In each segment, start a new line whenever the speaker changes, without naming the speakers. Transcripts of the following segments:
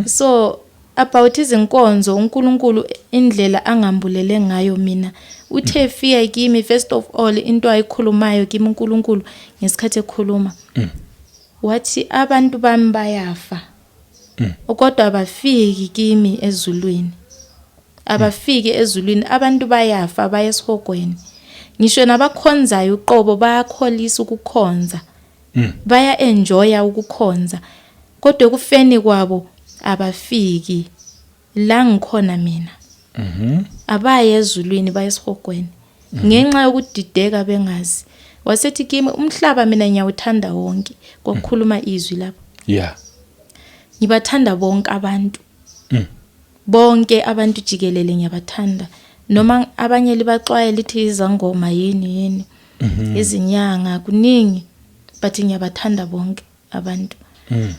So about izinkonzo, uNkulunkulu indlela angambulele ngayo mina, uthe fika kimi, first of all into ayikhulumayo kimi uNkulunkulu ngesikhathi ekhuluma, wathi abantu bami bayafa, kodwa abafiki kimi ezulwini. Abafiki ezulwini, abantu bayafa baye esihogweni. Ngisho nabakhonzayo uqobo bayakholisa ukukhonza, baya enjoya ukukhonza, kodwa ekufeni kwabo abafiki la ngikhona mina. Abaye ezulwini, baye esihogweni ngenxa yokudideka bengazi. Wasethi kimi, umhlaba mina ngiyawuthanda wonke, kwakukhuluma izwi lapho. Ngibathanda bonke abantu. Bonke abantu jikelele ngiyabathanda, noma abanye libaxwaye lithi izangoma yini yini, izinyanga kuningi, but ngiyabathanda bonke abantu.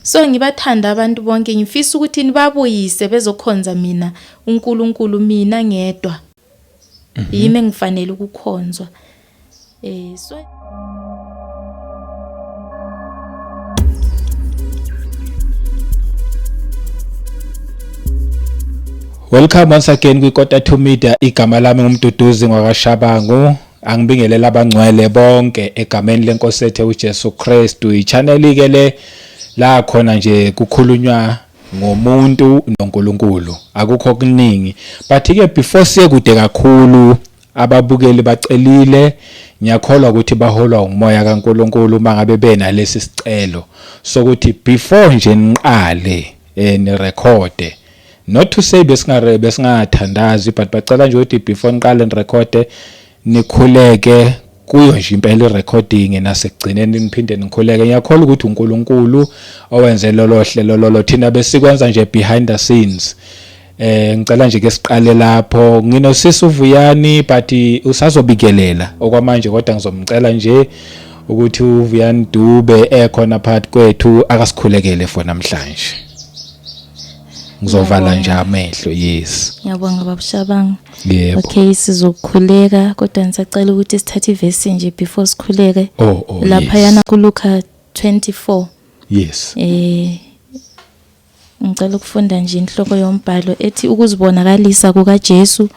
So ngibathanda abantu bonke, ngifisa ukuthi nibabuyise bezokhonza mina uNkulunkulu, mina ngedwa. Yimi engifanele ukukhonzwa. So
Welcome once again kwiKota 2 Media. Igama lami nguMduduzi ngwakaShabangu. Angibingelela abangcwele bonke egameni lenkosi ethu uJesu Kristu. I-channel ke le la khona nje kukhulunywa ngomuntu noNkulunkulu, akukho kuningi, but ke before siye kude kakhulu, ababukeli bacelile, ngiyakholwa ukuthi baholwa umoya kaNkulunkulu uma ngabe benalesi sicelo sokuthi before nje niqale ni record, not to say besingare besingathandazi, but bacela nje ukuthi before niqale ni record nikhuleke kuyo nje impela i-recording, nasekugcineni niphinde nikhuleke. Ngiyakholwa ukuthi uNkulunkulu owenze lolo hlelo lolo, thina besikwenza nje behind the scenes. Ngicela nje ke siqale lapho. Nginosisi uVuyani, but usazobikelela okwamanje, kodwa ngizomcela nje ukuthi uVuyani Dube ekhona phakathi kwethu akasikhulekele for namhlanje. Ngizovala nje amehlo. Yes.
Ngiyabonga, babuShabanga.
Yebo.
Okay, sizokhuleka, kodwa ngisacela ukuthi sithathe ivesi nje before sikhuleke.
Oh.
Lapha yana kuLuka 24. Ngicela ukufunda nje inhloko yombhalo ethi ukuzibonakalisa kukaJesu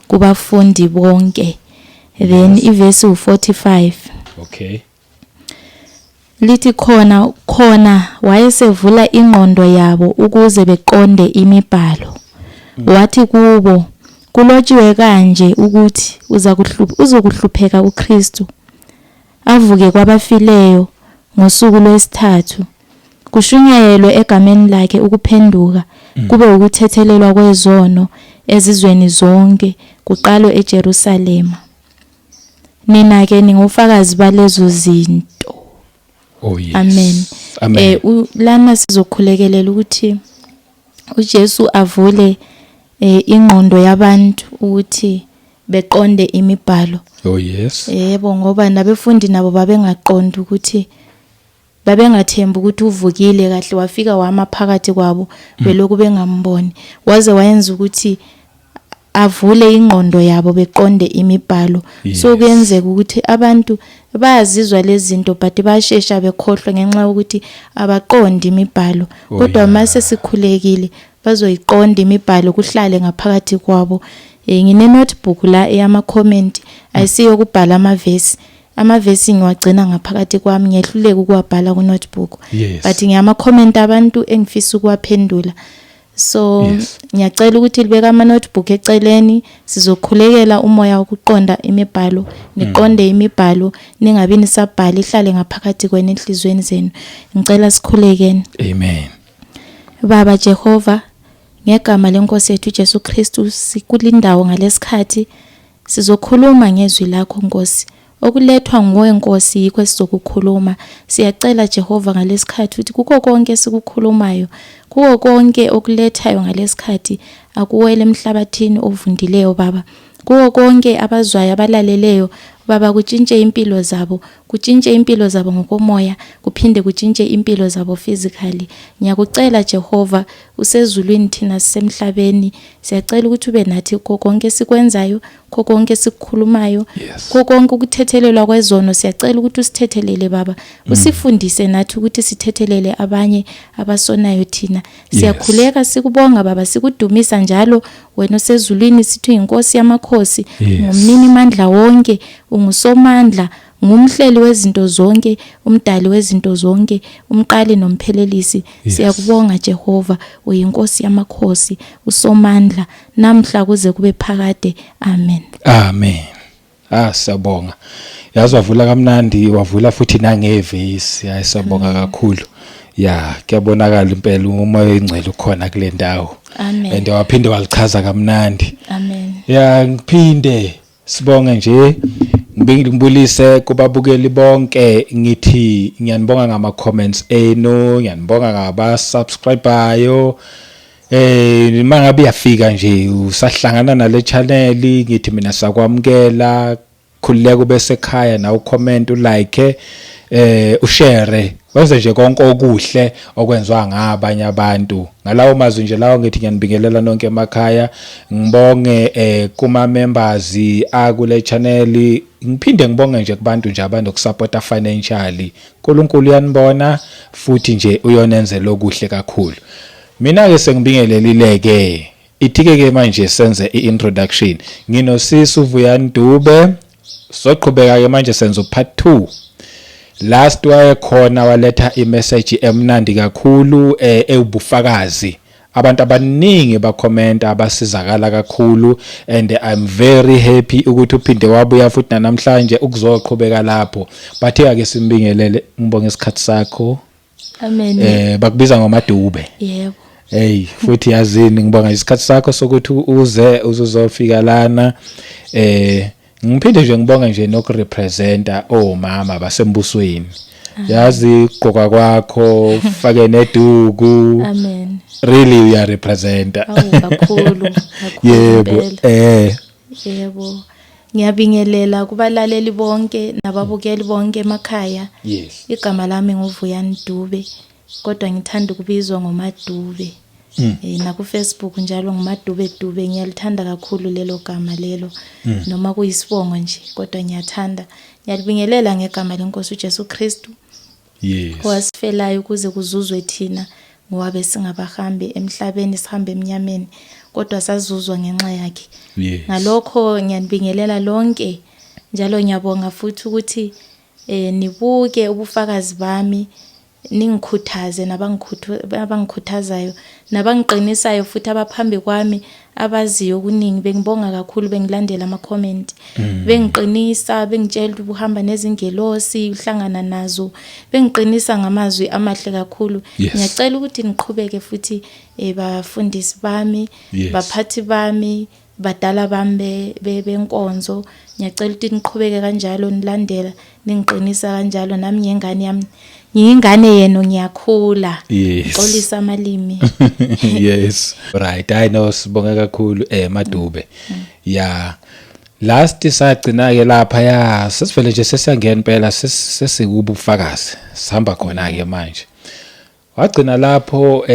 kubafundi bonke. Then ivesi u45. Lithi khona khona wayesevula ingqondo yabo ukuze beqonde imibhalo. Wathi kubo, kulotshiwe kanje ukuthi uzokuhlupheka uKristu, avuke kwabafileyo ngosuku lwesithathu, kushunyayelwe egameni lakhe ukuphenduka, kube ukuthethelelwa kwezono ezizweni zonke, kuqalwe eJerusalema. Nina ke ningofakazi balezo zinto.
Oh yes.
Amen.
Amen.
Lana sizokhulekelela ukuthi uJesu avule ingqondo yabantu ukuthi beqonde imibhalo.
Oh yes.
Yebo, ngoba nabefundi nabo babengaqondi ukuthi, babengathembi ukuthi uvukile kahle, wafika wama phakathi kwabo belokhu bengamboni, waze wayenza ukuthi avule ingqondo yabo beqonde imibhalo. So kuyenzeka ukuthi abantu bayazizwa lezi zinto, but bayashesha bekhohlwa ngenxa yokuthi abaqondi imibhalo. Kodwa mase sikhulekile bazoyiqonda imibhalo, kuhlale ngaphakathi kwabo. Ngine notebook la eyama comment, ayisiyo ukubhala amavesi. Amavesi ngiwagcina ngaphakathi kwami, ngiyehluleka ukuwabhala ku notebook. But ngiyama comment abantu engifisa ukuwaphendula. So ngiyacela ukuthi libeke ama notebook eceleni, sizokhulekela umoya wokuqonda imibhalo, niqonde imibhalo, ningabi nisabhala, ihlale ngaphakathi kwenu enhlizweni zenu. Ngicela sikhulekeni.
Amen.
Baba Jehova, ngegama lenkosi yethu uJesu Kristu, sikulindawo ngalesikhathi sizokhuluma ngezwi lakho Nkosi. Okulethwa nguwe Nkosi yikho esizokukhuluma. Siyacela Jehova ngalesikhathi ukuthi kukho konke esikukhulumayo, kuko konke okulethayo ngalesikhathi, akuwele emhlabathini ovundileyo Baba. Kuko konke abazwayo abalaleleyo Baba, kutshintshe impilo zabo. Kutshintshe impilo zabo ngokomoya, kuphinde kutshintshe impilo zabo physically. Ngiyakucela Jehova, usezulwini thina sisemhlabeni, siyacela ukuthi ube nathi kukho konke esikwenzayo, kukho konke esikukhulumayo, kukho konke ukuthethelelwa kwezono. Siyacela ukuthi usithethelele Baba, usifundise nathi ukuthi sithethelele abanye abasonayo thina. Siyakhuleka sikubonga Baba, sikudumisa njalo wena osezulwini, sithi uyinkosi yamakhosi, ungumnini mandla wonke, ungusomandla, ngumhleli wezinto zonke, umdali wezinto zonke, umqali nomphelelisi. Siyakubonga Jehova, uyinkosi yamakhosi, usomandla, namhla kuze kube phakade. Amen.
Amen. Ah, siyabonga. Yazi wavula kamnandi, wavula futhi nangevesi. Hayi, siyabonga kakhulu. Ya, kuyabonakala impela umoya oyingcwele ukhona kule ndawo.
Amen.
And waphinde walichaza kamnandi.
Amen.
Ya, ngiphinde sibonge nje, ngibulise kubabukeli bonke, ngithi ngiyanibonga ngama comments enu, ngiyanibonga ngaba subscribeayo. Mangabe uyafika nje usahlangana nale channel, ngithi mina sakwamukela, khululeka ube sekhaya nawe, ucomment, ulike, ushare, wenze nje konke okuhle okwenziwa ngabanye abantu. Ngalawo mazwi nje lawo ngithi ngiyanibingelela nonke emakhaya, ngibonge kuma members akule channel, ngiphinde ngibonge nje kubantu nje abanokusupporta financially. uNkulunkulu uyanibona futhi nje uyonenzela okuhle kakhulu. Mina ke sengibingelelile ke, ithike ke manje senze i-introduction. Nginosisi uVuyani Dube, soqhubeka ke manje senza upart 2. Last wayekhona waletha imessage emnandi kakhulu, ewubufakazi. Abantu abaningi bakhomenta, abasizakala kakhulu, and I'm very happy ukuthi uphinde wabuya futhi namhlanje ukuzoqhubeka lapho. But ake simbingelele, ngibonge isikhathi sakho.
Amen.
Bakubiza ngoMadube?
Yebo.
Hey, futhi yazini, ngibonga isikhathi sakho sokuthi uze uzozofika lana. Ngiphinde nje ngibonge nje nokurepresenta omama basembusweni. Yazi ugqoka kwakho, ufake neduku.
Amen.
Really uyarepresenta.
Awu, kakhulu, kakhulu.
Yebo.
Impela. Yebo. Ngiyabingelela kubalaleli bonke nababukeli bonke emakhaya. Igama lami nguVuyani Dube, kodwa ngithanda ukubizwa ngoMadube. Na ku Facebook njalo nguMadube Dube, ngiyalithanda kakhulu lelo gama lelo. Noma kuyisibongo nje, kodwa ngiyathanda. Ngiyalibingelela ngegama lenkosi uJesu Kristu, owasifelayo ukuze kuzuzwe thina, ngoba besingabahambi emhlabeni, sihambe emnyameni, kodwa sazuzwa ngenxa yakhe. Ngalokho ngiyanibingelela lonke njalo ngiyabonga futhi ukuthi nibuke ubufakazi bami, ningikhuthaze nabangikhuthazayo nabangiqinisayo futhi abaphambi kwami abaziyo okuningi. Bengibonga kakhulu, bengilandela ama comment, bengiqinisa, bengitshela ukuthi uhamba nezingelosi, uhlangana nazo, bengiqinisa ngamazwi amahle kakhulu. Ngiyacela ukuthi niqhubeke futhi, bafundisi bami, baphathi bami, badala bami benkonzo, ngiyacela ukuthi niqhubeke kanjalo nilandela, ningiqinisa kanjalo. Nami ngiyengane yami, ngiyingane yenu, ngiyakhula. Xolisa amalimi.
Yes, right, I know, sibonge kakhulu, Madube. Yeah, last sagcina ke lapha, ya, sesivele nje sesiyangena impela, sesikuba ubufakazi, sihamba khona ke manje. Wagcina lapho,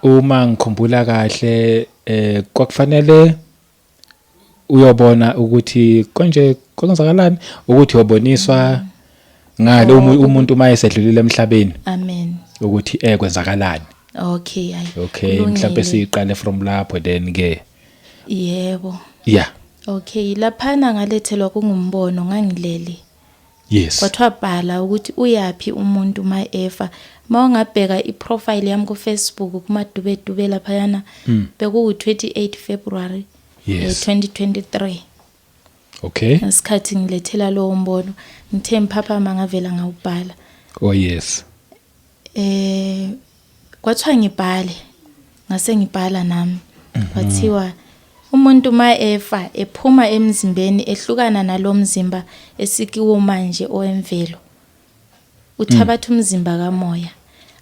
uma ngikhumbula kahle, kwakufanele uyobona ukuthi konje kwenzakalani, ukuthi uyoboniswa ngale umuntu uma esedlulile emhlabeni,
Amen.
ukuthi kwenzakalani.
Okay, hayi.
Okay, mhlawumbe siqale from lapho then ke.
Yebo.
Yeah.
Okay, laphana ngalethelwa kungumbono, ngangilele. Kwathiwa bhala ukuthi uyapi umuntu ma efa. Mawungabheka iprofile yami ku Facebook kuMadube Dube laphayana, bekuwu 28 February 2023. Ngesikhathi ngilethela lowo mbono, ngithe ngiphaphama ngavela ngawubhala.
Oh yes.
Kwathiwa ngibhale, ngase ngibhala nami. Kwathiwa umuntu ma efa ephuma emzimbeni, ehlukana nalomzimba esikiwo manje owemvelo, uthabatha umzimba kamoya.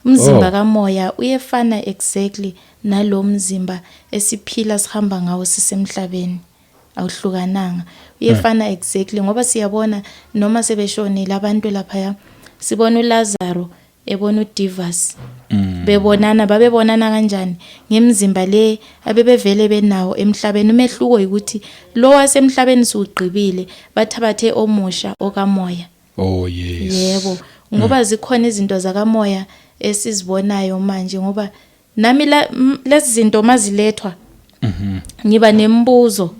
Umzimba kamoya uyefana exactly nalomzimba esiphila sihamba ngawo sisemhlabeni. Awuhlukananga, uyefana exactly, ngoba siyabona noma sebeshonile abantu laphaya, sibona uLazaro ebona uDivas, bebonana. Babebonana kanjani? Ngemizimba le abebevele benawo emhlabeni. Umehluko ukuthi lo wasemhlabeni siwugqibile, bathabathe omusha okamoya.
Oh yes.
Yebo, ngoba zikhona izinto zakamoya esizibonayo manje, ngoba nami lezi zinto mazilethwa ngiba nemibuzo,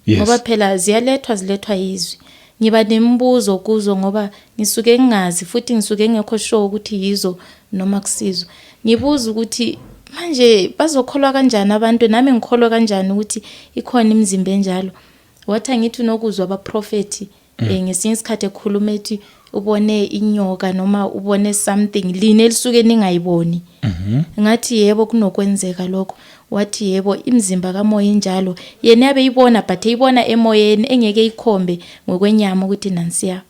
ngoba phela ziyalethwa, zilethwa yizwi. Ngiba nemibuzo kuzo ngoba ngisuke ngingazi, futhi ngisuke ngekho sure ukuthi yizo noma kusizo. Ngibuza ukuthi manje bazokholwa kanjani abantu, nami ngikholwa kanjani ukuthi ikhona imizimba enjalo? Wathi angithi unokuzwa abaprofethi ngesinye isikhathi ekhuluma ethi ubone inyoka noma ubone something line elisuke ningayiboni. Ngathi yebo, kunokwenzeka lokho. Wathi yebo, imizimba kamoya injalo. Yena yabe ibona, but eyibona emoyeni, engeke ikhombe ngokwenyama ukuthi nansiya,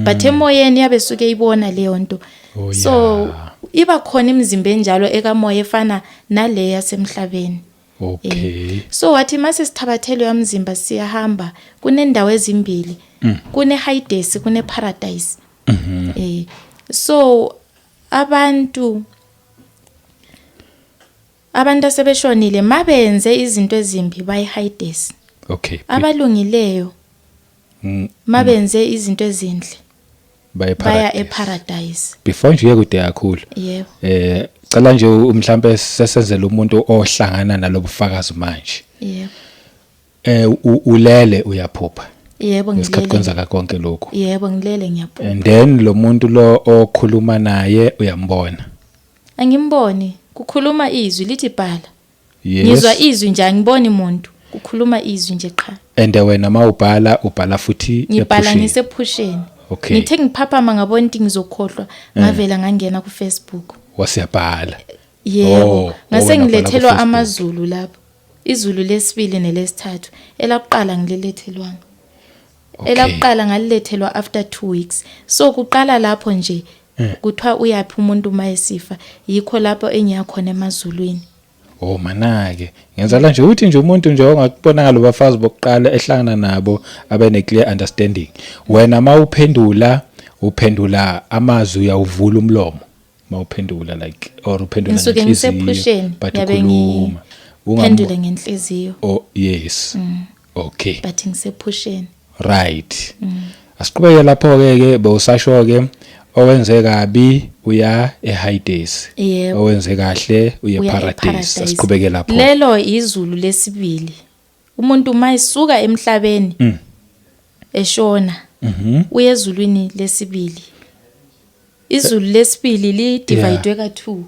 but emoyeni yabe suke ibona leyo nto. So iba khona imizimba enjalo ekamoya efana nale yasemhlabeni. So wathi mase sithabathele yamzimba siyahamba, kunendawo ezimbili, kune Hades, kune Paradise. So abantu asebeshonile mabenze izinto ezimbi baye Hades. Abalungileyo mabenze izinto ezinhle
baye
baya
paradise.
eParadise.
Before nje uye kude kakhulu,
Yebo.
Cela nje mhlambe sesenzele umuntu ohlangana nalobufakazi manje.
Yebo.
Ulele uyaphupha
Yebo.
ngesikhathi
Ngilele.
kwenzeka konke lokhu?
Yebo, ngilele, ngiyaphupha.
And then lo muntu lo okhuluma naye uyambona?
Angimboni, kukhuluma izwi lithi bhala. Ngizwa izwi nje, angiboni umuntu, kukhuluma izwi nje qha.
And wena mawubhala, ubhala futhi
Ngibhala
ephusheni?
Ngisephusheni.
Okay.
Ngithe ngiphaphama ngabona ukuthi ngizokhohlwa, ngavela ngangena ku-Facebook.
Wasiyabhala?
Yebo.
Oh,
Ngase
wena ubhala
ngilethelwa
ku-Facebook.
amazulu lapho, izulu lesibili nelesithathu. Elakuqala ngilelethelwanga. Elakuqala ngalilethelwa after 2 weeks. So kuqala lapho nje kuthiwa uyaphi umuntu uma esifa, yikho lapho engiyakhona emazulwini.
Oh manake ngenzela nje ukuthi nje umuntu nje ongakubona ngalobafazi bokuqala ehlangana nabo abe ne clear understanding. Wena mawuphendula, uphendula amazwi, uyawuvula umlomo mawuphendula, like, or uphendula
Ngisuke
ngenhliziyo,
ngisephusheni,
but
ngiyabe
ukhuluma
ngiphendule ngenhliziyo.
Oh yes, okay.
But ngisephusheni.
Right, asiqhubeke lapho ke ke bowusasho ke, owenze kabi uya eHades,
Yebo.
owenze kahle uye
Uya
paradise.
eParadise.
Asiqhubeke lapho.
Lelo izulu lesibili. Umuntu uma esuka emhlabeni eshona, uye ezulwini lesibili. Izulu lesibili li divided ka2,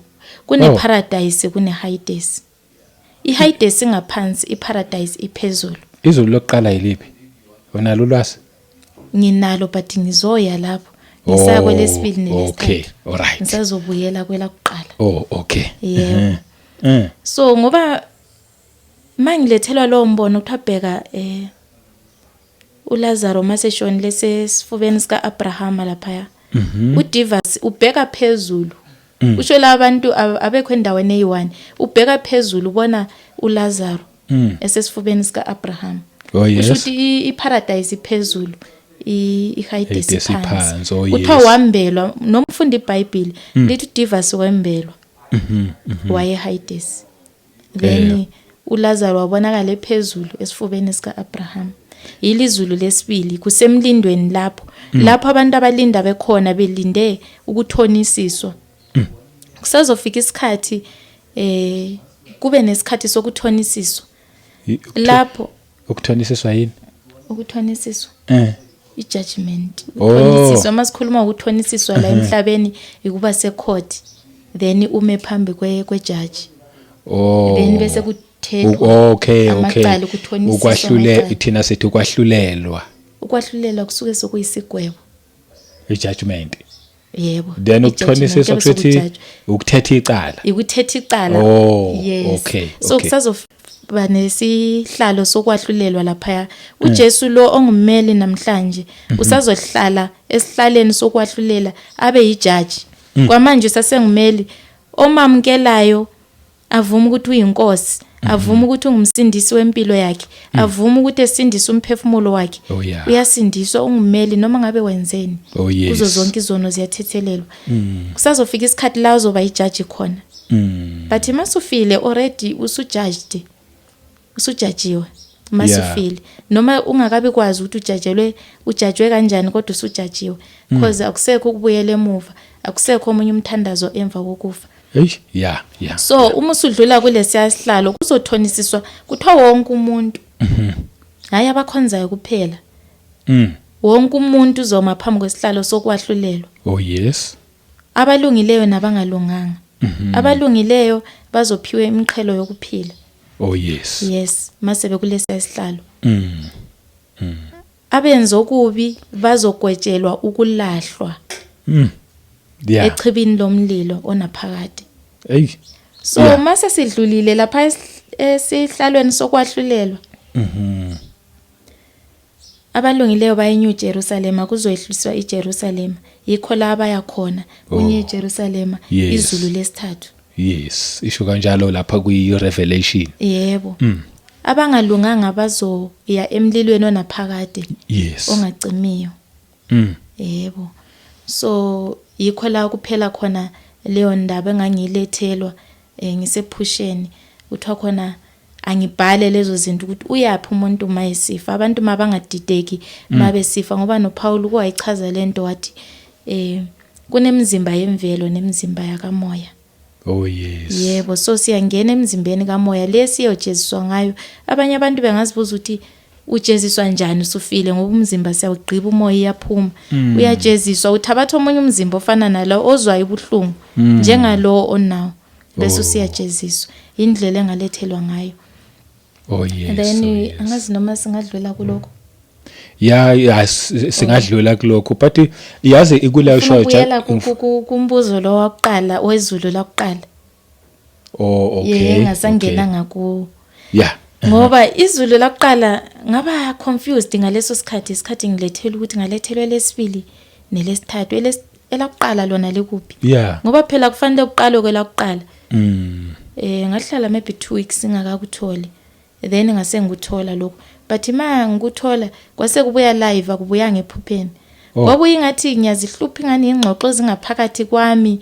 kune paradise, kune Hades. IHades ingaphansi, iParadise iphezulu.
Izulu lokuqala yiliphi? Unalo ulwazi?
Nginalo, but ngizoya lapho ngisaya kwelesibili nelesithathu.
Alright.
Ngisazobuyela kwelakuqala.
Oh okay.
Yebo. So ngoba mangilethelwa lowo mbono kuthiwa bheka uLazaro maseshonile sesifubeni sika Abraham lapha, uDivas ubheka phezulu. Usho labantu abekho endaweni eyi-1, ubheka phezulu ubona uLazaro esesifubeni sika Abraham. Kusho ukuthi iParadise iphezulu, iHades
Hades
iphansi.
iphansi, oh
Kuthiwa
yes.
wambelwa, nomfunda iBhayibheli lithi uDivas wembelwa waye Hades, then uLazaro wabonakala ephezulu esifubeni sika Abraham. Yilizulu lesibili, kusemlindweni lapho, lapho abantu abalinda bekhona, belinde ukuthonisiswa. Kusazofika isikhathi kube nesikhathi sokuthonisiswa lapho.
Ukuthonisiswa yini?
Ukuthonisiswa, i-judgment. Ukuthonisiswa, masikhuluma ngokuthonisiswa la emhlabeni, ikuba secourt, then ume phambi kwe-judge. Then bese kuthethwa amacala, ukuthonisiswa
Ukwahlule
amacala.
Thina sithi ukwahlulelwa.
Ukwahlulelwa kusuke sekuyisigwebo.
I-judgment.
Yebo.
Then
i-judgment,
ukuthonisiswa
kuyabe
kusho ukuthi
sekujajwa.
ukuthetha icala.
Ikuthetha icala.
Oh,
Yes. So kusazoba nesihlalo sokwahlulelwa laphaya. UJesu lo ongummeli namhlanje usazohlala esihlaleni sokwahlulela, abe yijaji. Kwamanje sasengumeli omamkelayo, avuma ukuthi uyinkosi. Avuma ukuthi ungumsindisi wempilo yakhe, avuma ukuthi esindise umphefumulo wakhe.
Oh, yeah.
Uyasindiswa, ungumeli noma ngabe wenzeni.
Oh, yes.
Kuzo zonke izono ziyathethelelwa. Kusazofika isikhathi la uzoba ijaji khona. But masufile already usujudged. Usujajiwe. Masufile. Noma ungakabi kwazi ukuthi ujajelwe, ujajwe kanjani, kodwa usujajiwe. Because akusekho ukubuyela emuva, akusekho omunye umthandazo emva kokufa.
Hey, yeah.
So uma usudlula kulesiya sihlalo kuzothonisiswa, kuthiwa wonke umuntu. Hayi abakhonzayo kuphela. Wonke umuntu uzoma phambi kwesihlalo sokwahlulelwa.
Oh yes.
Abalungileyo nabangalunganga. Abalungileyo bazophiwa imiqhelo yokuphila.
Oh yes.
Yes, mase bekulesiya sihlalo. Abenza okubi bazogwetshelwa ukulahlwa. Echibini lomlilo onaphakade.
Hey.
So mase sidlulile lapha esihlalweni sokwahlulelwa. Abalungileyo baye New Jerusalem, kuzoyehliswa iJerusalem. Yikho la abaya khona, kunye Jerusalem, izulu lesithathu.
Yes, isho kanjalo lapha kwi Revelation.
Yebo. Abangalunganga bazoya emlilweni onaphakade.
Yes.
Ongacimiyo. Yebo. So yikho la kuphela khona leyo ndaba engangilethelwa ngisephusheni, kuthiwa khona angibhale lezo zinto ukuthi uyaphi umuntu mayesifa, abantu mabangadideki mabesifa, ngoba noPaul kwayichaza lento wathi kunemizimba yemvelo nemizimba yakamoya.
Oh yes.
Yebo, so siyangena emzimbeni kamoya lesiyojeziswa ngayo. Abanye abantu bengazibuza ukuthi ujeziswa njani usufile, ngoba umzimba siyawugqiba, umoya iyaphuma. Uyajeziswa, uthabatha omunye umzimba ofana nalo ozwayo ubuhlungu njengalo onawo, bese usiyajeziswa. Indlela engalethelwa ngayo.
Oh yes.
Then
oh, yes.
Angazi noma singadlula kulokho.
Yeah, singadlula kulokho, but yazi ikula
Ufuna
show
ukubuyela kumbuzo lo wakuqala, wezulu lakuqala.
Oh okay.
Yebo, ngasangena ngaku.
Yeah.
Ngoba izulu lakuqala ngaba confused ngaleso sikhathi, isikhathi ngilethela ukuthi ngalethelwe lesibili nelesithathu, elakuqala lona likuphi?
Yeah.
Ngoba phela kufanele kuqalwe kwelakuqala. Ngahlala maybe 2 weeks ngingakakutholi. Then ngase ngikuthola lokho. But ma ngikuthola kwase kubuya live, akubuya ngephupheni.
Oh.
Kwabuya ingathi ngiyazihlupha, ingani ingxoxo ezingaphakathi kwami.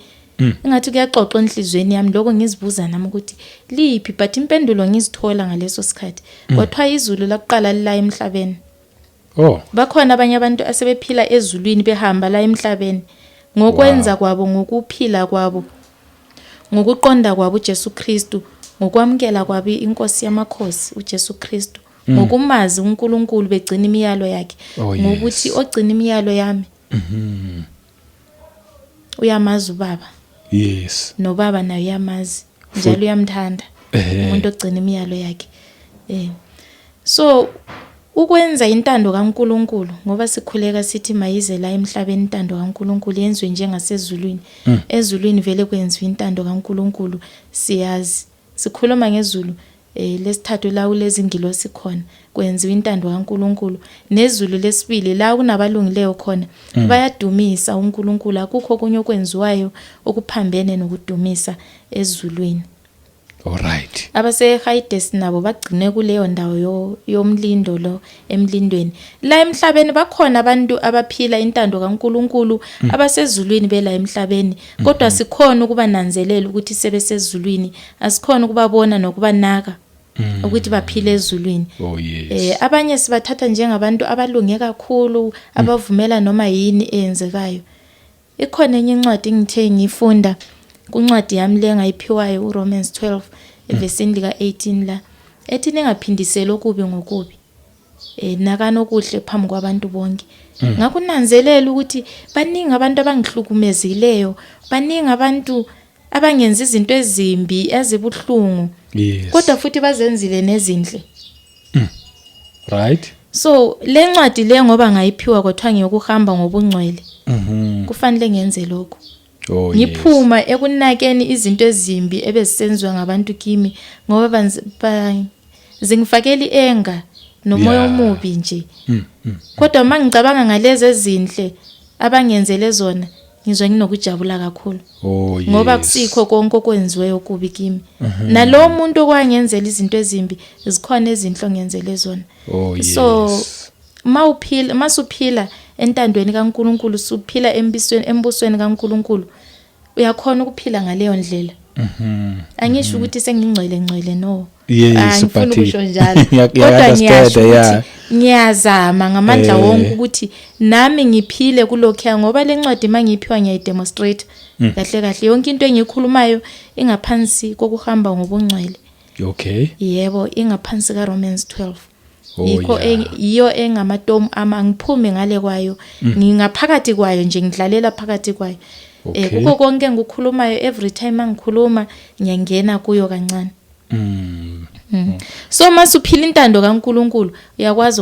Ingathi kuyaxoxa enhlizweni yami, lokho ngizibuza nami ukuthi liphi, but impendulo ngizithola ngaleso sikhathi. Kwathiwa izulu lakuqala lila emhlabeni.
Oh.
Bakhona abanye abantu asebephila ezulwini behamba la emhlabeni ngokwenza kwabo, ngokuphila kwabo, ngokuqonda kwabo uJesu Kristu, ngokwamkela kwabo inkosi yamakhosi uJesu Kristu, ngokumazi uNkulunkulu, begcina imiyalo yakhe.
Oh, yes.
Ngokuthi ogcina imiyalo yami uyamazi ubaba.
Yes.
Nobaba naye uyamazi, njalo uyamthanda umuntu ogcina imiyalo yakhe. So ukwenza intando kaNkulunkulu, ngoba sikhuleka sithi mayize la emhlabeni intando kaNkulunkulu yenziwe njengasezulwini. Ezulwini vele kwenziwa intando kaNkulunkulu, siyazi. Sikhuluma ngezulu lesithathu la kulezingilosi khona, kwenziwa intando kaNkulunkulu. Nezulu lesibili la kunabalungileyo khona, bayadumisa uNkulunkulu, akukho okunye okwenziwayo okuphambene nokudumisa ezulwini.
All right.
Abase-Hades nabo bagcine kuleyo ndawo yomlindo lo, emlindweni. La emhlabeni bakhona abantu abaphila intando kaNkulunkulu, abasezulwini bela emhlabeni, kodwa sikhona ukubananzelela ukuthi sebesezulwini, asikhona ukubabona nokubanaka ukuthi baphile ezulwini.
Oh yes.
Abanye sibathatha njengabantu abalunge kakhulu, abavumela noma yini eyenzekayo. Ikhona enye incwadi engithe ngifunda kuncwadi yami le engayiphiwayo, uRomans 12 evesini lika 18 la, ethi ningaphindiseli okubi ngokubi, nakani okuhle phambi kwabantu bonke. Ngakunanzelela ukuthi baningi abantu abangihlukumezileyo, baningi abantu abangenza izinto ezimbi ezibuhlungu,
Yes.
kodwa futhi bazenzile nezinhle.
Right.
So le ncwadi le, ngoba ngayiphiwa kwathiwa ngiyokuhamba ngobungcwele, kufanele ngenze lokho.
Oh, yes.
Ngiphuma ekunakeni izinto ezimbi ebezisenziwa ngabantu kimi, ngoba zingifakela ienga nomoya omubi nje. Kodwa mangicabanga ngalezi ezinhle abangenzele zona, Ngizwa nginokujabula kakhulu.
Oh yes.
Ngoba kusikho konke okwenziwe okubi kimi. Nalowo muntu okwangenzela izinto ezimbi, zikhona ezinhle ongenzele zona.
Oh yes.
So mawuphila, masuphila entandweni kaNkuluNkulu, suphila embisweni, embusweni kaNkuluNkulu, uyakhona ukuphila ngaleyo ndlela. Angisho ukuthi sengingcwele ngcwele, no. Angifuni
But
ukusho njalo. Kodwa
ngiya-understand,
ngiyasho
yeah.
ukuthi ngiyazama ngamandla wonke ukuthi nami ngiphile kulokhuya, ngoba le ncwadi mangiyiphiwa ngiyayidemonstrate kahle kahle. Yonke into engiyikhulumayo ingaphansi kokuhamba ngobungcwele. Yebo, ingaphansi ka Romans 12. Yikho yiyo engamatomu ama, angiphume ngale kwayo, ngingaphakathi kwayo nje, ngidlalela phakathi kwayo. Kukho konke engikukhulumayo, every time angikhuluma ngiyangena kuyo kancane. So masuphila intando kaNkuluNkulu, uyakwazi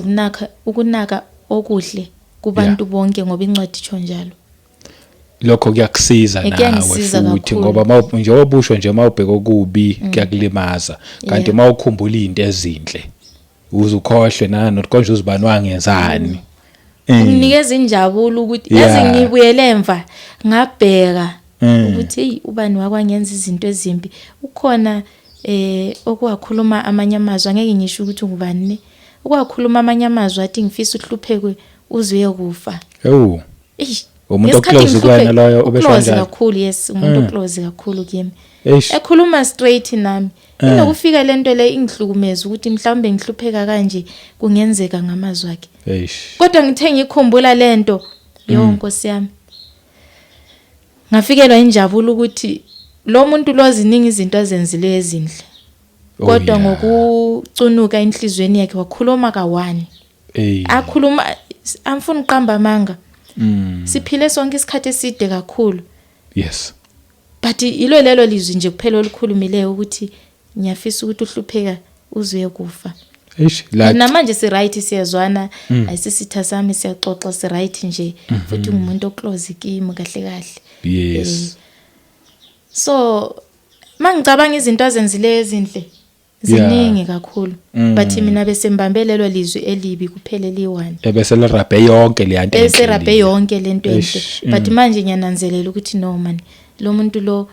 ukunaka okuhle kubantu bonke, ngoba incwadi isho njalo.
Lokho kuyakusiza nawe
Kuyangisiza
futhi
kakhulu.
Ngoba njengoba usho nje, mawubheka okubi kuyakulimaza, kanti mawukhumbula izinto ezinhle uze ukhohlwe nanokuthi konje uzibani wangenzani.
Unginikeza injabulo ukuthi yazi ngibuyele emva ngabheka ukuthi hey, ubani wakwangenza izinto ezimbi, ukhona okwakhuluma amanye amazwi, angeke ngisho ukuthi ngubani ne, okwakhuluma amanye amazwi athi ngifisa uhlupheke uze uyokufa.
Ewu.
Eish.
Umuntu
Ngesikhathi
oclose kuwena loyo obesho
uclose
kanjalo?
Kakhulu, yes, umuntu oclose kakhulu kimi.
Eish.
Ekhuluma straight nami. Inokufika lento le ingihlukumeza ukuthi mhlawumbe ngihlupheka kanje kungenzeka ngamazwi akhe.
Eish.
Kodwa ngithe ngikhumbula lento, yo Nkosi yami. Ngafikelwa injabulo ukuthi lo muntu lo ziningi izinto azenzileyo ezinhle. Kodwa ngokucunuka enhlizweni yakhe wakhuluma ka-one.
Ey.
Akhuluma, amfuna uqamba amanga. Siphile sonke isikhathi eside kakhulu. But ilo lelo lizwi nje kuphela olukhulumileyo ukuthi ngiyafisa ukuthi uhlupheka uze kufa.
Eish, like
Namanje si right, siyazwana, ayisisitha sami, siyaxoxa, si right nje, futhi ngumuntu oclose kimi kahle kahle. So mangicabanga izinto azenzileyo ezinhle ziningi kakhulu, but mina bese ngibambe lelo lizwi elibi kuphela eliyi-one.
Ebese lirabhe yonke le yanto
Bese
enhle
rabhe
leya.
yonke lento enhle. But manje ngiyananzelela ukuthi no man, lo muntu lo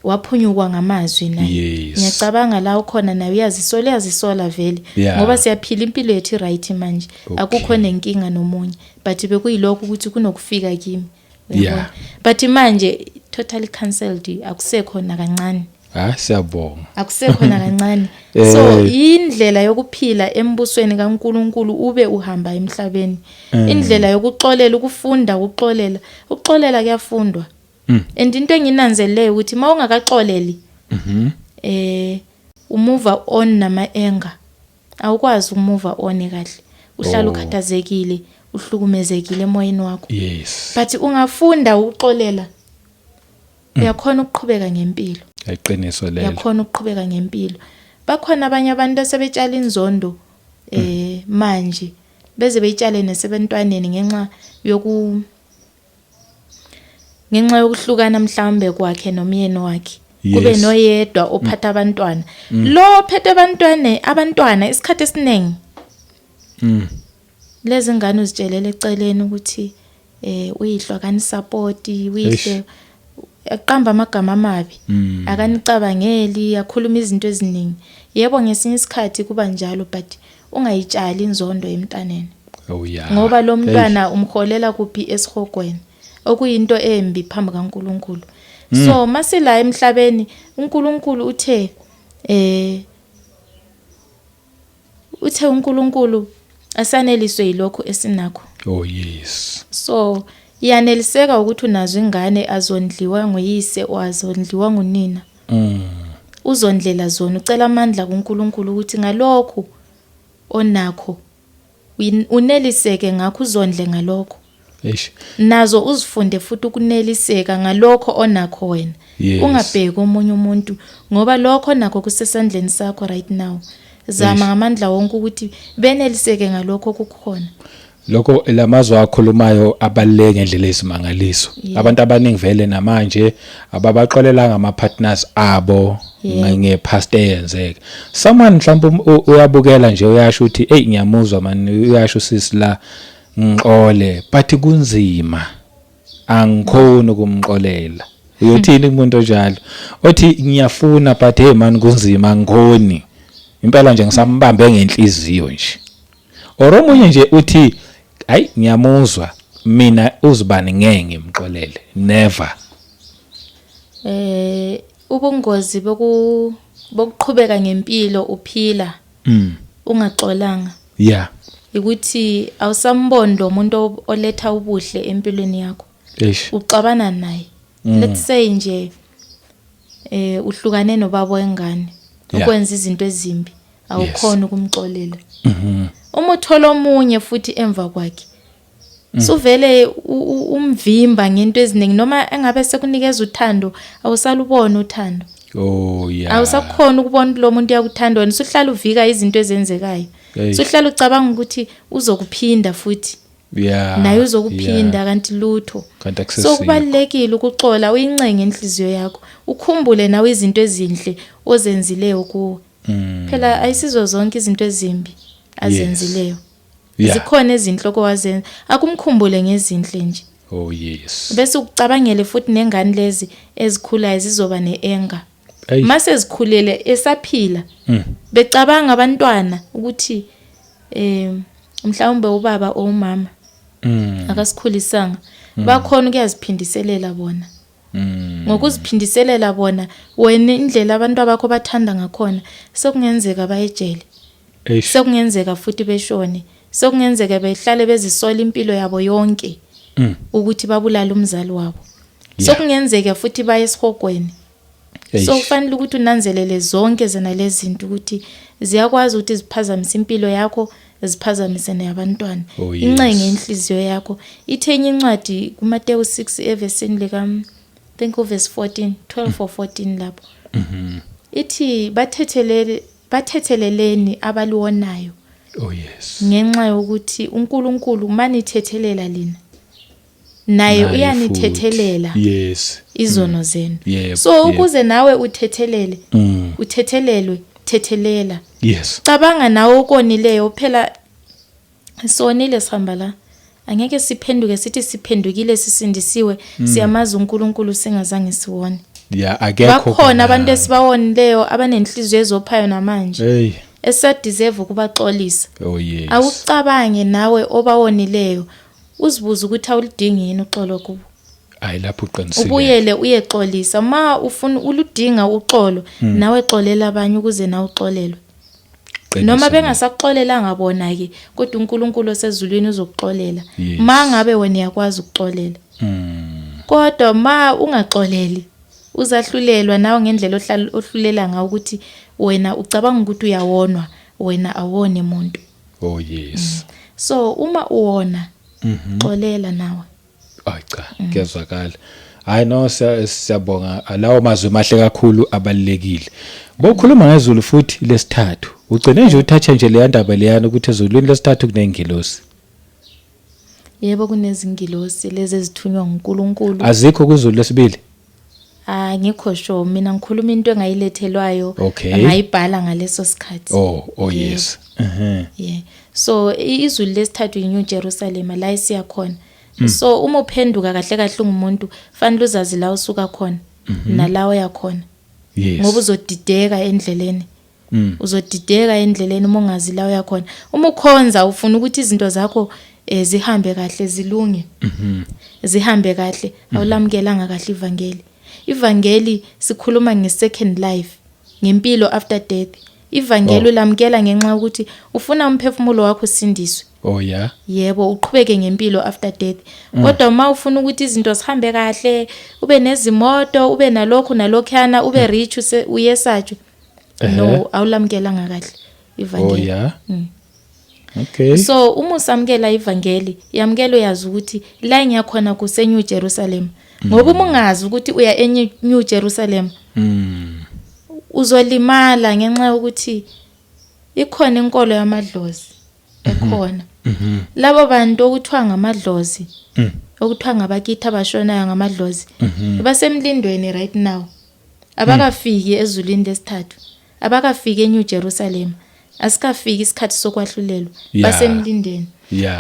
waphunyukwa ngamazwi naye. Ngiyacabanga la ukhona naye uyazisola, uyazisola vele, ngoba siyaphila impilo yethu right manje, akukho nenkinga nomunye, but bekuyilokho ukuthi kunokufika kimi, uyabona? But manje totally cancelled, akusekho nakancane.
Ah, siyabonga.
Akusekho nakancane. So indlela yokuphila embusweni kaNkuluNkulu ube uhamba emhlabeni, indlela yokuxolela, ukufunda ukuxolela, ukuxolela kuyafundwa. And into enginanzeleleyo ukuthi mawungakaxoleli, umove on nama anger, awukwazi ukumove on kahle, uhlala ukhathazekile, uhlukumezekile emoyeni wakho. But ungafunda ukuxolela, uyakhona ukuqhubeka ngempilo.
Iqiniso lelo.
Uyakhona ukuqhubeka ngempilo. Bakhona abanye abantu asebetshala inzondo manje, beze beyitshale nesebantwaneni ngenxa yokuhlukana mhlawumbe kwakhe nomyeni wakhe, kube noyedwa ophatha abantwana, lo ophethe abantwana isikhathi esiningi, lezi ngane uzitshelele eceleni ukuthi uyihlo akanisupporti, uyihlo aqamba amagama amabi, akanicabangeli, akhuluma izinto eziningi. Yebo, ngesinye isikhathi kuba njalo, but ungayitshali inzondo emntaneni.
Oh yeah.
Ngoba lo mntwana umholela kuphi? Esihogweni, okuyinto embi phambi kaNkuluNkulu. So masila emhlabeni, uNkulunkulu uthe uNkulunkulu asaneliswe yilokho esinakho.
Oh yes.
So iyaneliseka ukuthi unazo ingane azondliwa nguyise o azondliwa ngunina. Uzondlela zona, ucela amandla kuNkulunkulu ukuthi ngalokhu onakho uneliseke ngakho, uzondle ngalokho.
Eish.
Nazo uzifunde futhi ukuneliseka ngalokho onakho wena. Ungabheki omunye umuntu, ngoba lokho nakho kusesandleni sakho right now. Zama ngamandla wonke ukuthi beneliseke ngalokho okukhona.
Lokho lamazwi akhulumayo abaluleke ngendlela esimangaliso. Abantu abaningi vele namanje ababaxolelanga ama partners abo ngepast eyenzeka. Someone mhlawumbe uyabukela nje, uyasho ukuthi hey, ngiyamuzwa man, uyasho sisi la, ngixole, but kunzima. Angikhoni ukumxolela. Uyothini kumuntu onjalo othi ngiyafuna but hey man kunzima, angikhoni impela nje, ngisambambe ngenhliziyo nje? Or omunye nje uthi hayi, ngiyamuzwa mina uzibani, ngeke ngimxolele never.
Ubungozi bokuqhubeka ngempilo uphila ungaxolanga ukuthi awusamboni lo muntu oletha ubuhle empilweni yakho. Uxabana naye. Let's say nje uhlukane nobaba wengane, ukwenza izinto ezimbi, awukhona ukumxolela. Uma uthola omunye futhi emva kwakhe, suvele umvimba ngento eziningi, noma engabe sekunikeza uthando, awusalubona uthando. Awusakhona ukubona lo muntu uyakuthanda wena, usuhlala uvika izinto ezenzekayo. Usuhlala ucabanga ukuthi uzokuphinda futhi, naye uzokuphinda, kanti lutho.
Kanti
So
akusesikho.
Kubalulekile ukuxola, uyincenge inhliziyo yakho, ukhumbule nawe izinto ezinhle ozenzileyo kuwe. Phela ayisizo zonke izinto ezimbi azenzileyo. Zikhona ezinhle owazenza, akumkhumbule ngezinhle nje. Bese ucabangele futhi nengane lezi ezikhulayo zizoba ne-anger. Mase zikhulele esaphila, becabanga abantwana ukuthi mhlawumbe ubaba or umama akasikhulisanga, bakhona ukuyaziphindiselela bona. Ngokuziphindiselela bona, wena indlela abantu abakho bathanda ngakhona, sekungenzeka bayejele, sekungenzeka futhi beshone, sekungenzeka behlale bezisola impilo yabo yonke ukuthi babulala umzali wabo. Sekungenzeka futhi baye esihogweni. So kufanele ukuthi unanzelele zonke zona lezi zinto ukuthi ziyakwazi ukuthi ziphazamise impilo yakho, ziphazamise neyabantwana. Incenge inhliziyo yakho. Ithe enye incwadi kuMateyu 6 evesini lika, I think uverse 14, 12 or 14 lapho, ithi bathethelele, bathetheleleni abaliwonayo, ngenxa yokuthi uNkulunkulu manithethelela lina, naye
Naye
uyanithethelela
futhi.
Izono zenu. So ukuze nawe uthethelele, uthethelelwe, thethelela. Cabanga nawe okonileyo. Phela sonile, sihamba la, angeke siphenduke sithi siphendukile, sisindisiwe, siyamazi uNkulunkulu, singazange siwone.
Yeah, akekho.
Bakhona abantu esibawonileyo abanenhliziyo ezophayo namanje, esadeserve ukubaxolisa. Awucabange nawe obawonileyo, uzibuze ukuthi awuludingi yini uxolo kubo.
Hayi, lapho uqinisile.
Ubuyele uyexolisa ma ufuna, uludinga uxolo. Nawe xolela abanye ukuze nawe uxolelwe.
Qiniso
Noma
lelo.
bengasakuxolelanga bona ke, kodwa uNkulunkulu osezulwini uzokuxolela ma ngabe wena uyakwazi ukuxolela. Kodwa ma ungaxoleli, uzahlulelwa nawe ngendlela ohlala ohlulela ngawo, ukuthi wena ucabanga ukuthi uyawonwa, wena awone muntu. So uma uwona, xolela nawe.
Hayi cha, kuyazwakala. Hayi no, siyabonga, lawo mazwi mahle kakhulu, abalulekile. Bokhuluma ngezulu futhi lesithathu. Ugcine nje uthathe nje leya ndaba leyana ukuthi ezulwini lesithathu kunengilosi.
Yebo, kunezingilosi lezi ezithunywa nguNkulunkulu.
Azikho kwizulu lesibili.
Ah, ngikho sure, mina ngikhuluma into engayilethelwayo, ngayibhala ngaleso sikhathi.
Oh yes.
Yeah, so izulu lesithathu iNew Jerusalem, la isiya khona. So uma uphenduka kahle kahle ungumuntu, fanele uzazi la usuka khona nala uya khona, ngoba uzodideka endleleni. Uzodideka endleleni uma ungazi la uya khona. Uma ukhonza ufuna ukuthi izinto zakho zihambe kahle, zilunge, zihambe kahle, awulamukelanga kahle ivangeli. Ivangeli sikhuluma nge-second life, ngempilo after death. Ivangeli ulamukela ngenxa yokuthi ufuna umphefumulo wakho usindiswe. Yebo, uqhubeke ngempilo after death. Kodwa uma ufuna ukuthi izinto zihambe kahle, ube nezimoto, ube nalokhu nalokhuyana, ube rich, uyesatshwe, no, awulamukelanga kahle ivangeli. So uma usamukela ivangeli, yamukela uyazi ukuthi la engiyakhona kuse New Jerusalem, ngoba uma ungazi ukuthi uya e New Jerusalem, uzolimala ngenxa yokuthi ikhona inkolo yamadlozi ekhona. Labo bantu okuthiwa ngamadlozi, okuthiwa ngabakithi abashonayo ngamadlozi, basemlindweni right now, abakafiki ezulwini lesithathu, abakafiki eNew Jerusalem, asikafiki isikhathi sokwahlulelwa. Basemlindweni.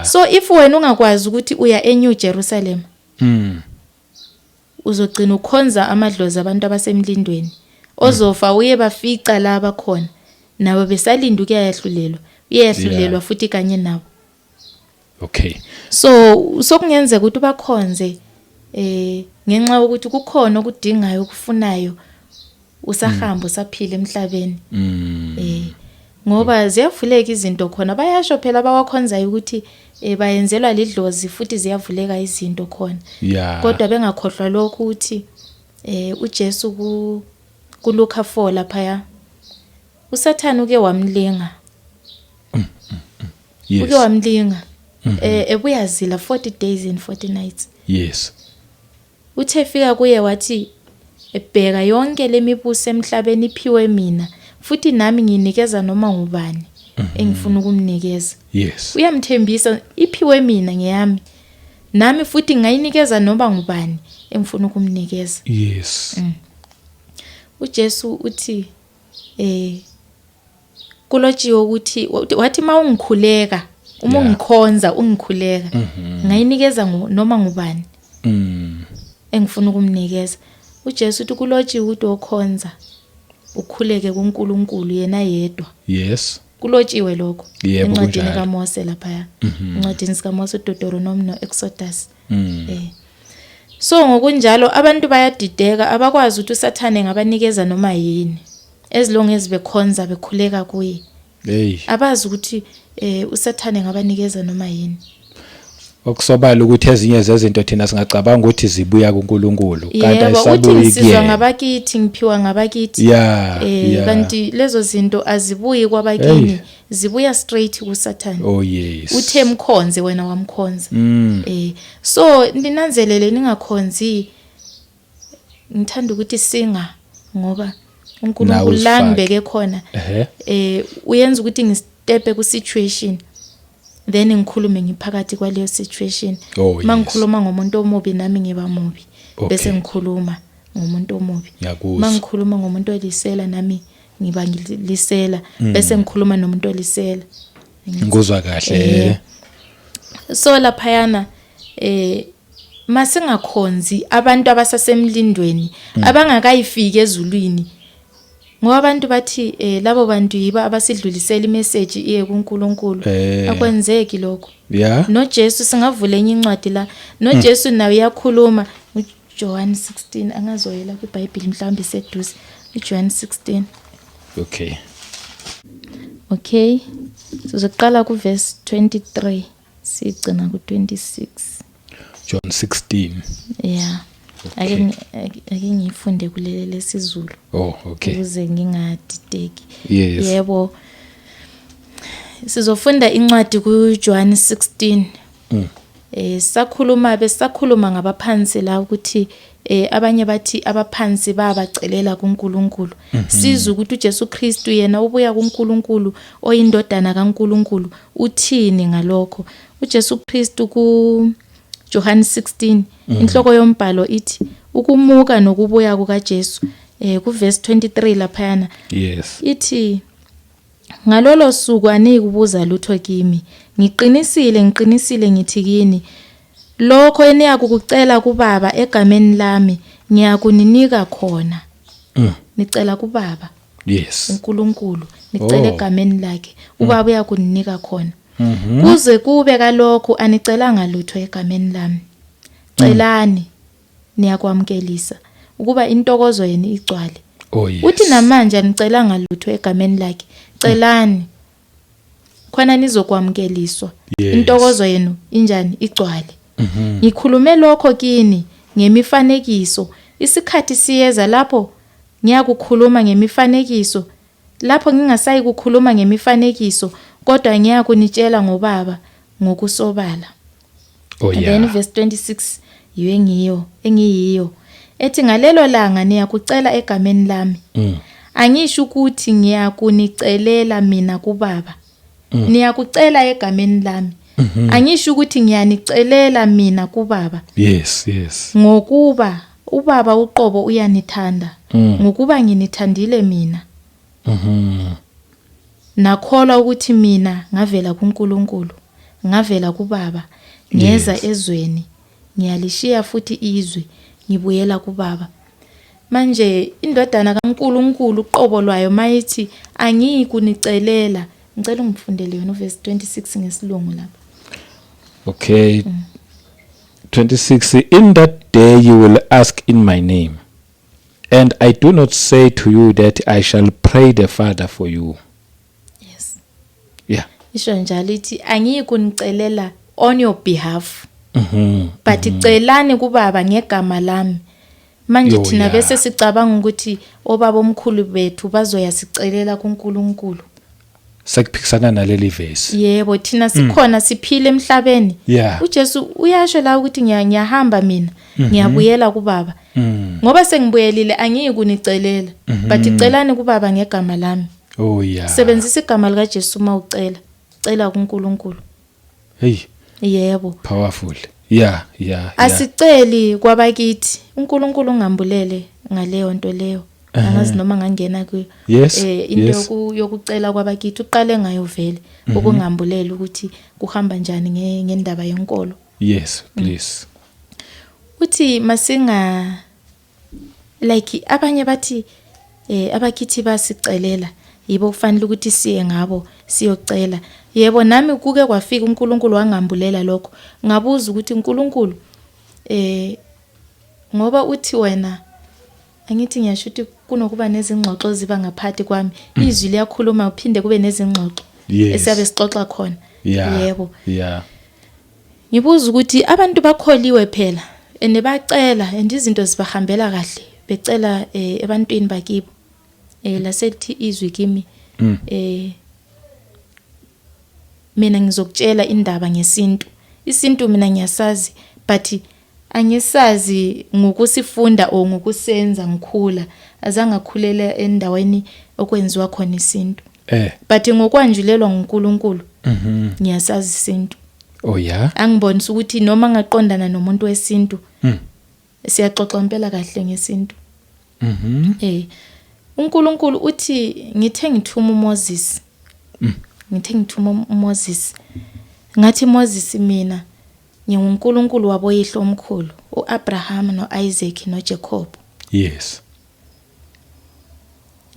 So if wena ungakwazi ukuthi uya eNew Jerusalem, Uzogcina ukhonza amadlozi abantu abasemlindweni. Ozofa uye bafica la abakhona. Nabo besalinda ukuyahlulelwa. Uyahlulelwa futhi kanye nabo.
Okay.
So sokungenzeka ukuthi ubakhonze ngenxa yokuthi kukhona okudingayo okufunayo usahamba usaphila emhlabeni. Ngoba ziyavuleka izinto khona, bayasho phela abawakhonzayo ukuthi bayenzelwa lidlozi futhi ziyavuleka izinto khona. Kodwa bengakhohlwa lokho ukuthi uJesu ku Luka 4 lapha uSathane uke wamlinga. Uke wamlinga. Ebuyazila 40 days and 40 nights. Uthe fika kuye wathi ebheka yonke lemibuso emhlabeni iphiwe mina futhi nami nginikeza noma ngubani engifuna ukumnikeza. Uyamthembisa iphiwe mina ngeyami. Nami futhi ngayinikeza noma ngubani engifuna ukumnikeza. uJesu uthi kulotshiwe ukuthi wathi mawungikhuleka uma ungikhonza ungikhuleka ngayinikeza noma ngubani engifuna ukumnikeza. uJesu uthi kulotshiwe ukuthi okhonza ukhuleke kuNkulunkulu yena yedwa. Kulotshiwe lokho encwadini kaMose lapha. Encwadini kaMose uDeuteronomy noExodus. So ngokunjalo abantu bayadideka, abakwazi ukuthi uSathane ngabanikeza noma yini ezilonge ezibekhonza bekhuleka kuye. Abazi ukuthi uSathane ngabanikeza noma yini.
Okusobala ukuthi ezinye zezinto thina singacabanga ukuthi zibuya kuNkulunkulu kanti ayisabuyi
kuye. Uthi ngisizwa ngabakithi, ngiphiwa ngabakithi. Kanti lezo zinto azibuyi kwabakini, zibuya straight kuSathane.
Oh yes.
Uthe mkhonze wena wamkhonza. So ninanzelele ningakhonzi. Ngithanda ukuthi singa ngoba uNkulunkulu la ngibeke khona uyenza ukuthi ngistepe ku situation then ngikhulume ngiphakathi kwaleyo situation. Mangikhuluma ngomuntu omubi nami ngiba mubi bese ngikhuluma ngomuntu omubi. Mangikhuluma ngomuntu olisela nami ngiba ngilisela bese ngikhuluma nomuntu olisela.
Ngikuzwa kahle.
So laphayana masingakhonzi abantu abasasemlindweni abangakayifiki ezulwini, ngoba abantu bathi labo bantu yiba abasidlulisela imessage iye kuNkulunkulu. Akwenzeki lokho. NoJesu singavula enye incwadi la, noJesu naye uyakhuluma uJohn 16, angazoyela kwiBhayibheli mhlawumbe iseduze, uJohn 16. Okay, sizoqala ku verse 23 sigcina ku 26.
John 16.
Yeah. Ake ngifunde kulele lesiZulu.
Oh, okay.
Ukuze ngingadideki. Yebo. Sizofunda incwadi kuJohn 16. Sakhuluma besakhuluma ngabaphansi la ukuthi abanye bathi abaphansi babacelela kuNkulunkulu. Sizwe ukuthi uJesu Kristu yena ubuya kuNkulunkulu oyindodana kaNkulunkulu uthini ngalokho. uJesu Kristu ku John 16 inhloko yombhalo ithi ukumuka nokubuya kukaJesu ku verse 23 laphayana. Ithi ngalolo suku aniyikubuza lutho kimi, ngiqinisile ngiqinisile ngithi kini, lokho eniyakukucela kuBaba egameni lami ngiyakuninika khona. Nicela kuBaba. uNkulunkulu nicela egameni lakhe, uBaba uyakunika khona. Kuze kube kalokho anicelanga lutho egameni lami. Celani niyakwamkelisa ukuba intokozo yenu igcwale. Uthi namanje anicelanga lutho egameni lakhe. Celani khona nizokwamukeliswa. Intokozo yenu injani? Igcwale. Ngikhulume lokho kini ngemifanekiso. Isikhathi siyeza lapho ngiyakukhuluma ngemifanekiso, lapho ngingasayi kukhuluma ngemifanekiso, kodwa ngiyakunitshela ngoBaba ngokusobala. And then verse 26 yiyo engiyo engiyiyo ethi ngalelo langa niyakucela egameni lami. Angisho ukuthi ngiyakunicelela mina kuBaba. Niyakucela egameni lami. Angisho ukuthi ngiyanicelela mina kuBaba.
Yes, yes.
Ngokuba uBaba uqobo uyanithanda. Ngokuba nginithandile mina. Nakholwa ukuthi mina ngavela kuNkulunkulu, ngavela kuBaba, ngeza ezweni, ngiyalishiya futhi izwe, Ngibuyela kuBaba. Manje indodana kaNkulunkulu uqobo lwayo mayithi angiyikunicelela, ngicela ungifundele yona uverse 26 ngesilungu lapha.
Okay. 26. In that day you will ask in my name, and I do not say to you that I shall pray the Father for you.
Yes. Isho njalo, ithi angiyikunicelela on your behalf, but celani kuBaba ngegama lami. Manje thina bese sicabanga ukuthi obaba omkhulu bethu bazoya sicelela kuNkulunkulu.
Sekuphikisana naleli verse.
Yebo, thina sikhona, siphile emhlabeni. UJesu uyasho la ukuthi ngiyahamba mina, ngiyabuyela kuBaba. Ngoba sengibuyelile, angiyi kunicelela, but celani kuBaba ngegama lami. Sebenzisa igama lika Jesu uma ucela, cela kuNkulunkulu.
Hey.
Yebo.
Powerful.
Asiceli kwabakithi. uNkulunkulu ungambulele ngaleyo nto leyo. Angazi noma ngangena kuyo. Into yokucela kwabakithi uqale ngayo vele ukungambulela ukuthi kuhamba njani ngendaba yenkolo.
Yes, please.
Uthi masinga, like abanye bathi abakithi basicelela, yibo kufanele ukuthi siye ngabo siyocela. Yebo, nami kuke kwafika uNkulunkulu wangambulela lokho. Ngabuza ukuthi, uNkulunkulu, ngoba uthi wena, angithi ngiyasho ukuthi kunokuba nezingxoxo ziba ngaphathi kwami, izwi liyakhuluma, uphinde kube nezingxoxo esiyabe sixoxa khona. Yebo. Ngibuza ukuthi abantu bakholiwe phela and bacela and izinto zibahambela kahle, becela ebantwini bakibo. Lasethi izwi kimi, mina ngizokutshela indaba ngesintu. Isintu mina ngiyasazi, but angisazi ngokusifunda or ngokusenza ngikhula. Azange ngakhulela endaweni okwenziwa khona isintu, but ngokwanjulelwa nguNkulunkulu ngiyasazi isintu. Angibonisa ukuthi noma ngaqondana nomuntu wesintu, siyaxoxa impela kahle ngesintu. UNkulunkulu uthi ngithe ngithuma uMoses. Ngithe ngithuma uMoses. Ngathi, Moses, mina nginguNkulunkulu waboyihlo omkhulu, uAbraham noIsaac noJacob.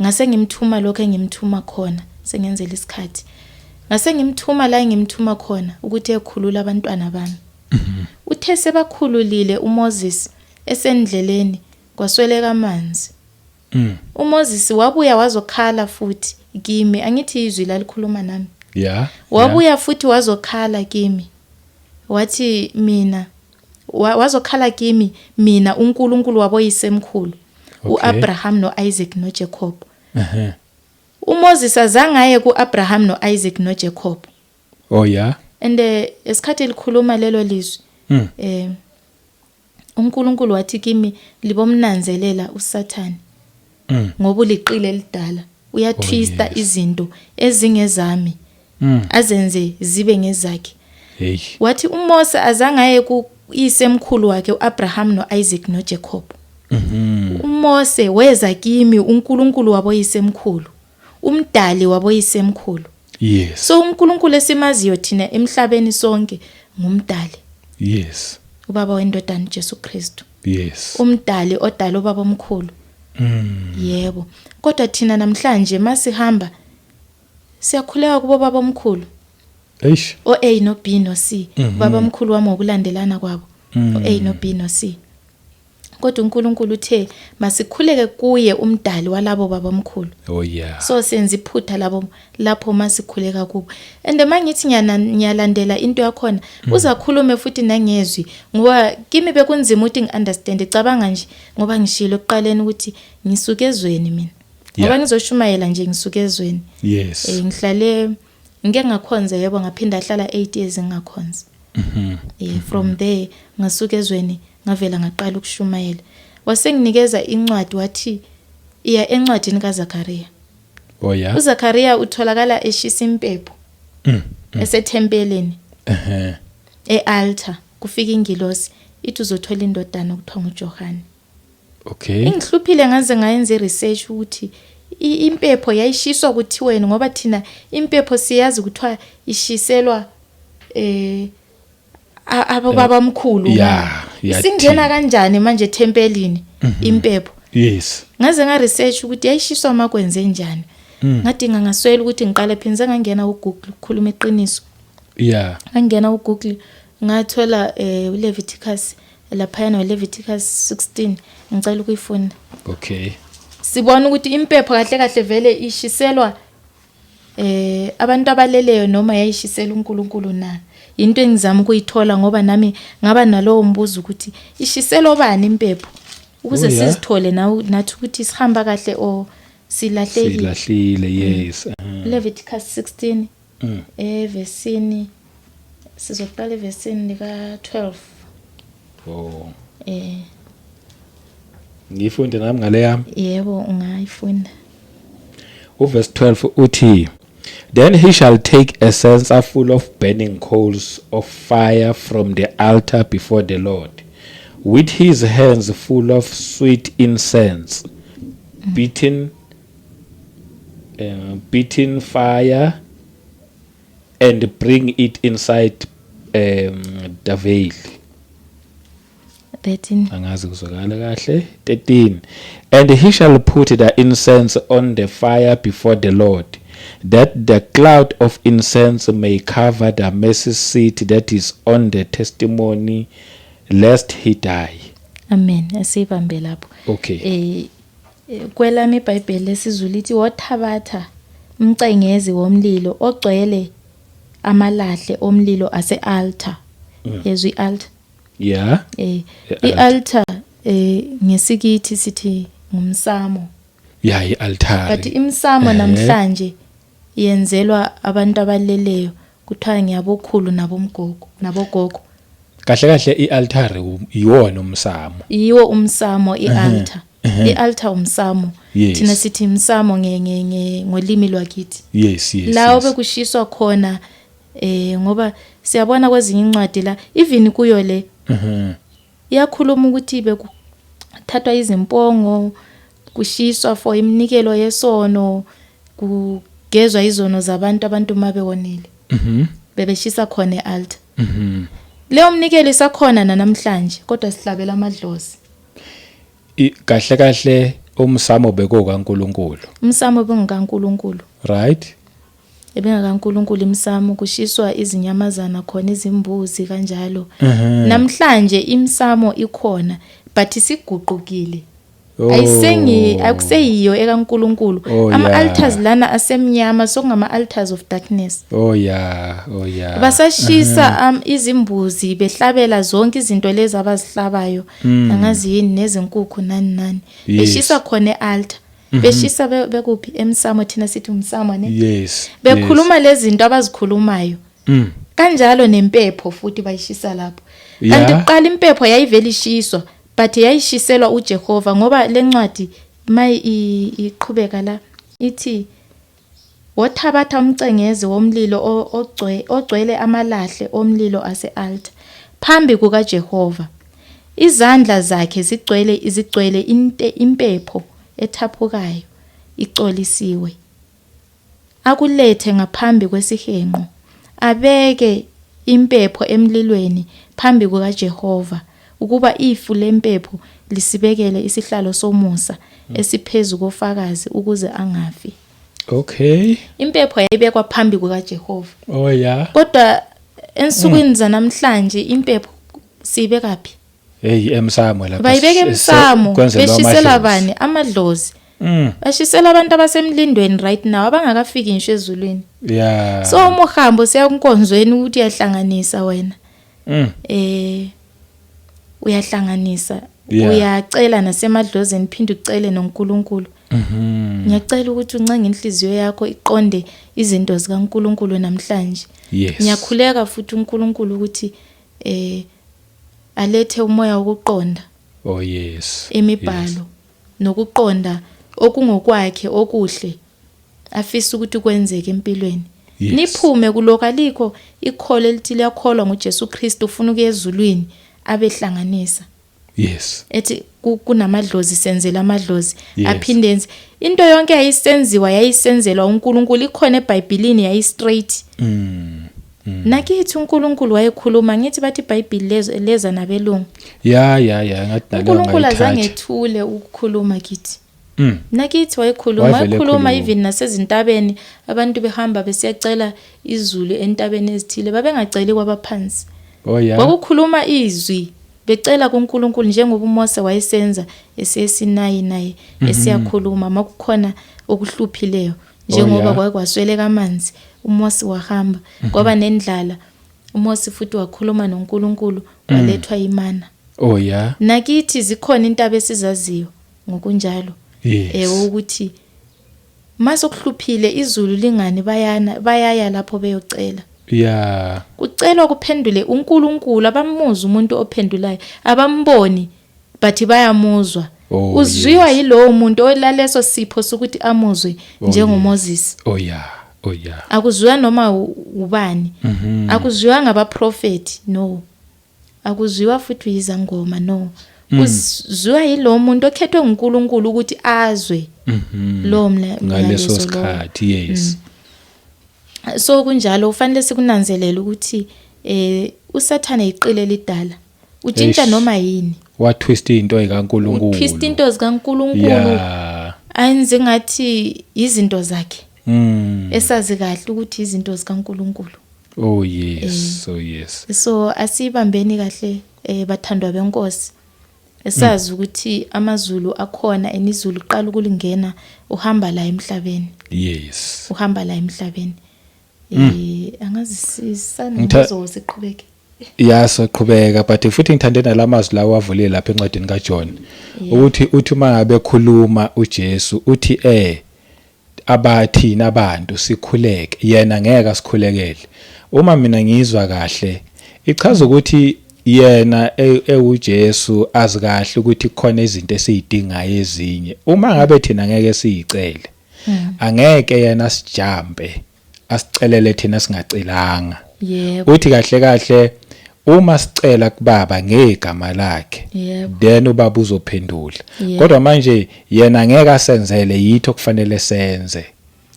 Ngase ngimthuma lokho engimthuma khona, sengenzela isikhathi. Ngase ngimthuma la engimthuma khona ukuthi ekhulula abantwana bami. Uthe sebakhululile uMoses, esendleleni kwasweleka amanzi. UMoses wabuya wazokhala futhi kimi. Angithi izwi lalikhuluma nami. Wabuya futhi wazokhala kimi. Wathi mina wazokhala kimi mina uNkulunkulu waboyisemkhulu, uAbraham noIsaac noJacob. UMoses azange aye kuAbraham noIsaac noJacob. And esikhathi likhuluma lelo lizwi, uNkulunkulu wathi kimi, libomnanzelela uSathane, ngoba uliqile elidala, uyatwista izinto ezingezami, azenze zibe ngezakhe. Wathi uMose azange aye kuyisemkhulu wakhe uAbraham noIsaac noJacob. UMose weza kimi, uNkulunkulu waboyisemkhulu, umdali waboyisemkhulu. So uNkulunkulu esimaziyo thina emhlabeni sonke ngumdali, ubaba wendodana uJesu Kristu, umdali odala ubaba omkhulu. Yebo, kodwa thina namhlanje masihamba siyakhuleka kubo baba omkhulu, o A no B no C, baba omkhulu wami ngokulandelana kwabo, o A no B no C. Kodwa uNkulunkulu uthe masikhuleke kuye umdali walabo baba omkhulu. So senza iphutha labo lapho masikhuleka kubo. And mangithi ngiyalandela into yakhona, uzakhulume futhi nangezwi, ngoba kimi bekunzima ukuthi ngiunderstand. Cabanga nje, ngoba ngishilo ekuqaleni ukuthi ngisuke ezweni mina, ngoba ngizoshumayela nje, ngisuke ezweni. Ngihlale ngike ngakhonza, yebo, ngaphinda ahlala 8 years ngingakhonza. From there ngasuka ezweni, ngavela ngaqala ukushumayela. Wasenginikeza incwadi, wathi iya encwadini kaZakaria. UZakaria utholakala eshisa impepho esethempelini, ealtar. Kufika ingilosi, ithi uzothola indodana okuthiwa nguJohane. Ingihluphile, ngaze ngayenza iresearch ukuthi impepho yayishiswa kuthiweni, ngoba thina impepho siyazi kuthiwa ishiselwa Abobabamkhulu.
Yeah,
Singena kanjani manje ethempelini impepho?
Yes.
Ngaze nga research ukuthi yayishiswa makwenze njani. Ngadinga ngaswela ukuthi ngiqale phinze ngangena ku Google, ukukhuluma iqiniso. Ngangena ku Google, ngathola uLeviticus laphayana, uLeviticus 16. Ngicela ukuyifunda.
Okay.
Sibona ukuthi impepho kahle kahle vele ishiselwa abantu abaleleyo noma yayishisela uNkulunkulu na? Into engizama ukuyithola, ngoba nami ngaba nalowo mbuzo ukuthi ishiselwa bani impepho, ukuze sizithole nathi ukuthi sihamba kahle or silahlekile.
Silahlile, yes.
Leviticus 16, evesini, sizoqala evesini lika 12.
Oh. Ngifunde nami ngale yami.
Yebo, ungayifunda.
Uverse 12 uthi, "Then he shall take a censer full of burning coals of fire from the altar before the Lord, with his hands full of sweet incense, beaten fire, and bring it inside the veil."
13.
Angazi kuzwakala kahle. 13. "And he shall put the incense on the fire before the Lord, that the cloud of incense may cover the mercy seat that is on the testimony, lest he die."
Amen, asibambe lapho.
Okay.
Kwelami iBhayibheli lesiZulu lithi, "Wothabatha umcengezi womlilo ogcwele amalahle omlilo ase-altar." Yezwa i-altar?
Yeah. I-altar.
I-altar ngesikithi sithi ngumsamo.
Yeah, i-altar.
But imsamo namhlanje yenzelwa abantu abaleleyo, kuthiwa ngiyabokhulu nabomgogo nabogogo.
Kahle kahle i-altar iwona umsamo.
Yiwo umsamo i-altar. I-altar umsamo. Thina sithi imsamo nge nge nge ngolimi lwakithi. La bekushiswa khona, ngoba siyabona kwezinye incwadi la, even kuyo le iyakhuluma ukuthi bekuthathwa izimpongo, kushiswa for iminikelo yesono, kugezwa izono zabantu, abantu mabewonile. Bebeshisa khona e-altar. Leyo mnikelo isakhona namhlanje, kodwa sihlabela amadlozi.
Kahle kahle umsamo beko kaNkuluNkulu.
Umsamo bengukaNkuluNkulu.
Right?
EbengakaNkuluNkulu imsamo, kushiswa izinyamazana khona, izimbuzi kanjalo. Namhlanje imsamo ikhona, but isiguqukile. Ayisengi, akuseyiyo ekaNkuluNkulu. Ama altars lana asemnyama, sokungama altars of darkness.
Oh yeah.
Basashisa izimbuzi, behlabela zonke izinto lezi abazihlabayo, angazi yini, nezinkukhu, nani nani. Beshisa khona e-altar, beshisa bekuphi? Emsamo. Thina sithi umsamo, ne?
Yes.
Bekhuluma lezi zinto abazikhulumayo. Kanjalo nempepho futhi bayishisa lapho. Kanti kuqala impepho yayivela ishiswa, but yayishiselwa uJehova, ngoba lencwadi mayi iqhubeka la ithi, "Wothabatha umcengezi womlilo ogcwele amalahle omlilo ase-altar phambi kukaJehova, izandla zakhe zigcwele impepho ethaphukayo icolisiwe, akulethe ngaphambi kwesihenqo, abeke impepho emlilweni phambi kukaJehova, ukuba ifu lempepho lisibekele isihlalo somusa esiphezu kofakazi, ukuze angafi." Impepho yayibekwa phambi kukaJehova. Kodwa ensukwini zanamhlanje impepho siyibeka phi?
Hey, emsamo lapha.
Bayibeka emsamo.
Kwenzelwa
Beshisela
amadlozi.
bani? Amadlozi. Bashisela abantu abasemlindweni right now, abangakafiki ngisho ezulwini. So uma uhambo siya kunkonzweni ukuthi uyahlanganisa wena, uyahlanganisa, uyacela nasemadlozini, phinde ucele noNkulunkulu. Ngiyacela ukuthi uncenge inhliziyo yakho iqonde izinto zikaNkulunkulu namhlanje. Ngiyakhuleka futhi uNkulunkulu ukuthi alethe umoya wokuqonda imibhalo nokuqonda okungokwakhe okuhle afisa ukuthi kwenzeke empilweni. Niphume kulokho. Alikho ikholo elithi liyakholwa nguJesu Kristu, ufuna ukuya ezulwini, abehlanganisa ethi kunamadlozi, senzela amadlozi, aphinde enze into yonke yayisenziwa, yayisenzelwa uNkulunkulu, ikhona eBhayibhelini, yayi straight. Nakithi uNkulunkulu wayekhuluma, ngithi bathi iBhayibheli leza nabelungu.
Ya ya ya, ngathi naleyo
uNkulunkulu azange
ngayithatha.
ethule ukukhuluma kithi. Nakithi wayekhuluma.
Wayevele
Wayekhuluma
ekhuluma.
even nasezintabeni, abantu behamba besiyacela izulu entabeni ezithile, babengaceli kwabaphansi.
Oh yeah.
Kwakukhuluma izwi becela kuNkulunkulu, njengoba uMose wayesenza eseSinayi naye esiyakhuluma makukhona okuhluphileyo, njengoba kwake kwasweleka amanzi, uMose wahamba, kwaba nendlala, uMose futhi wakhuluma noNkulunkulu, kwalethwa imana.
Oh yeah.
Nakithi zikhona intaba esizaziyo ngokunjalo. Ukuthi masokuhluphile izulu lingani, bayana bayaya lapho beyocela. Kucelwa kuphendule uNkulunkulu, abamuzwa umuntu ophendulayo, abamboni but bayamuzwa. Uzwiwa yilowo muntu olaleso sipho sokuthi amuzwe, njengoMoses.
Oh yeah. Oh yeah.
Akuzwiwa noma ubani. Akuzwiwa ngabaprofeti, no. Akuzwiwa futhi yizangoma, no. Kuzwiwa yilowo muntu okhethwe nguNkulunkulu ukuthi azwe lo
ngaleso
mlayezo lowo.
sikhathi, yes.
So kunjalo, kufanele sikunanzelele ukuthi uSathane iqile lidala, utshintsha noma yini.
Wa-twist into ekaNkulunkulu.
Twist into zikaNkulunkulu, ayenze ngathi izinto zakhe, esazi kahle ukuthi izinto zikaNkulunkulu.
Oh yes. Oh yes.
So asibambeni kahle, bathandwa benkosi, esazi ukuthi amazulu akhona, enizulu qala ukulingena uhamba la emhlabeni. Uhamba la emhlabeni. Angazi sisanombuzo, siqhubeke?
Ya, soqhubeka, but futhi ngithande nalamazwi lawo avulile lapha encwadini kaJohn, ukuthi uthi uma ngabe khuluma uJesu uthi abathina abantu sikhuleke, yena ngeke asikhulekele. Uma mina ngizwa kahle, ichaza ukuthi yena ewuJesu azi kahle ukuthi kukhona izinto esizidingayo ezinye, uma ngabe thina ngeke siyicele, angeke yena sijampe asicelele thina singacelanga. Uthi kahle kahle uma sicela kubaba ngegama lakhe, then ubaba uzophendula. Kodwa manje yena ngeke asenzele, yitho kufanele senze.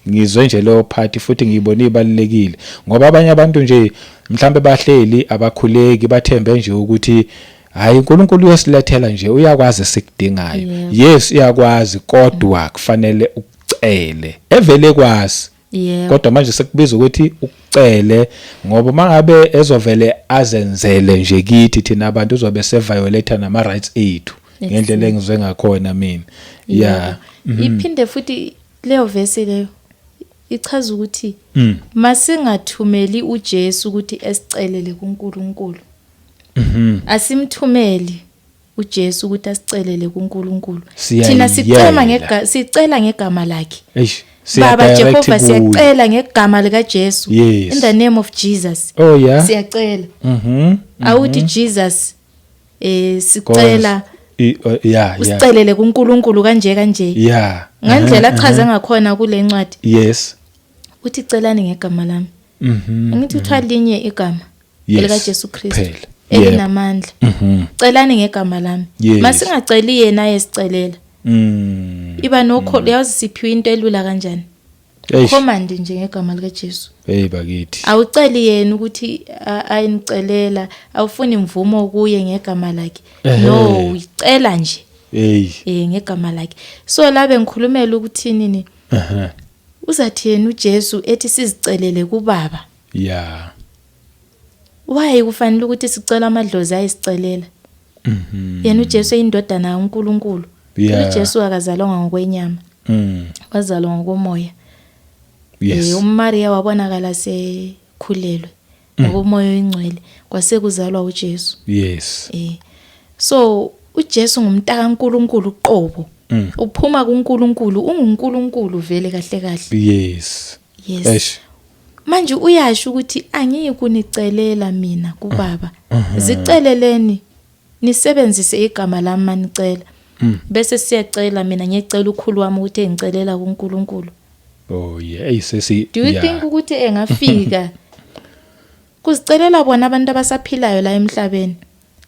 Ngizwe nje leyo part futhi ngiyibona ibalulekile, ngoba abanye abantu nje mhlambe bahleli abakhuleki, bathembe nje ukuthi hayi, uNkulunkulu uyosilethela nje, uyakwazi esikudingayo. Yes, uyakwazi, kodwa kufanele ukucele evele kwazi. Kodwa manje sekubiza ukuthi ukucele, ngoba mangabe ezovele azenzele nje kithi thina abantu, uzobe se-violate nama rights ethu ngendlela engizwe ngakhona mina, yeah.
Iphinde futhi leyo verse leyo ichaza ukuthi masingathumeli uJesu ukuthi esicelele kuNkulunkulu. Asimthumeli uJesu ukuthi asicelele kuNkulunkulu. Thina sicela sicela ngegama lakhe.
Eish.
Baba
Siya-direct
Jehova,
kuye.
Siyacela ngegama lika Jesu. In the name of Jesus.
Oh yeah.
Siyacela. Awuthi Jesus, sicela
Yeah.
usicelele kuNkulunkulu kanje kanje. Ngandlela achaze ngakhona kule ncwadi. Uthi celani ngegama lami. Angithi uthiwa linye igama elika Jesu Kristu
Kuphela.
Elinamandla. Celani ngegama lami. Masingaceli yena ayesicelela. Iba nokho, yazi siphiwe into elula kanjani?
Eish.
Command nje ngegama lika Jesu.
Hey bakithi.
Awuceli yena ukuthi ayinicelela, awufuni imvumo kuye ngegama lakhe. No, uyicela nje
Hey.
Ngegama lakhe. So la bengikhulumela ukuthini ni? Uzathi yena uJesu ethi sizicelele kubaba. Why kufanele ukuthi sicela amadlozi ayisicelela? Yena uJesu eyindodana kaNkuluNkulu. UJesu akazalwanga ngokwenyama, wazalwa ngokomoya. UMaria wabonakala sekhulelwe ngokomoya oyingcwele, kwase kuzalwa uJesu. So uJesu ngumntaka kaNkuluNkulu uqobo. Uphuma kuNkulunkulu, unguNkulunkulu vele kahle kahle. Yes.
Eish.
Manje uyasho ukuthi angiyikunicelela mina kubaba. Ziceleleni, nisebenzise igama lami manicela. Bese siyacela, mina ngiyecela ukhulu wami ukuthi engicelela kuNkulunkulu.
Oh yeah, hey sesi.
Do you think ukuthi engafika kuzicelela bona abantu abasaphilayo la emhlabeni?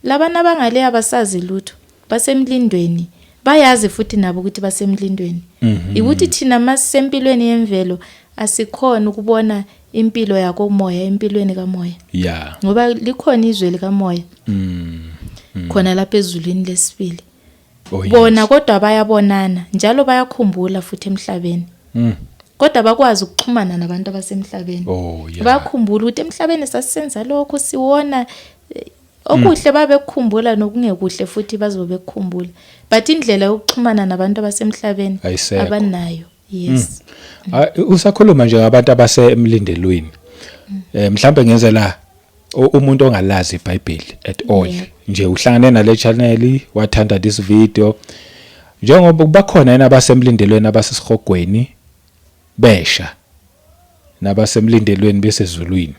Labana abangale abasazi lutho, basemlindweni. Bayazi futhi nabo ukuthi basemlindweni. Ukuthi thina masempilweni yemvelo asikhona ukubona. Impilo yakomoya, empilweni kamoya. Ngoba likhona izwe likamoya. Khona lapha ezulwini lesibili.
Oh, yes.
Bona kodwa bayabonana njalo, bayakhumbula futhi emhlabeni. Kodwa bakwazi ukuxhumana nabantu abasemhlabeni. Bayakhumbula ukuthi emhlabeni sasisenza lokhu, siwona okuhle babekukhumbula, nokungekuhle futhi bazobe bekukhumbula, but indlela yokuxhumana nabantu abasemhlabeni
Ayisekho.
abanayo, yes.
Ah, usakhuluma nje ngabantu abasemlindelweni, mhlambe ngenzela umuntu ongalazi iBhayibheli at all, nje uhlangane nale channel, wathanda this video, njengoba bakhona yena abasemlindelweni abasesihogweni besha nabasemlindelweni besezulwini?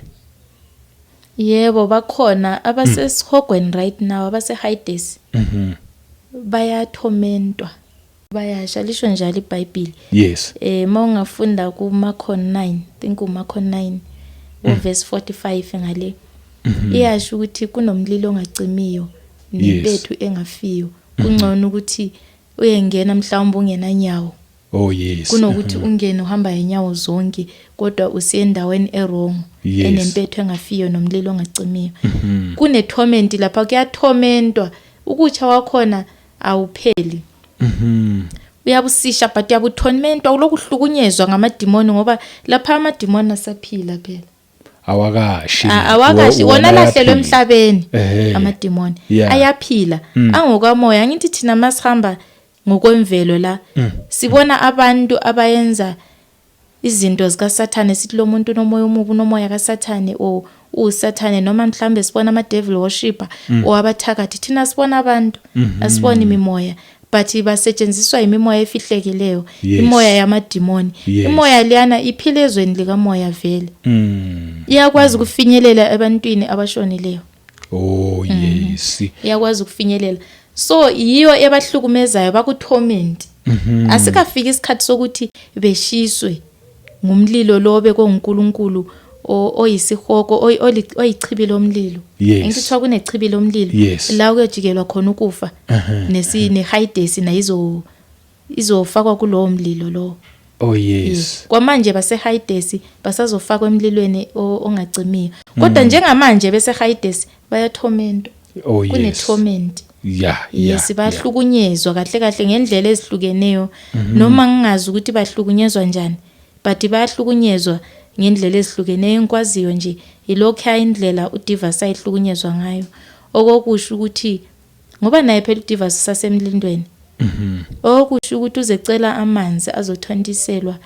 Yebo, bakhona abasesihogweni right now, abase-Hades. Bayatormentwa, bayasha, lisho njalo iBhayibheli. Mawungafunda kuMarko 9, think uMarko 9 uverse 45 ngale, iyasho ukuthi kunomlilo ongacimiyo nempethu engafiyo. Kungcono ukuthi uyengena mhlawumbe ungenanyawo kunokuthi ungene uhamba ngenyawo zonke kodwa usendaweni e-wrong, enempethu engafiyo nomlilo ongacimiyo. Kune torment lapha, kuyatormentwa, ukutsha wakhona awupheli. Uyabusisha, but uyabutormentwa, ulokuhlukunyezwa ngamadimoni, ngoba lapha amadimoni asaphila phela.
Awakashi.
Awakashi. Wona lahlelwe
Ayaphila.
Emhlabeni amadimoni ayaphila, angokamoya. Ngithi thina masihamba ngokwemvelo la, sibona abantu abayenza izinto zikaSathane, sithi lo muntu unomoya omubi, unomoya kaSathane or uSathane, noma mhlambe sibona ama devil worshipper or abathakathi. Thina sibona abantu, asiboni imimoya, but basetshenziswa imimoya efihlekileyo, imoya yamadimoni. Imoya leyana iphila ezweni likamoya vele, iyakwazi ukufinyelela ebantwini abashonileyo. Iyakwazi ukufinyelela, so yiyo ebahlukumezayo, bakutorment. Asikafiki isikhathi sokuthi beshiswe ngumlilo lo bekonguNkulunkulu oyisihoko, oyichibi lomlilo. Angithi kuthiwa kunechibi lomlilo la kuyojikelwa khona ukufa, nesi neHades nayizo izofakwa kulowo mlilo lo. Kwamanje baseHades, basazofakwa emlilweni ongacimiyo, kodwa njengamanje beseHades bayatormentwa. Kune-torment. Yes, bahlukunyezwa kahle kahle ngendlela ezihlukeneyo, noma ngingazi ukuthi bahlukunyezwa njani, but bayahlukunyezwa ngendlela ezihlukeneyo. Engikwaziyo nje ilokhu, indlela uDivas ayihlukunyezwa ngayo, okokusho ukuthi ngoba naye phela uDivas usasemlindweni, okusho ukuthi uzecela amanzi azothontiselwa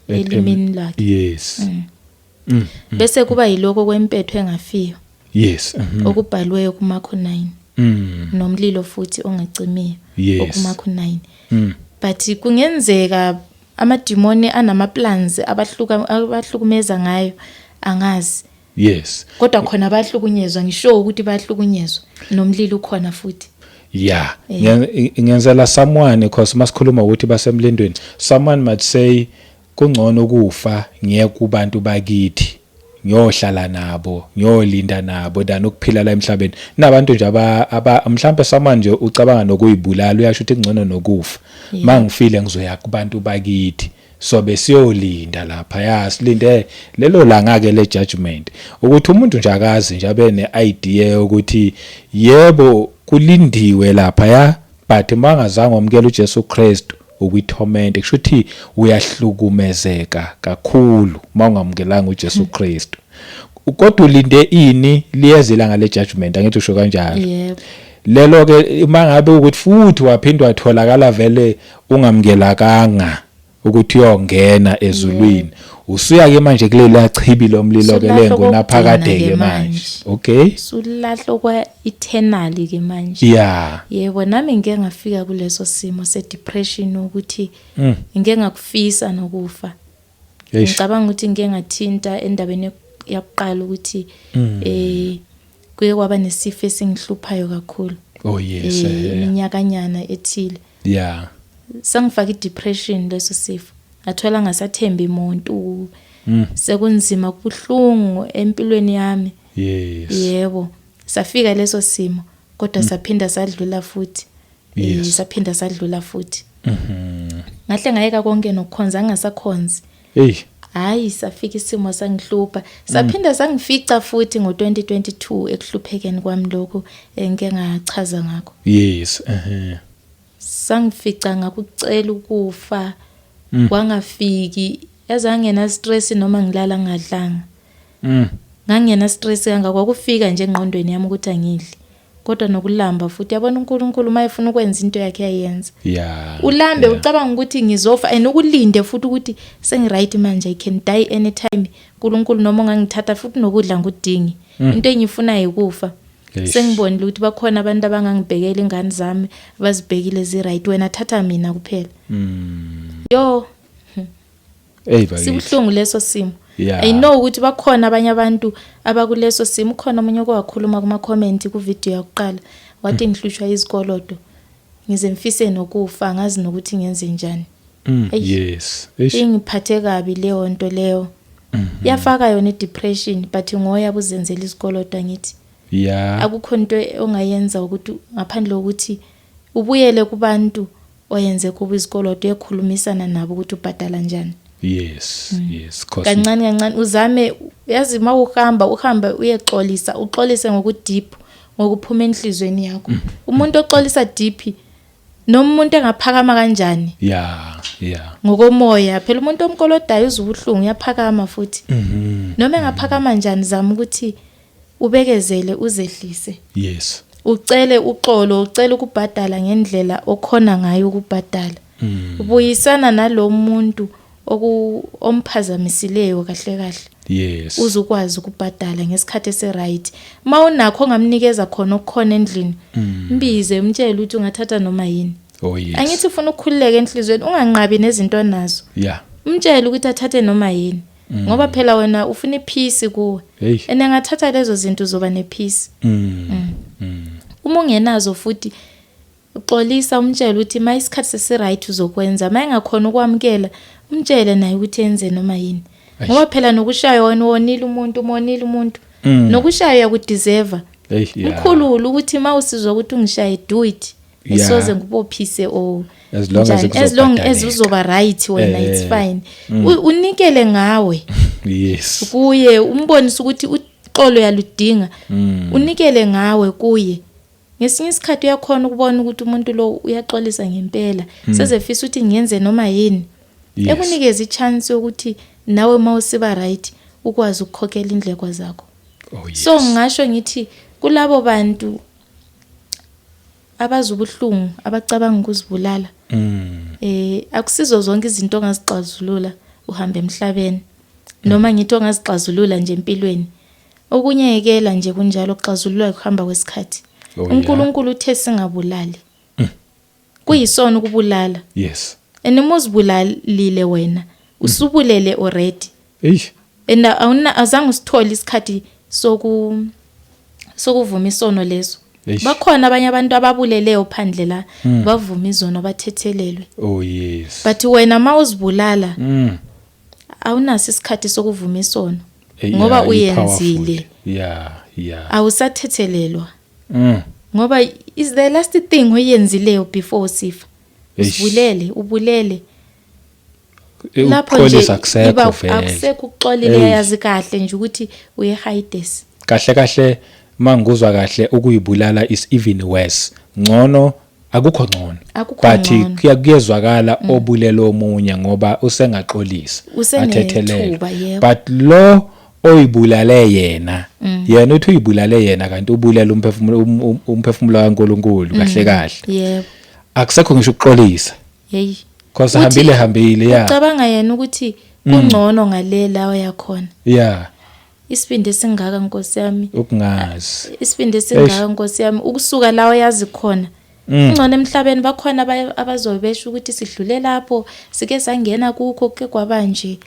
elimini lakhe. Bese kuba yiloko kwempethu engafiyo okubhaliweyo kuMarko 9, nomlilo futhi ongacimiyo okuMarko 9. But kungenzeka amadimoni anama plans abahluka abahlukumeza ngayo, angazi. Kodwa khona bayahlukunyezwa, ngisho ukuthi bayahlukunyezwa, nomlilo ukhona futhi.
Ngenzela someone, because masikhuluma ukuthi basemlindweni, someone might say kungcono ukufa ngiye kubantu bakithi, ngiyohlala nabo, ngiyolinda nabo, than ukuphila la emhlabeni nabantu nje aba mhlambe someone nje ucabanga nokuyibulala, uyasho ukuthi kungcono nokufa, mangifile ngizoya kubantu bakithi, so besiyolinda lapha, ya, silinde lelo langa ke le judgment, ukuthi umuntu nje akazi nje abe ne idea yokuthi yebo, kulindiwe lapha, ya, but mangazange wamukela uJesu Kristu ukwitorment, kusho ukuthi uyahlukumezeka kakhulu mawungamukelanga uJesu Kristu. Kodwa ulinde ini? Liyeza ilanga le judgment, angithi usho kanjalo?
Yebo.
Lelo ke mangabe ukuthi futhi waphinda watholakala vele ungamkelakanga ukuthi uyongena ezulwini, usuya ke manje kuleli chibi lomlilo ke
Sulahla
lengona phakade
okokugcina
ke
ke
manje.
Manje. Sulahlo kwa eternal ke manje. Yebo, nami ngike ngafika kuleso simo se depression ukuthi ngike ngakufisa nokufa. Ngicabanga ukuthi ngike ngathinta endabeni yakuqala ukuthi kuye kwaba nesifo esingihluphayo kakhulu. Iminyakanyana ethile. Sangifaka i-depression leso sifo. Ngathola ngasathembi umuntu. Sekunzima, kubuhlungu empilweni yami. Yebo. Safika leso simo, kodwa saphinda sadlula futhi. Saphinda sadlula futhi. Ngahle ngayeka konke nokukhonza, angasakhonzi.
Hey.
Hayi, safika isimo sangihlupha, saphinda sangifica futhi ngo-2022 ekuhluphekeni kwami lokhu engike ngachaza ngakho.
Yes.
Sangifica ngakucela ukufa, kwangafiki. Yaze ngangena stress noma ngilala ngadlanga. Ngangena stress kangaka, kwakufika nje engqondweni yami ukuthi angidli, kodwa nokulamba futhi. Yabona, uNkulunkulu uma efuna ukwenza into yakhe ayenza. Ulambe, ucabanga ukuthi ngizofa, and ukulinde futhi ukuthi sengiright manje, I can die anytime, uNkulunkulu noma ungangithatha futhi nokudla ngudingi, into engiyifunayo ukufa. Sengibonile ukuthi bakhona abantu abangangibhekela ingane zami, abazibhekile zi-right, wena thatha mina kuphela. Yo.
Hey bakithi.
Sibuhlungu leso simo. I know ukuthi bakhona abanye abantu abakuleso simo. Ukhona omunye okwakhuluma kuma-comment ku-video yakuqala, wathi ngihlushwa izikolodo, ngize ngifise nokufa, angazi nokuthi ngenze njani. Eish.
Yes. Eish.
Ingiphathe kabi leyo nto leyo. Yafaka yona i-depression, but ngoya buzenzela izikolodo, angithi? Akukho into ongayenza ukuthi ngaphandle kokuthi ubuyele kubantu oyenze kubo izikolodo, uyekhulumisana nabo ukuthi ubhadala njani.
Yes. 'Cause
Kancane kancane uzame, yazi, uma uhamba uhamba uyexolisa, uxolise ngokudeep, ngokuphuma enhlizweni yakho. Umuntu oxolisa deep, noma umuntu engaphakama kanjani ngokomoya, phela umuntu omkolodayo uzwa ubuhlungu, uyaphakama futhi. Noma engaphakama njani, zama ukuthi ubekezele, uzehlise, ucele uxolo, ucele ukubhadala ngendlela okhona ngayo ukubhadala. Ubuyisana nalo muntu omphazamisileyo kahle kahle, uzukwazi ukubhadala ngesikhathi esiright. Uma unakho ongamnikeza khona okukhona endlini, mbize, umtshele ukuthi ungathatha noma yini. Angithi ufuna ukukhululeka enhliziyweni, unganqabi nezinto onazo. Umtshele ukuthi athathe noma yini, ngoba phela wena ufuna ipeace kuwe.
Hey.
And engathatha lezo zinto uzoba nepeace. Uma ungenazo futhi, uxolisa, umtshele ukuthi ma isikhathi sesiright uzokwenza. Ma engakhona ukwamukela, umtshele naye ukuthi enze noma yini. Ngoba phela nokushaya, wena wonile umuntu, umonile umuntu. Nokushaya uyakudeserve.
Hey, yeah.
Mkhulule ukuthi ma usizwa ukuthi ungishaye, do it. Ngisoze ngikubophise or
As long as
njani. As long as
kuzobhadaleka.
uzoba right wena, it's fine. Unikele ngawe kuye, umbonise ukuthi uxolo uyaludinga. Unikele ngawe kuye. Ngesinye isikhathi uyakhona ukubona ukuthi umuntu lo uyaxolisa ngempela, sezefisa ukuthi ngiyenze noma yini. Ekunikeza ichance yokuthi nawe mawusiba right ukwazi ukukhokhela indleko zakho. So ngingasho ngithi kulabo bantu abazi ubuhlungu, abacabanga ukuzibulala, akusizo zonke izinto ongazixazulula uhamba emhlabeni, noma ngithi ongazixazulula nje empilweni. Okunye yekela nje kunjalo, kuxazululwa ukuhamba kwesikhathi. UNkulunkulu uthe singabulali, kuyisona ukubulala. And uma uzibulalile wena, usubulele already. And awuna azange usithole isikhathi sokuvuma isono leso. Bakhona abanye abantu ababuleleyo phandle la, bavuma izono, bathethelelwe. But wena ma uzibulala, awunaso isikhathi sokuvuma isono, ngoba
i-powerful.
uyenzile. Awusathethelelwa, ngoba is the last thing oyenzileyo before usifa. Usibulele, ubulele. Lapho nje
Ukuxolisa akusekho vele.
Akusekho ukuxolile. Yazi kahle nje ukuthi uye Hades.
Kahle kahle, mangikuzwa kahle, ukuyibulala is even worse. Ngcono akukho ngcono.
Akukho
But
ngcono.
Kuyezwakala obulela omunye ngoba usengaxolisa,
Usenethuba,
athethelele.
Yebo.
But lo oyibulale yena, yena uthi uyibulale yena, kanti ubulela umphefumulo, umphefumulo kaNkuluNkulu kahle kahle. Akusekho ngisho ukuxolisa.
Hey.
Cause hambile hambile, yeah.
Ucabanga yena ukuthi kungcono ngale lawo yakhona. Isibindi esingaka, Nkosi yami.
Ukungazi.
Isibindi esingaka, Nkosi yami, ukusuka lawo yazi khona. Kungcono emhlabeni, bakhona abazobe besho ukuthi sidlule lapho, sike sangena kukho, kuke kwaba nje.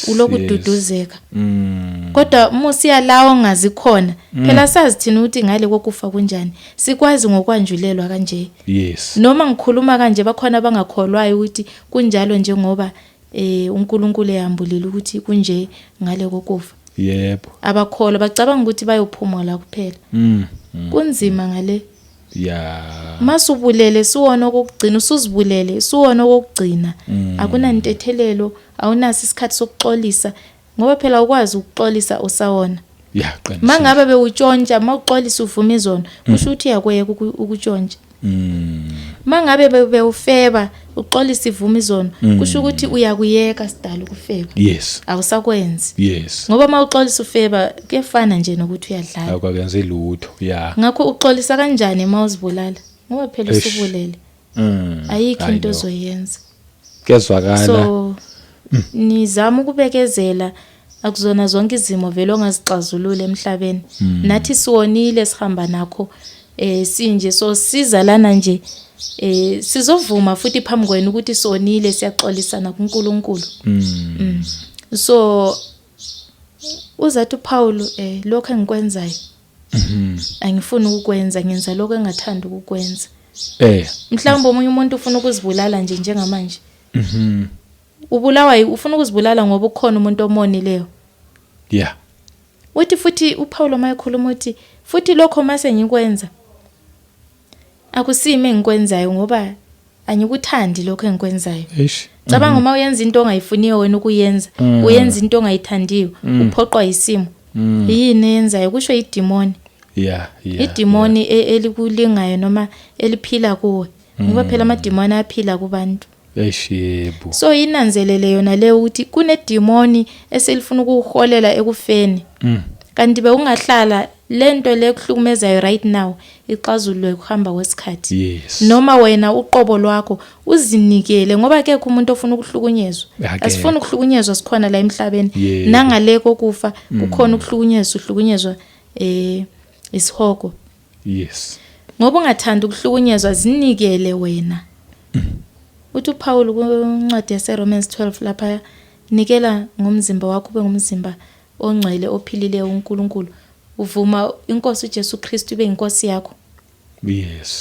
Ulokhu duduzeka. Kodwa uma usiya la ongazi khona, phela sazi thina ukuthi ngale kokufa kunjani. Sikwazi ngokwanjulelwa kanje. Noma ngikhuluma kanje, bakhona abangakholwayo ukuthi kunjalo, njengoba uNkulunkulu eyambulile ukuthi kunje ngale kokufa. Abakholwa, bacabanga ukuthi bayophumula kuphela. Kunzima ngale.
Yeah.
Masubulele siwona okugcina, usuzibulele siwona okugcina. Akunantethelelo, awunaso isikhathi sokuxolisa ngoba phela ukwazi ukuxolisa usawona.
Yeah, qinisile.
Mangabe bewutshontsha, mawuxolisa uvuma izono, kusho ukuthi uyakweka ukutshontsha. Mangabe bewufeba, uxolisa ivuma izono, kusho ukuthi uyakuyeka sidala ukufeba. Awusakwenzi. Ngoba mawuxolisa ufeba kuyefana nje nokuthi uyadlala.
Akwakenzi lutho. Yeah.
Ngakho uxolisa kanjani mawuzibulala? Ngoba phela
Eish.
usubulele. Ayikho
I
into
know.
ozoyenza.
Kuyezwakala.
So nizama ukubekezela, akuzona zonke izimo vele ongazixazulula emhlabeni. Nathi siwonile, sihamba nakho sinje, so siza lana nje sizovuma futhi phambi kwenu ukuthi sonile, siyaxolisana kuNkulunkulu. So uzathi uPaul, lokho engikwenzayo angifuni ukukwenza, ngenza lokho engathanda ukukwenza. Mhlawumbe omunye umuntu ufuna ukuzibulala nje njengamanje. Ubulawa ufuna ukuzibulala ngoba ukhona umuntu omonileyo. Uthi futhi uPaul mayekhuluma uthi futhi lokho mase ngikwenza akusimi engikwenzayo ngoba angikuthandi lokho engikwenzayo.
Eish.
Cabanga uma uyenza into ongayifuniyo wena ukuyenza, uyenza into ongayithandiyo, uphoqwa isimo. Yini eyenzayo? Kusho idemoni. Idemoni elikulingayo noma eliphila kuwe. Ngoba phela amademoni aphila kubantu.
Eish, yebo.
So inanzelele yona leyo ukuthi kunedemoni eselifuna ukuholela ekufeni. Kanti bewungahlala lento le kuhlukumezayo right now ixazululwe kuhamba kwesikhathi. Noma wena uqobo lwakho uzinikele, ngoba akekho umuntu ofuna ukuhlukunyezwa.
Akekho.
Asifuni ukuhlukunyezwa, sikhona la emhlabeni. Nangale kokufa kukhona ukuhlukunyezwa, uhlukunyezwa isihogo. Ngoba ungathanda ukuhlukunyezwa, zinikele wena. Uthi uPaul kuncwadi yaseRomans 12 lapha, nikela ngomzimba wakho ube ngumzimba ongcwele ophilileyo uNkulunkulu. Uvuma inkosi uJesu Kristu ibe inkosi yakho.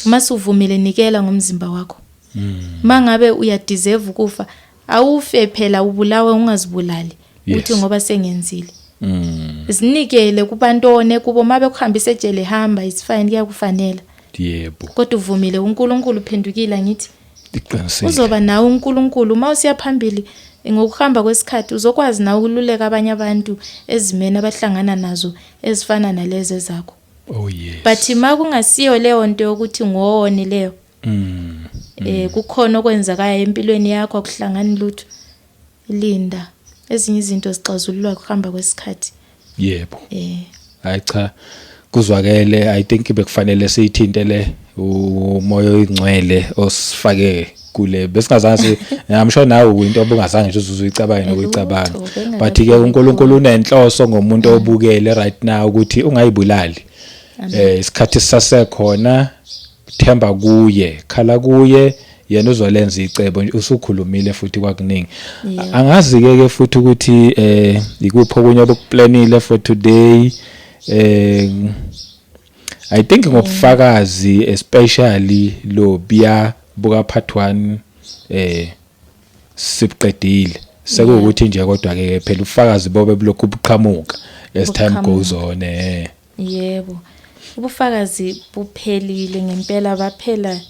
Masuvumile, nikela ngomzimba wakho. Mangabe uyadeserve ukufa, awufe phela, ubulawe, ungazibulali. Uthi ngoba sengenzile. Zinikele kubantu one kubo, mabe kuhambisa ejele hamba, it's fine, kuyakufanela. Kodwa uvumile uNkulunkulu, uphendukile ngithi.
Iqinisile.
Uzoba nawe uNkulunkulu uma usiya phambili ngokuhamba kwesikhathi, uzokwazi nawe ukululeka abanye abantu ezimeni abahlangana nazo ezifana nalezi ezakho.
Oh yes.
But makungasiyo leyo nto yokuthi ngowoni leyo. Kukhona okwenzakayo empilweni yakho, akuhlangani lutho. Linda. Ezinye izinto zixazululwa kuhamba kwesikhathi.
Yebo. Hayi cha, kuzwakele. I think bekufanele siyithinte le, umoya oyingcwele osifake kule, besingazange, I'm sure nawe into obungazange nje uzuyicabange nokuyicabanga.
Lutho,
But ke uNkulunkulu unenhloso ngomuntu obukele right now ukuthi ungayibulali. Isikhathi sisasekhona, themba kuye, khala kuye, yena uzolenza icebo. Usukhulumile futhi kwakuningi. Angazi ke ke futhi ukuthi ikuphi okunye obukuplanile for today. I think ngobufakazi especially lo biya buka part 1 sibuqedile, sekuwukuthi nje kodwa ke phela ubufakazi bobe bulokhu buqhamuka as time goes on.
Yebo. Ubufakazi buphelile ngempela, baphela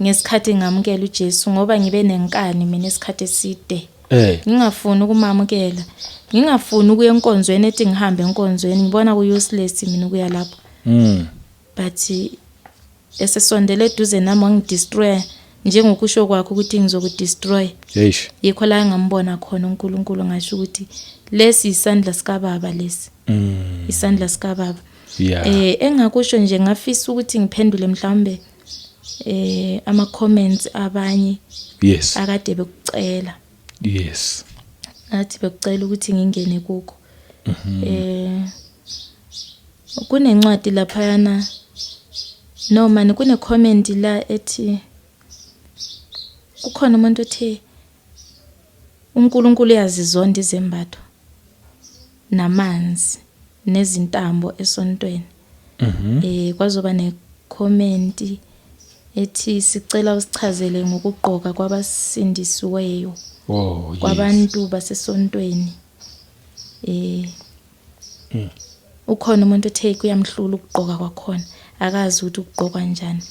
ngesikhathi ngamukela uJesu, ngoba ngibe nenkani mina isikhathi eside. Ngingafuni ukumamukela. Ngingafuni ukuya enkonzweni, ethi ngihambe enkonzweni, ngibona ku useless mina ukuya lapho. But esesondele eduze nami wangidestroy, njengokusho kwakho ukuthi ngizokudestroy.
Eish.
Yikho la engambona khona uNkulunkulu, ngasho ukuthi lesi isandla sika baba lesi. Isandla sika baba. Engakusho nje, ngafisa ukuthi ngiphendule mhlawumbe ama comments abanye akade bekucela. Athi bekucela ukuthi ngingene kukho. Kunencwadi lapha yana, no man, kune comment la ethi kukhona umuntu othi uNkulunkulu uyazizonda izembatho namanzi nezintambo esontweni. Kwazoba ne comment ethi sicela usichazele ngokugqoka kwabasindisiweyo.
Oh yes.
Kwabantu basesontweni. Ukhona umuntu othe kuyamhlula ukugqoka kwakhona, akazi ukuthi ukugqokwa kanjani.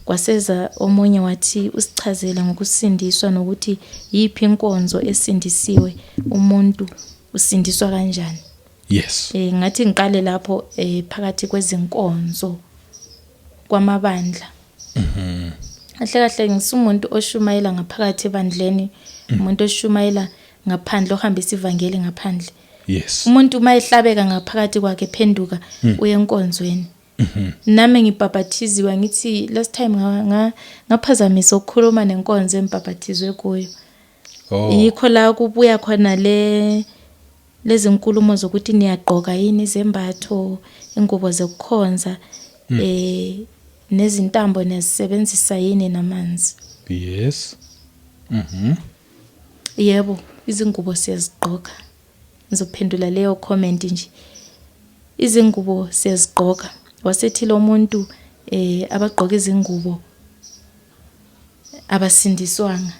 Kwaseza omunye wathi usichazele ngokusindiswa nokuthi yiphi inkonzo esindisiwe, umuntu usindiswa kanjani. Ngathi ngiqale lapho phakathi kwezinkonzo kwamabandla. Kahle kahle ngisumuntu oshumayela ngaphakathi ebandleni, umuntu oshumayela ngaphandle, ohambisa ivangeli ngaphandle. Umuntu uma ehlabeka ngaphakathi kwakhe phenduka uye enkonzweni. Nami ngibhabhathiziwe, ngithi last time ngaphazamisa ukukhuluma nenkonzo engibhabhathizwe kuyo. Yikho la kubuya khona le lezinkulumo zokuthi niyagqoka yini izembatho, ingubo zokukhonza, nezintambo niyazisebenzisa yini namanzi. Yebo, izingubo siyazigqoka. Ngizophendula leyo comment nje. Izingubo siyazigqoka. Wasethi lo muntu abagqoka izingubo abasindiswanga.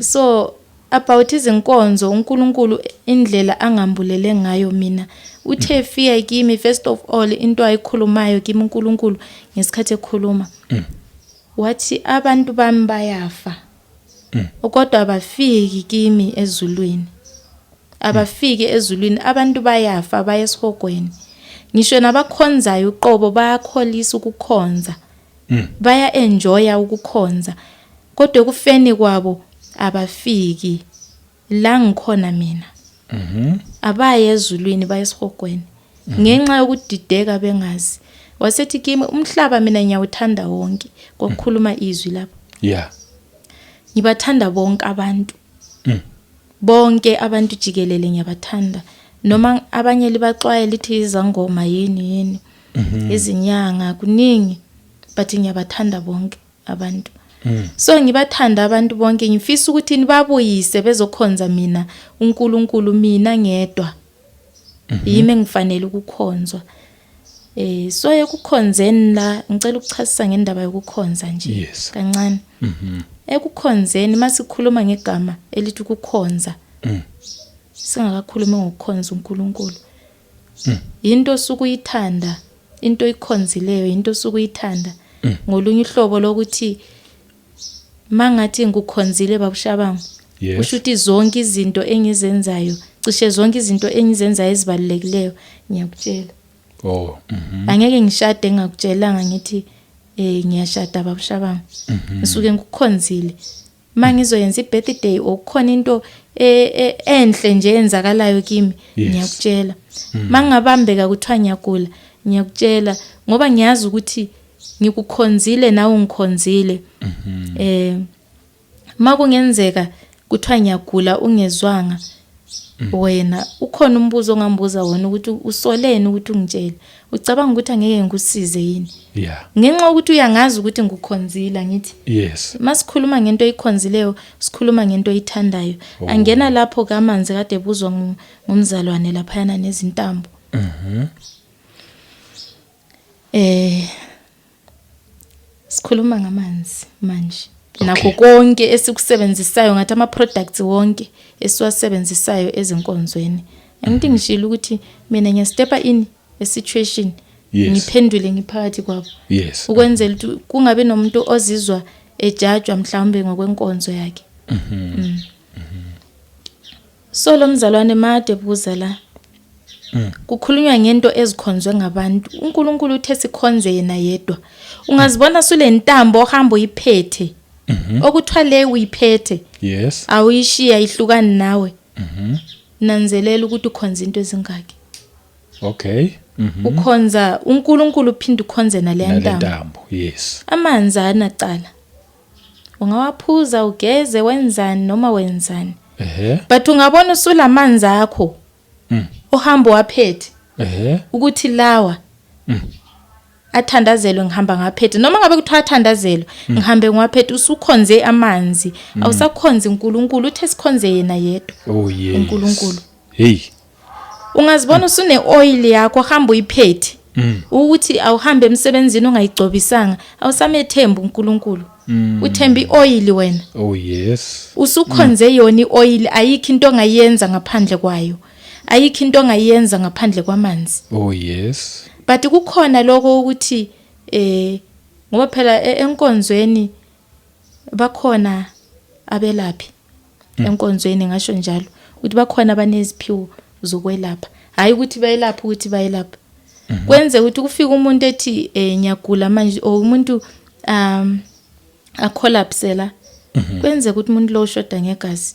So about izinkonzo, uNkulunkulu indlela angambulele ngayo mina, uthe fika kimi, first of all into ayikhulumayo kimi uNkulunkulu ngesikhathi ekhuluma, wathi abantu bami bayafa kodwa abafiki kimi ezulwini, abafiki ezulwini. Abantu bayafa baye esihogweni. Ngisho nabakhonzayo uqobo bayakholisa ukukhonza, baya enjoya ukukhonza, kodwa ekufeni kwabo abafiki la ngikhona mina. Abaye ezulwini, baye esihogweni ngenxa yokudideka bengazi. Wasethi kimi umhlaba mina ngiyawuthanda wonke, kwakukhuluma izwi lapho. Ngibathanda bonke abantu. Bonke abantu jikelele ngiyabathanda, noma abanye libaxwaye lithi izangoma yini yini, izinyanga, kuningi, but ngiyabathanda bonke abantu. So ngibathanda abantu bonke, ngifisa ukuthi nibabuyise bezokhonza mina uNkulunkulu, mina ngedwa yimi engifanele ukukhonzwa. So ekukhonzeni la ngicela ukuchasisa ngendaba yokukhonza nje kancane. Ekukhonzeni, masikhuluma ngegama elithi ukukhonza, singakakhulumi ngokukhonza uNkulunkulu, into osukuyithanda, into oyikhonzileyo, into osukuyithanda ngolunye uhlobo lokuthi mangathi ngikukhonzile babushabangu, kusho ukuthi zonke izinto engizenzayo, cishe zonke izinto engizenzayo ezibalulekileyo ngiyakutshela. Angeke ngishade ngingakutshelanga ngithi ngiyashada babushabangu. Ngisuke ngikukhonzile. Mangizoyenza ibirthday okukhona into enhle nje eyenzakalayo kimi, ngiyakutshela. Mangabambeka kuthiwa ngiyagula, ngiyakutshela ngoba ngiyazi ukuthi ngikukhonzile nawe ungikhonzile. Makungenzeka kuthiwa ngiyagula ungezwanga wena, ukhona umbuzo ongambuza wona ukuthi usoleni ukuthi ungitshele, ucabanga ukuthi angeke ngikusize yini? Ngenxa yokuthi uyangazi ukuthi ngikukhonzile, angithi? Masikhuluma ngento oyikhonzileyo, sikhuluma ngento oyithandayo. Angena lapho kamanzi kade ebuzwa ngumzalwane laphayana nezintambo. Sikhuluma ngamanzi manje. Nakho konke esikusebenzisayo, ngathi ama products wonke esiwasebenzisayo ezinkonzweni. Angithi ngishilo ukuthi mina ngiya-stepa in a situation, ngiphendule ngiphakathi kwabo, ukwenzela ukuthi kungabi nomuntu ozizwa ejajwa mhlawumbe ngokwenkonzo yakhe. So lo mzalwane made buza la, kukhulunywa ngento ezikhonzwe ngabantu. uNkulunkulu uthe sikhonze yena yedwa. Ungazibona sulentambo ohamba uyiphethe, okuthiwa le uyiphethe, awuyishiya, ihlukani nawe, nanzelela ukuthi ukhonza into ezingaki. Ukhonza uNkulunkulu uphinde ukhonze nale ntambo.
Nalentambo, yes.
Amanzi anacala, ungawaphuza, ugeze, wenzani noma wenzani, but ungabona usulamanzi akho ohamba waphethe ukuthi lawa athandazelwe, ngihamba ngaphethe, noma ngabe kuthiwa athandazelwe, ngihambe ngiwaphethe, usukhonze amanzi, awusakhonzi uNkulunkulu. Uthe sikhonze yena yedwa uNkulunkulu.
Hey.
Ungazibona usune oil yakho hamba uyiphethe, ukuthi awuhambe emsebenzini ungayigcobisanga, awusamethembi uNkulunkulu, uthemba ioil wena. Usukhonze yona ioil, ayikho into ongayenza ngaphandle kwayo. Ayikho into ongayenza ngaphandle kwamanzi.
Oh yes.
But kukhona lokho ukuthi ngoba phela enkonzweni bakhona abelaphi. Enkonzweni ngasho njalo ukuthi bakhona abaneziphiwo zokwelapha, hayi ukuthi bayelapha ukuthi bayelapha. Kwenze ukuthi kufika umuntu ethi ngiyagula manje, or umuntu acollapse la, kwenze ukuthi umuntu lo ushoda ngegazi.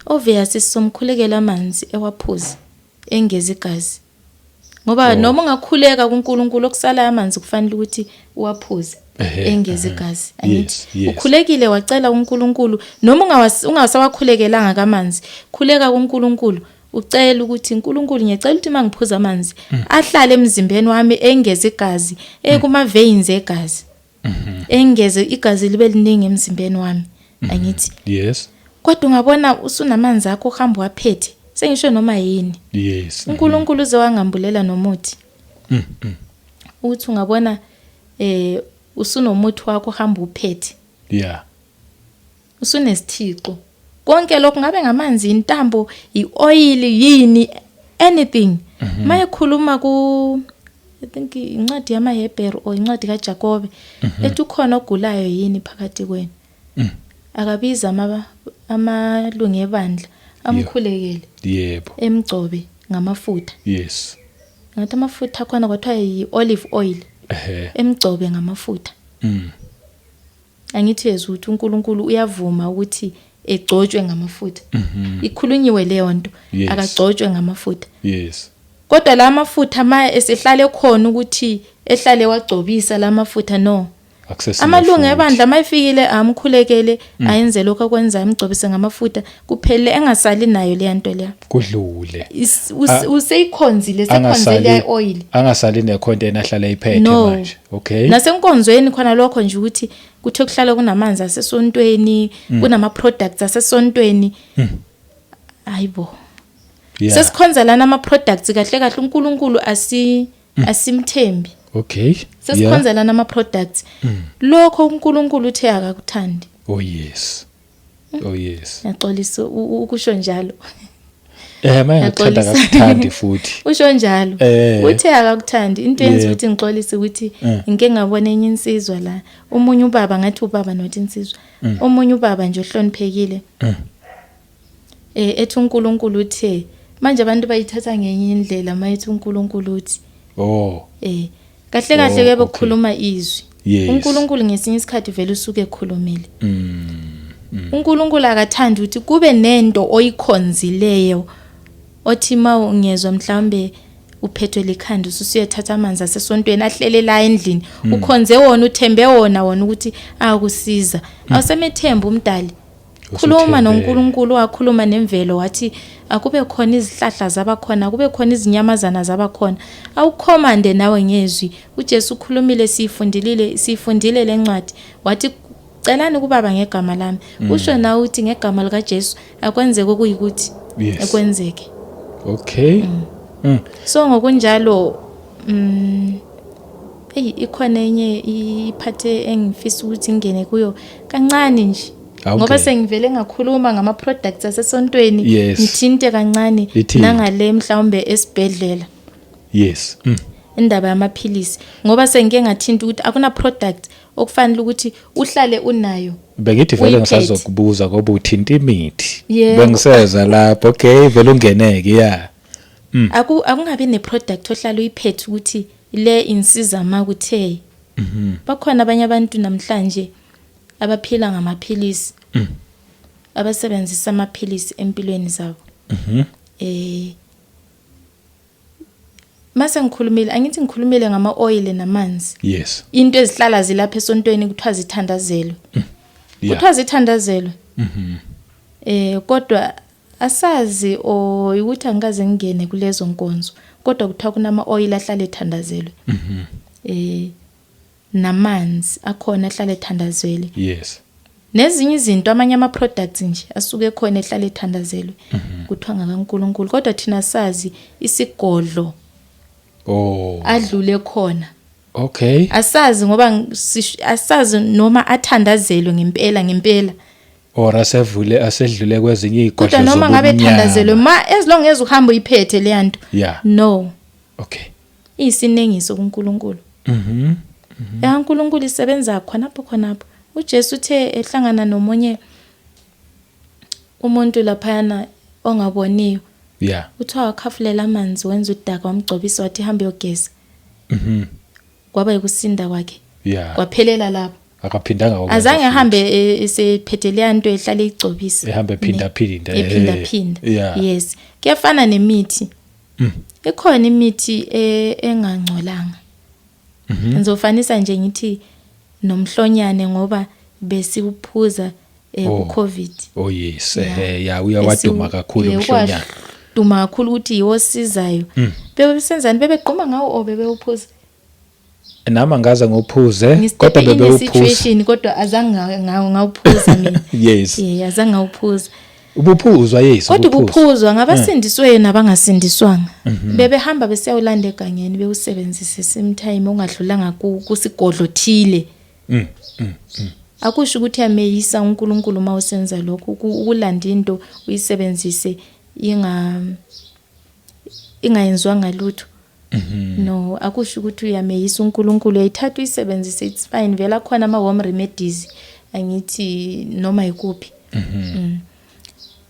Obviously sizomkhulekela amanzi ewaphuze engeze igazi, ngoba noma ungakhuleka kuNkulunkulu, okusala amanzi kufanele ukuthi uwaphuze engeze igazi, angithi?
Yes.
Ukhulekile wacela uNkulunkulu, noma ungasawakhulekelanga kamanzi, khuleka kuNkulunkulu ucela ukuthi, uNkulunkulu, ngiyacela ukuthi mangiphuza amanzi ahlale emzimbeni wami, engeze igazi ekuma veins egazi, engeze igazi libe liningi emzimbeni wami, angithi?
Yes.
Kodwa ungabona usunamanzi akho uhamba waphethe, sengisho noma yini, uNkulunkulu uze wangambulela nomuthi ukuthi ungabona usunomuthi wakho uhamba uphethe, usunesithixo, konke lokho ngabe ngamanzi, intambo, ioil, yini, anything. Mayekhuluma ku, I think incwadi yamaHebheru or incwadi kaJakobe, ethi ukhona ogulayo yini phakathi kwenu, akabiza amalungu ebandla amkhulekele, emgcobe ngamafutha. Ngathi amafutha akhona kwathiwa yi-olive oil, emgcobe ngamafutha. Angithi yezwa ukuthi uNkulunkulu uyavuma ukuthi egcotshwe ngamafutha? Ikhulunyiwe leyo nto. Akagcotshwe ngamafutha. Kodwa la mafutha ma esehlale khona ukuthi ehlale wagcobisa la mafutha, no.
Akusesiyo
Amalungu
futhi.
ebandla mayifikile amkhulekele, ayenze lokho akwenza, amgcobise ngamafutha, kuphele, engasali nayo leya nto leya.
Kudlule.
Useyikhonzile, sekhonzele i-oil.
Angasali necontainer ahlala iphethe
No.
manje. Okay.
Nasenkonzweni khona lokho nje ukuthi kuthe kuhlala kunamanzi asesontweni, kunama products asesontweni, hayibo. Sesikhonza lana ama products, kahle kahle uNkulunkulu asimthembi. Sesikhonza lana ama products, lokho uNkulunkulu uthe akakuthandi.
Oh yes. Oh yes.
Ngiyaxolisa ukusho njalo.
Mayengakuthanda
Ngiyaxolisa.
akakuthandi futhi.
Usho njalo. Uthe akakuthandi. Into yenza ukuthi ngixolise ukuthi ngike ngabona enye insizwa la, omunye ubaba, ngathi ubaba not insizwa, omunye ubaba nje ohloniphekile, ethi uNkulunkulu uthe. Manje abantu bayithatha ngenye indlela mayethi uNkulunkulu uthi. Kahle kahle kebe ukukhuluma izwi. UNkulunkulu ngesinye isikhathi vele usuke ekhulumile. UNkulunkulu akathandi ukuthi kube nento oyikhonzileyo othi ma ungezwa mhlawumbe uphethwe likhanda, ususuyathatha amanzi asesontweni ahlele la endlini, ukhonze wona, uthembe wona wona ukuthi akusiza. Awusemethemba umdali. Khuluma
Usuthembe.
noNkulunkulu, wakhuluma nemvelo, wathi akube khona izihlahla, zabakhona, akube khona izinyamazana, zabakhona. Awukhomande nawe ngezwi. uJesu ukhulumile, siyifundilile, siyifundile lencwadi, wathi celani kubaba ngegama lami. Usho nawe uthi ngegama lika Jesu akwenzeke okuyikuthi ekwenzeke. So ngokunjalo, hey, ikhona enye iphathe engifisa ukuthi ngingene kuyo kancane nje, ngoba sengivele ngakhuluma ngama products asesontweni. Ngithinte kancane
Ithinte.
nangale mhlawumbe esibhedlela, indaba yamaphilisi, ngoba sengike ngathinta ukuthi akuna product okufanele ukuthi uhlale unayo
Bengithi vele
uyiphethe.
ngisazokubuza ngoba uthinta imithi.
Yebo.
Bengiseza lapho. Okay, vele ungeneke, yeah.
Akungabi ne-product ohlala uyiphethe ukuthi le insiza ma kuthe. Bakhona abanye abantu namhlanje abaphila ngamaphilisi, abasebenzisa amaphilisi empilweni zabo. Mase ngikhulumile, angithi ngikhulumile ngama oil namanzi, into ezihlala zilapha esontweni kuthiwa zithandazelwe, kuthiwa zithandazelwe. Kodwa asazi o ukuthi angikaze ngingene kulezo nkonzo, kodwa kuthiwa kunama oil ahlale ethandazelwe, namanzi akhona ahlale ethandazelwe, nezinye izinto, amanye ama products nje asuke khona ehlale ethandazelwe, kuthiwa ngakaNkuluNkulu, kodwa thina sazi isigodlo adlule khona. Asazi ngoba asazi noma athandazelwe ngempela ngempela.
Or asevule asedlule kwezinye izigodlo.
Kodwa noma ngabe thandazelwe, ma as long as uhamba uyiphethe le nto. No.
Okay.
Iyisinengiso kuNkulunkulu. EkaNkulunkulu isebenza khonapho khonapho. uJesu uthe ehlangana nomunye umuntu laphayana ongaboniyo. Uthiwa wakhafulela amanzi, wenza udaka, wamgcobisa, wathi hambe uyogeza. Kwaba ukusinda kwakhe. Kwaphelela lapho.
Akaphindanga
ukwenza. Azange ahambe esephethe leya nto ehlale igcobisa.
Ehambe ephinda phinda.
Ephinda phinda. Yes. Kuyafana nemithi. Ikhona imithi engangcolanga. Ngizofanisa nje ngithi nomhlonyane ngoba besiwuphuza ku COVID.
Oh yes, yeah, uyawaduma kakhulu umhlonyane.
Duma kakhulu ukuthi yiwo sizayo. Bebesenzani, bebegquma ngawo o bebewuphuza?
Nami angaze ngophuze, kodwa bebewuphuza.
Situation, kodwa azange ngawuphuza mina. Yeah, azange ngawuphuza.
Ubuphuzwa, yes.
Kodwa ubuphuzwa ngabasindiswe nabangasindiswanga. Bebehamba besiyawulanda egangeni bewusebenzise same time ungadlulanga kusigodlo thile. Akusho ukuthi uyameyisa uNkulunkulu uma usenza lokho, ukulanda into uyisebenzise ingayenziwanga lutho. No, akusho ukuthi uyameyisa uNkulunkulu, uyayithatha uyisebenzise, it's fine. Vela khona ama home remedies angithi noma ikuphi.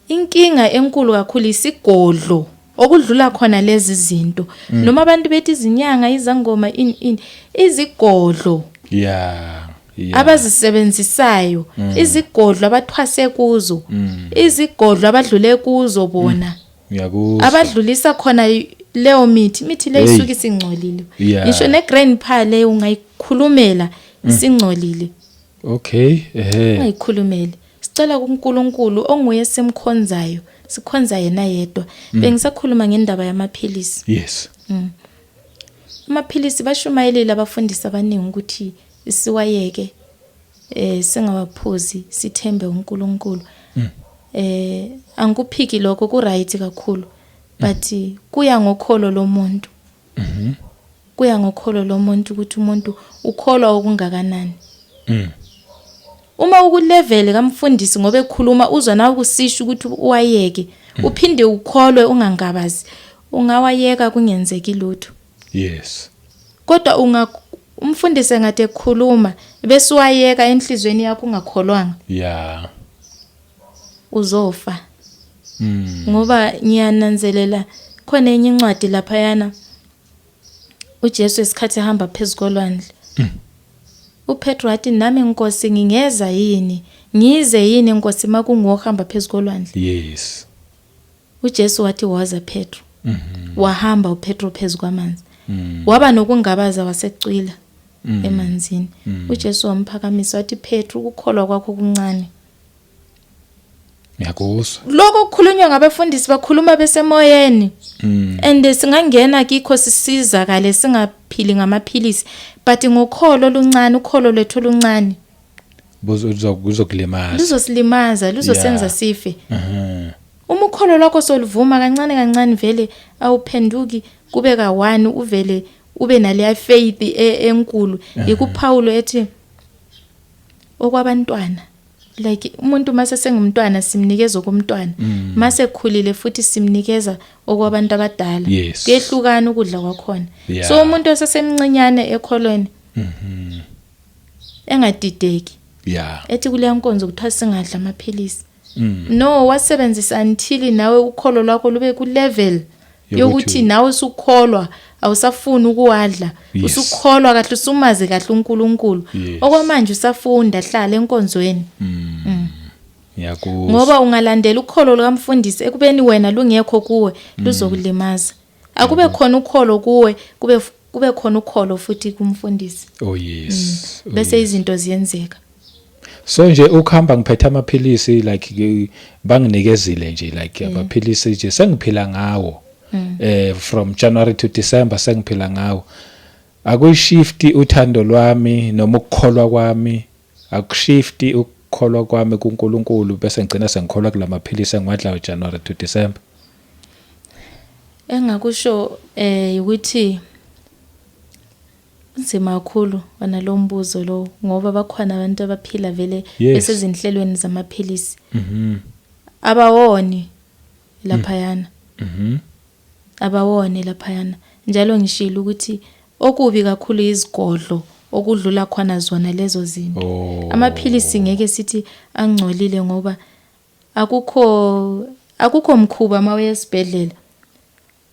Inkinga enkulu kakhulu isigodlo okudlula khona lezi zinto. Noma abantu bethi izinyanga, izangoma, in izigodlo. Abazisebenzisayo, izigodlo abathwase kuzo, izigodlo abadlule kuzo bona.
Ngiyakuzwa.
Abadlulisa khona leyo mithi le isuke isingcolile. Ngisho ne grandpa le ungayikhulumela isingcolile.
Okay,
Ungayikhulumeli. Sicela kuNkulunkulu onguye simkhonzayo, sikhonza yena yedwa. Bengisakhuluma ngendaba yamaphilisi.
Yes.
Amaphilisi bashumayelile abafundisi abaningi ukuthi siwayeke, singawaphuzi, sithembe uNkulunkulu. Angikuphiki lokho, ku right kakhulu, but kuya ngokholo lomuntu. Kuya ngokholo lomuntu ukuthi umuntu ukholwa okungakanani. Uma ukulevel kamfundisi ngoba ekhuluma uzwa nawe kusisho ukuthi uwayeke, uphinde ukholwe ungangabazi, ungawayeka kungenzeki lutho.
Yes.
Kodwa umfundisi engathi ekhuluma bese wayeka enhlizweni yakho ungakholwanga. Uzofa. Ngoba ngiyananzelela khona enye incwadi lapha yana uJesu esikhathi ehamba phezukolwandle. uPetro wathi nami Nkosi ngingeza yini? Ngize yini Nkosi makungohamba phezukolwandle?
Yes.
uJesu wathi woza Petro. Wahamba uPetro phezukwamanzi. Waba nokungabaza wasecwila emanzini. uJesu wamphakamisa wathi Petro ukukholwa kwakho kuncane.
Ngiyakuzwa.
Lokho kukhulunywa ngabafundisi bakhuluma besemoyeni. And singangena kikho sisizakale singaphili ngamaphilisi, but ngokholo oluncane, ukholo lwethu oluncane
Luzokulimaza.
Luzosilimaza, luzosenza sife. Uma ukholo lwakho soluvuma kancane kancane vele awuphenduki kube ka1, uvele ube naleya faith enkulu. Ikuphawulo ethi okwabantwana, like umuntu mase sengumntwana simnikeza okumntwana, mase khulile futhi simnikeza okwabantu abadala. Kuyehlukana ukudla kwakhona. So umuntu osesemncinyane ekholweni engadideki. Ethi kuleya nkonzo kuthiwa singadla amaphilisi. No, wasebenzisa until nawe ukholo lwakho lube ku level yokuthi nawe usukholwa, awusafuni ukuwadla, usukholwa kahle, usumazi kahle uNkulunkulu. Okwamanje usafunda, hlala enkonzweni.
Ngiyakuzwa.
Ngoba ungalandela ukholo lukamfundisi ekubeni wena lungekho kuwe, luzokulimaza. Akube khona ukholo kuwe, kube khona ukholo futhi kumfundisi.
Oh yes.
Bese izinto ziyenzeka.
So nje ukuhamba ngiphethe amaphilisi, like banginikezile nje, like amaphilisi nje sengiphila ngawo. From January to December sengiphila ngawo. Akuyishift uthando lwami noma ukukholwa kwami, akushift ukukholwa kwami kuNkulunkulu bese ngigcina sengikholwa kulamaphilisi engiwadlayo January to December.
Engakusho ukuthi Kunzima kakhulu wona lo mbuzo lo, ngoba bakhona abantu abaphila vele besezinhlelweni zamaphilisi. Abawoni laphayana. Abawoni laphayana. Njalo ngishilo ukuthi okubi kakhulu izigodlo okudlula khona zona lezo zinto. Amaphilisi ngeke sithi angcolile, ngoba akukho mkhuba mawuya esibhedlela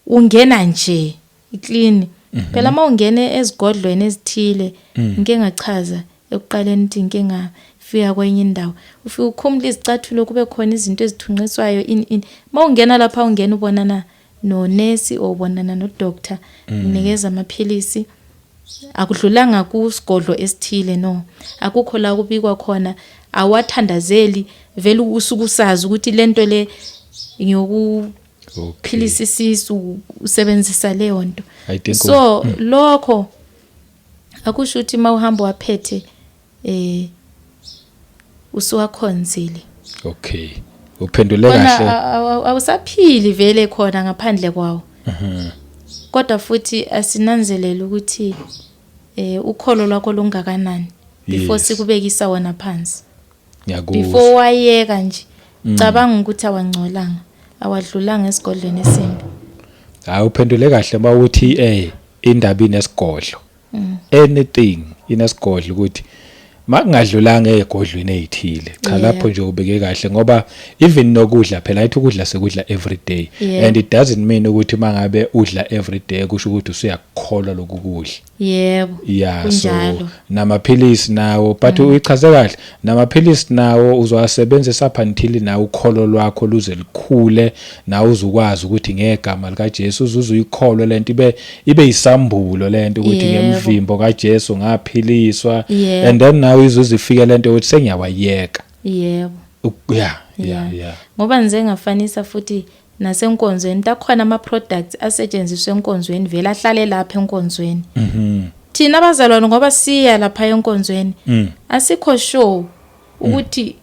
ungena nje iclean. Phela mawungene ezigodlweni ezithile, ngike ngachaza ekuqaleni ukuthi ngike ngafika kwenye indawo, ufika ukhumula izicathulo, kube khona izinto ezithunqiswayo, ini ini. Mawungena lapha, ungena ubonana nonesi or ubonana nodoctor, unikeza amaphilisi. Akudlulanga kusigodlo esithile, no, akukho la kubikwa khona, awathandazeli vele, usuke usazi ukuthi lento le ngiyokuphilisa isisu, usebenzisa leyo nto.
I think
So lokho akusho ukuthi mawuhamba waphethe usuwakhonzile.
Okay, uphendule
Khona
kahle.
Awusaphili vele khona ngaphandle kwawo. Kodwa futhi asinanzelele ukuthi ukholo lwakho lungakanani before sikubekisa wona phansi.
Ngiyakuzwa.
Before wayeka nje, cabanga ukuthi awangcolanga, awadlulanga esigodlweni esimbi.
Hayi, uphendule kahle mawuthi indaba inesigodlo. Anything inesigodlo, ukuthi makungadlulanga egodlweni ezithile, cha. Lapho nje ubeke kahle, ngoba even nokudla phela, ayithi ukudla sekudla every day, and it doesn't mean ukuthi mangabe udla every day kusho ukuthi usuyakukholwa lokhu kudla. Yeah, so
Kunjalo.
namaphilisi nawo, but uyichaze kahle, namaphilisi nawo uzowasebenzisa up until nawe ukholo lwakho luze likhule, nawe uzukwazi ukuthi ngegama likaJesu uzuze uyikholwe lento, ibe isambulo lento ukuthi ngemvimbo kaJesu ngaphiliswa, and then nawe izuze ifike lento ukuthi sengiyawayeka. Yeah.
Ngoba ngize ngafanisa futhi nasenkonzweni, takhona ama products asetshenziswa enkonzweni vele ahlale lapha enkonzweni. Thina abazalwane, ngoba siya lapha enkonzweni, asikho sure ukuthi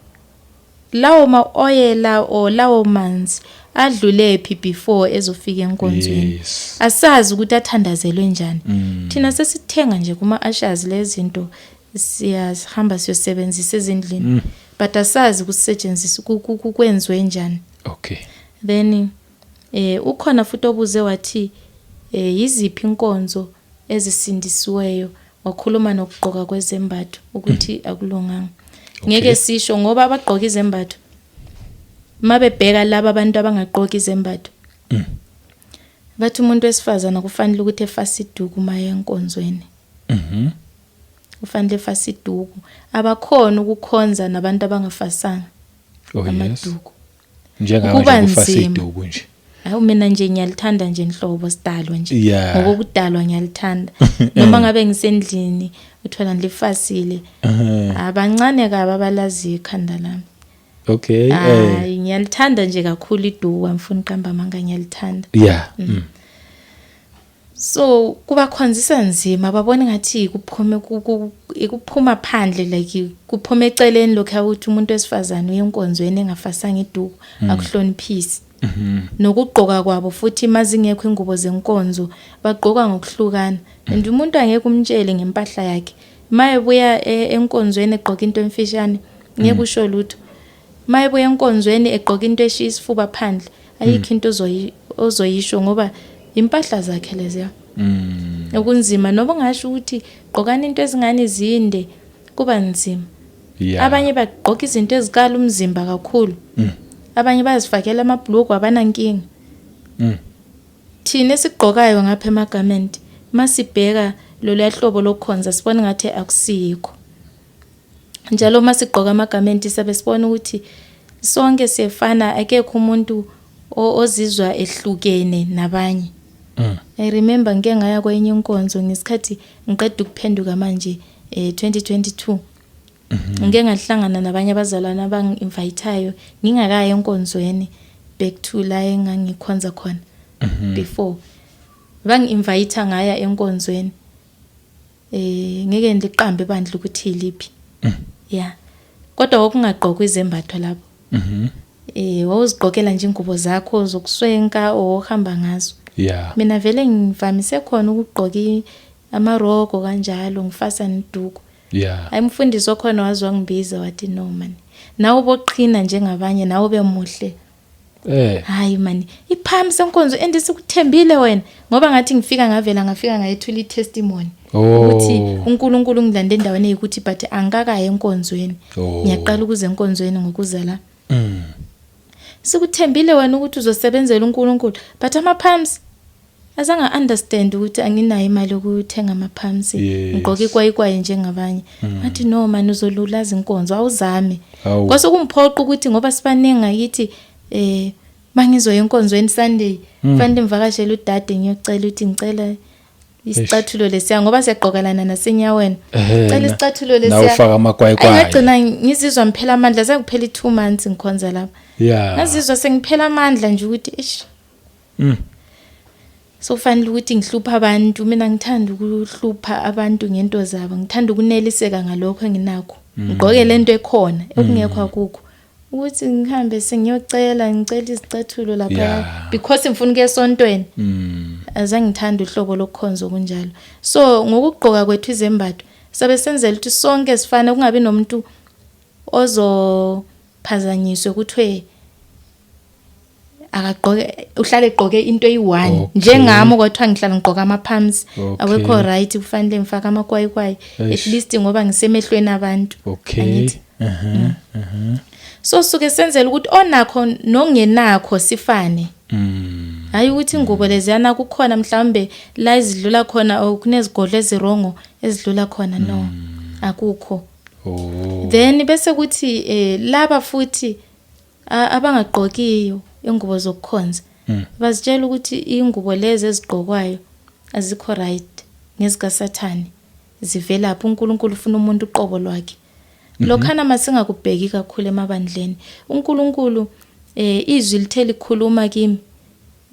lawo ma-oyela or lawo manzi adlule phi before ezofika enkonzweni. Asazi ukuthi athandazelwe njani. Thina sesithenga nje kuma-ushers lezi zinto, siyahamba siyosebenzisa ezindlini, but asazi ukusetshenziswa kwenziwe njani. Then ukhona futhi obuze wathi yiziphi inkonzo ezisindisiweyo, wakhuluma nokugqoka kwezembatho ukuthi akulunganga. Ngeke sisho, ngoba abagqoka izembatho mabebheka laba abantu abangagqoki izembatho, bathi umuntu wesifazana kufanele ukuthi efase iduku uma enkonzweni. Kufanele efase iduku, abakhona ukukhonza nabantu abangafasanga amaduku.
Njengawe
Kuba
nje kufasa
nzima.
iduku nje.
Hawu, mina nje ngiyalithanda nje nhlobo, sidalwa nje. Ngokokudalwa ngiyalithanda. Noma ngabe ngisendlini, uthola ngilifasile. Abancane kabi abalaziyo ikhanda lami. Hayi, ngiyalithanda nje kakhulu iduku, angifuni uqamba amanga, ngiyalithanda. So kubakhonzisa nzima, babona ngathi kuphume kuphuma phandle, like kuphuma eceleni lokho ukuthi umuntu wesifazane uye enkonzweni engafasanga iduku, akuhloniphisi. Nokugqoka kwabo futhi, mazingekho ingubo zenkonzo bagqoka ngokuhlukana, and umuntu angeke umtshele ngempahla yakhe. Mayebuya enkonzweni egqoka into emfishane, ngeke usho lutho. Mayebuya enkonzweni egqoka into eshiya isifuba phandle, ayikho into ozoyisho, ngoba impahla zakhe leziya. Okunzima, noma ungasho ukuthi gqokani into ezingane zinde, kuba nzima. Abanye bagqoka izinto ezikala umzimba kakhulu. Abanye bayazifakela amabhuluku, abanankinga. Thina esigqokayo ngapha emagarment, masibheka lolu hlobo lokukhonza, sibona ngathi akusikho. Njalo uma sigqoka amagarment, sabe sibona ukuthi sonke siyefana, akekho umuntu ozizwa ehlukene nabanye. I remember ngike ngaya kwenye inkonzo ngesikhathi ngiqeda ukuphenduka manje, 2022. Ngike ngahlangana nabanye abazalwane abangi-invite-ayo ngingakayi enkonzweni, back to la engangikhonza khona before. Bangi-invite, ngaya enkonzweni. Ngeke ngiqambe bandla ukuthi yiliphi. Yeah. Kodwa okungagqokwa izembatho lapho. Wawuzigqokela nje ingubo zakho zokuswenka ohamba ngazo. Mina vele ngivamise khona ukugqoka Amaroko kanjalo ngifasa neduku.
Yeah.
Hayi, umfundisi okhona waze wangibiza wathi, "No man, nawe uboqhina njengabanye, nawe ube muhle." Hayi mani, iphambi senkonzo and sikuthembile wena, ngoba ngathi ngifika ngavela ngafika ngayethula i-testimony ukuthi uNkulunkulu ngilande endaweni eyikuthi, but angikakayi enkonzweni. Ngiyaqala ukuza enkonzweni ngokuza la. Sikuthembile wena ukuthi uzosebenzela uNkulunkulu, but ama-pumps azange understand ukuthi anginayo imali yokuthenga ama-pumps. Ngigqoke ikwayikwayi njengabanye. Ngathi, "No man, uzolulaza inkonzo, awuzame." Kwase kumphoqa ukuthi ngoba sibaningi ngakithi, mangizoya enkonzweni Sunday, fanele ngivakashele udade, ngiyocela ukuthi ngicela isicathulo lesiya, ngoba siyagqokelana nasenyaweni. Cela isicathulo
Nawe
lesiya.
ufaka amakwayikwayi.
Ngagcina ngizizwa ngiphela amandla, sekuphela i2 months ngikhonza lapha. Ngazizwa sengiphela amandla nje ukuthi ish, sofanele ukuthi ngihlupha abantu. Mina ngithanda ukuhlupha abantu ngento zabo, ngithanda ukuneliseka ngalokho enginakho, ngigqoke lento ekhona, okungekho akukho ukuthi ngihambe sengiyocela, ngicela izicathulo lapha because ngifuna ukuya esontweni. Azange ngithanda uhlobo lokukhonza okunjalo. So ngokugqoka kwethu izembatho sabe senzela ukuthi sonke sifane, kungabi nomuntu ozophazanyiswe kuthiwe akagqoke, uhlale egqoke into eyi-one. Njengami, kwathiwa ngihlala ngigqoka ama-pumps. Awekho right, kufanele ngifake amakwayikwayi at least ngoba ngisemehlweni abantu. Angithi? So suke senzela ukuthi onakho nongenakho sifane. Hayi ukuthi ingubo leziyana kukhona mhlawumbe la ezidlula khona or kunezigodlo ezi-wrong ezidlula khona, no, akukho. Then bese kuthi laba futhi abangagqokiyo ingubo zokukhonza bazitshela ukuthi ingubo lezi ezigqokwayo azikho right, ngezikaSathane, zivelaphi, uNkulunkulu ufuna umuntu uqobo lwakhe. Lokhana masingakubheki kakhulu emabandleni. UNkulunkulu, izwi lithe likhuluma kimi,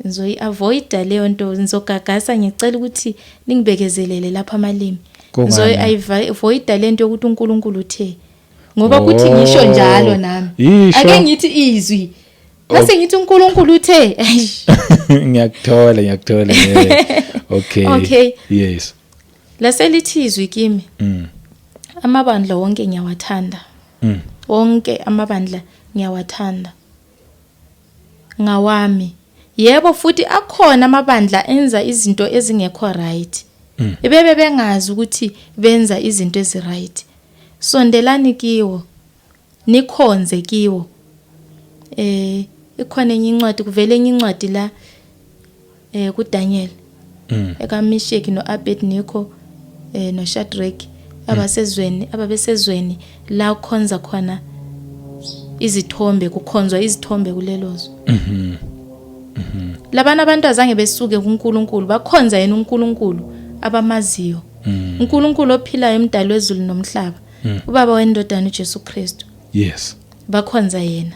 ngizoyi-avoida leyo nto, ngizogagasa, ngicela ukuthi ningibekezelele lapha amalimi.
Kungani?
Ngizoyi-avoida lento yokuthi uNkulunkulu uthe, ngoba kuthi ngisho njalo nami.
Yisho.
Ake ngithi izwi, bese ngithi uNkulunkulu uthe. Eish.
Ngiyakuthola, ngiyakuthola, yeah. Okay.
Okay.
Yes.
Laselithi izwi kimi, amabandla wonke ngiyawathanda. Wonke amabandla ngiyawathanda, ngawami. Yebo, futhi akhona amabandla enza izinto ezingekho right, bebe bengazi ukuthi benza izinto ezi-right. Sondelani kiwo, nikhonze kiwo. Ikhona enye incwadi, kuvele enye incwadi la kuDaniel, ekaMisheki noAbednego noShadrach, abasezweni, ababesezweni la kukhonza khona izithombe, kukhonzwa izithombe kulelo zwe. Labana abantu azange besuke kuNkulunkulu, bakhonza yena uNkulunkulu abamaziyo, uNkulunkulu ophilayo, emdali wezulu nomhlaba, ubaba wendodana uJesu Kristu. Bakhonza yena.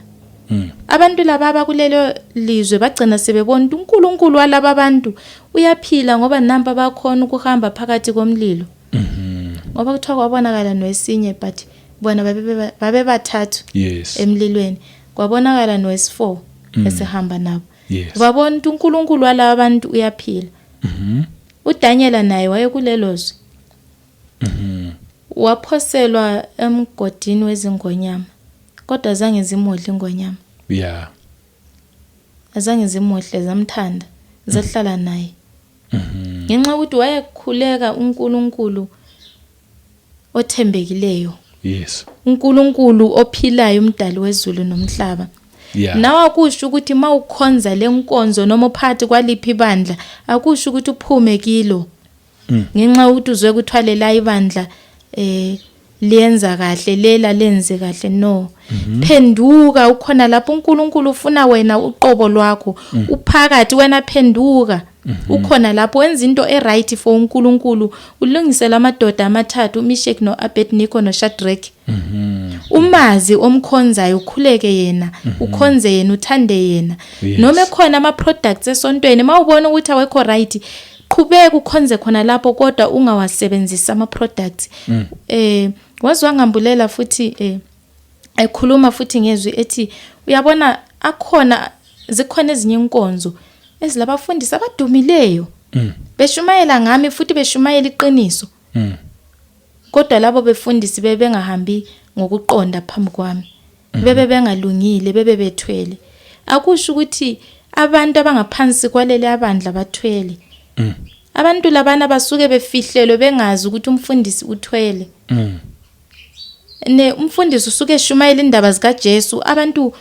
Abantu laba abakulelo lizwe bagcina sebebona ukuthi uNkulunkulu walaba bantu uyaphila, ngoba nampa bakhona ukuhamba phakathi komlilo. Ngoba kuthiwa kwabonakala nowesinye, but bona babe bathathu emlilweni, kwabonakala nowesi-4 esihamba nabo. Babona ukuthi uNkulunkulu walaba bantu uyaphila. UDaniela naye wayekulelo zwe. Waphoselwa emgodini wezingonyama, kodwa zange zimudle ingonyama. Azange zimudle, zamthanda, zahlala naye. Ngenxa yokuthi wayekhuleka uNkulunkulu othembekileyo. uNkulunkulu ophilayo, umdali wezulu nomhlaba. Nawe akusho ukuthi mawukhonza lenkonzo noma uphathi kwaliphi ibandla, akusho ukuthi uphume kilo. Ngenxa yokuthi uzwe kuthwalela ibandla liyenza kahle, lela lenze kahle, no. Phenduka, ukhona lapho uNkulunkulu ufuna wena uqobo lwakho, uphakathi wena, phenduka. Ukhona lapho, wenza into e-right for uNkulunkulu, ulungisela amadoda amathathu, uMishek noAbednego noShadrach. Umazi omkhonzayo, ukhuleke yena, ukhonze yena, uthande yena. Noma ekhona ama products esontweni, mawubona ukuthi awekho right, qhubeka ukhonze khona lapho, kodwa ungawasebenzisi ama products. Wazwa ngambulela futhi ekhuluma futhi ngezwi ethi, uyabona, akhona, zikhona ezinye inkonzo ezilabafundisi abadumileyo. Beshumayela ngami futhi beshumayela iqiniso. Kodwa labo befundisi bebengahambi ngokuqonda phambi kwami. Bebe bengalungile, bebe bethwele. Akusho ukuthi abantu abangaphansi kwaleli abandla bathwele. Abantu labana basuke befihlelwe bengazi ukuthi umfundisi uthwele. Ne umfundisi usuke eshumayela indaba zikaJesu, abantu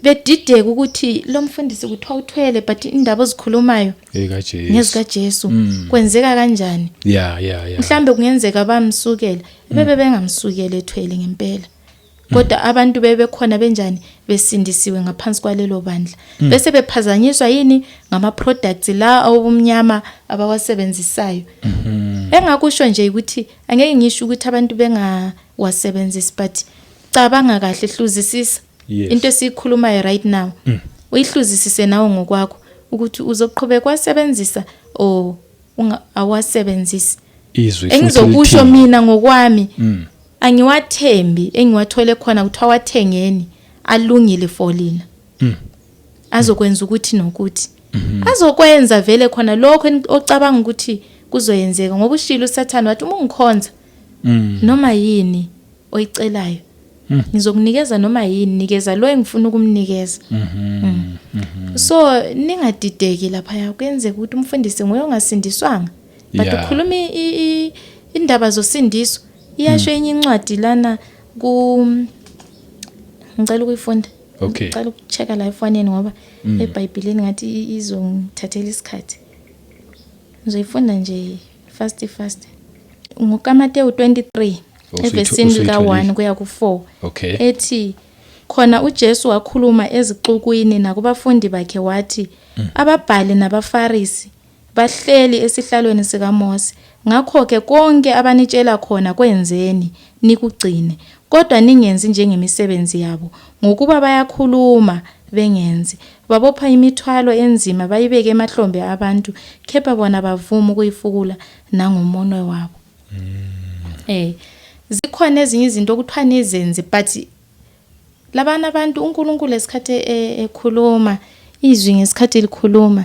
bedideka ukuthi lo mfundisi kuthiwa uthwele, but indaba ozikhulumayo
ekaJesu.
NgezikaJesu. Kwenzeka kanjani?
Yeah.
Mhlambe kungenzeka bamsukela, bebe bengamsukela ethwele ngempela. Kodwa abantu bebekhona benjani besindisiwe ngaphansi kwalelo bandla. Bese bephazanyiswa yini ngama products la awubumnyama abawasebenzisayo. Engakusho nje ukuthi angeke ngisho ukuthi abantu bengawasebenzisi, but cabanga kahle, hluzisisa into esiyikhulumayo right now. Uyihluzisise nawe ngokwakho ukuthi uzoqhubeka wasebenzisa or awasebenzisi.
Izwi futhi
Engizokusho
lithini?
Mina ngokwami angiwathembi engiwathole khona kuthiwa wathengeni alungile for lina. Azokwenza ukuthi nokuthi. Azokwenza vele khona lokho ocabanga ukuthi kuzoyenzeka, ngoba ushilo uSathane wathi uma ungikhonza noma yini oyicelayo ngizokunikeza, noma yini, nikeza lo engifuna ukumnikeza. So ningadideki lapha, kuyenzeka ukuthi umfundisi nguye ongasindiswanga, but ukhuluma indaba zosindiso. Iyasho enye incwadi lana ku, ngicela ukuyifunda.
Okay.
Ngicela ukuchecka la efonini ngoba eBhayibhelini ngathi izongithathela isikhathi. Ngizoyifunda nje fast fast. NgokaMateyu 23 evesini lika
usuyitholile.
1 kuya ku4. Ethi khona uJesu wakhuluma ezixukwini nakubafundi bakhe wathi, ababhali nabaFarisi bahleli esihlalweni sikaMose. Ngakho ke konke abanitshela khona kwenzeni, nikugcine, kodwa ningenzi njengemisebenzi yabo, ngokuba bayakhuluma bengenzi. Babopha imithwalo enzima bayibeke emahlombe abantu, kepha bona bavuma ukuyifukula nangomunwe wabo. Zikhona ezinye izinto okuthiwa nizenze, but labana abantu uNkulunkulu esikhathi ekhuluma izwi, ngesikhathi likhuluma,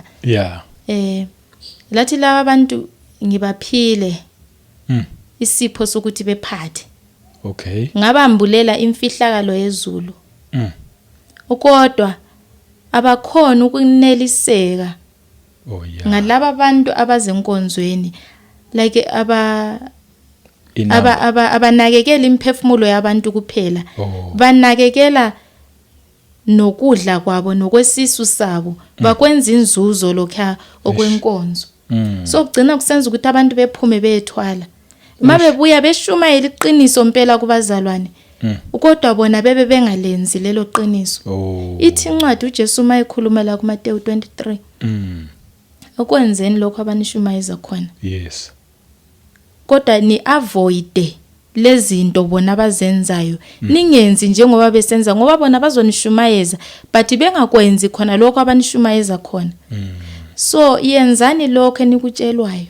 lathi laba bantu ngibaphile isipho sokuthi bephathe. Ngabambulela imfihlakalo yezulu. Kodwa abakhona ukuneliseka ngalaba bantu abazenkonzweni, like aba
Inamba.
Abanakekela imphefumulo yabantu kuphela. Banakekela nokudla kwabo nokwesisu sabo, bakwenza inzuzo lokha okwenkonzo. So kugcina kusenza ukuthi abantu bephume beyethwala, mabebuya beshumayela iqiniso impela kubazalwane, kodwa bona bebe bengalenzi lelo qiniso. Ithi incwadi uJesu mayikhuluma la kuMateyu 23, okwenzeni lokho abanishumayeza khona, kodwa ni avoid lezinto bona abazenzayo, ningenzi njengoba besenza, ngoba bona bazonishumayeza but bengakwenzi khona lokho abanishumayeza khona. So yenzani lokho enikutshelwayo,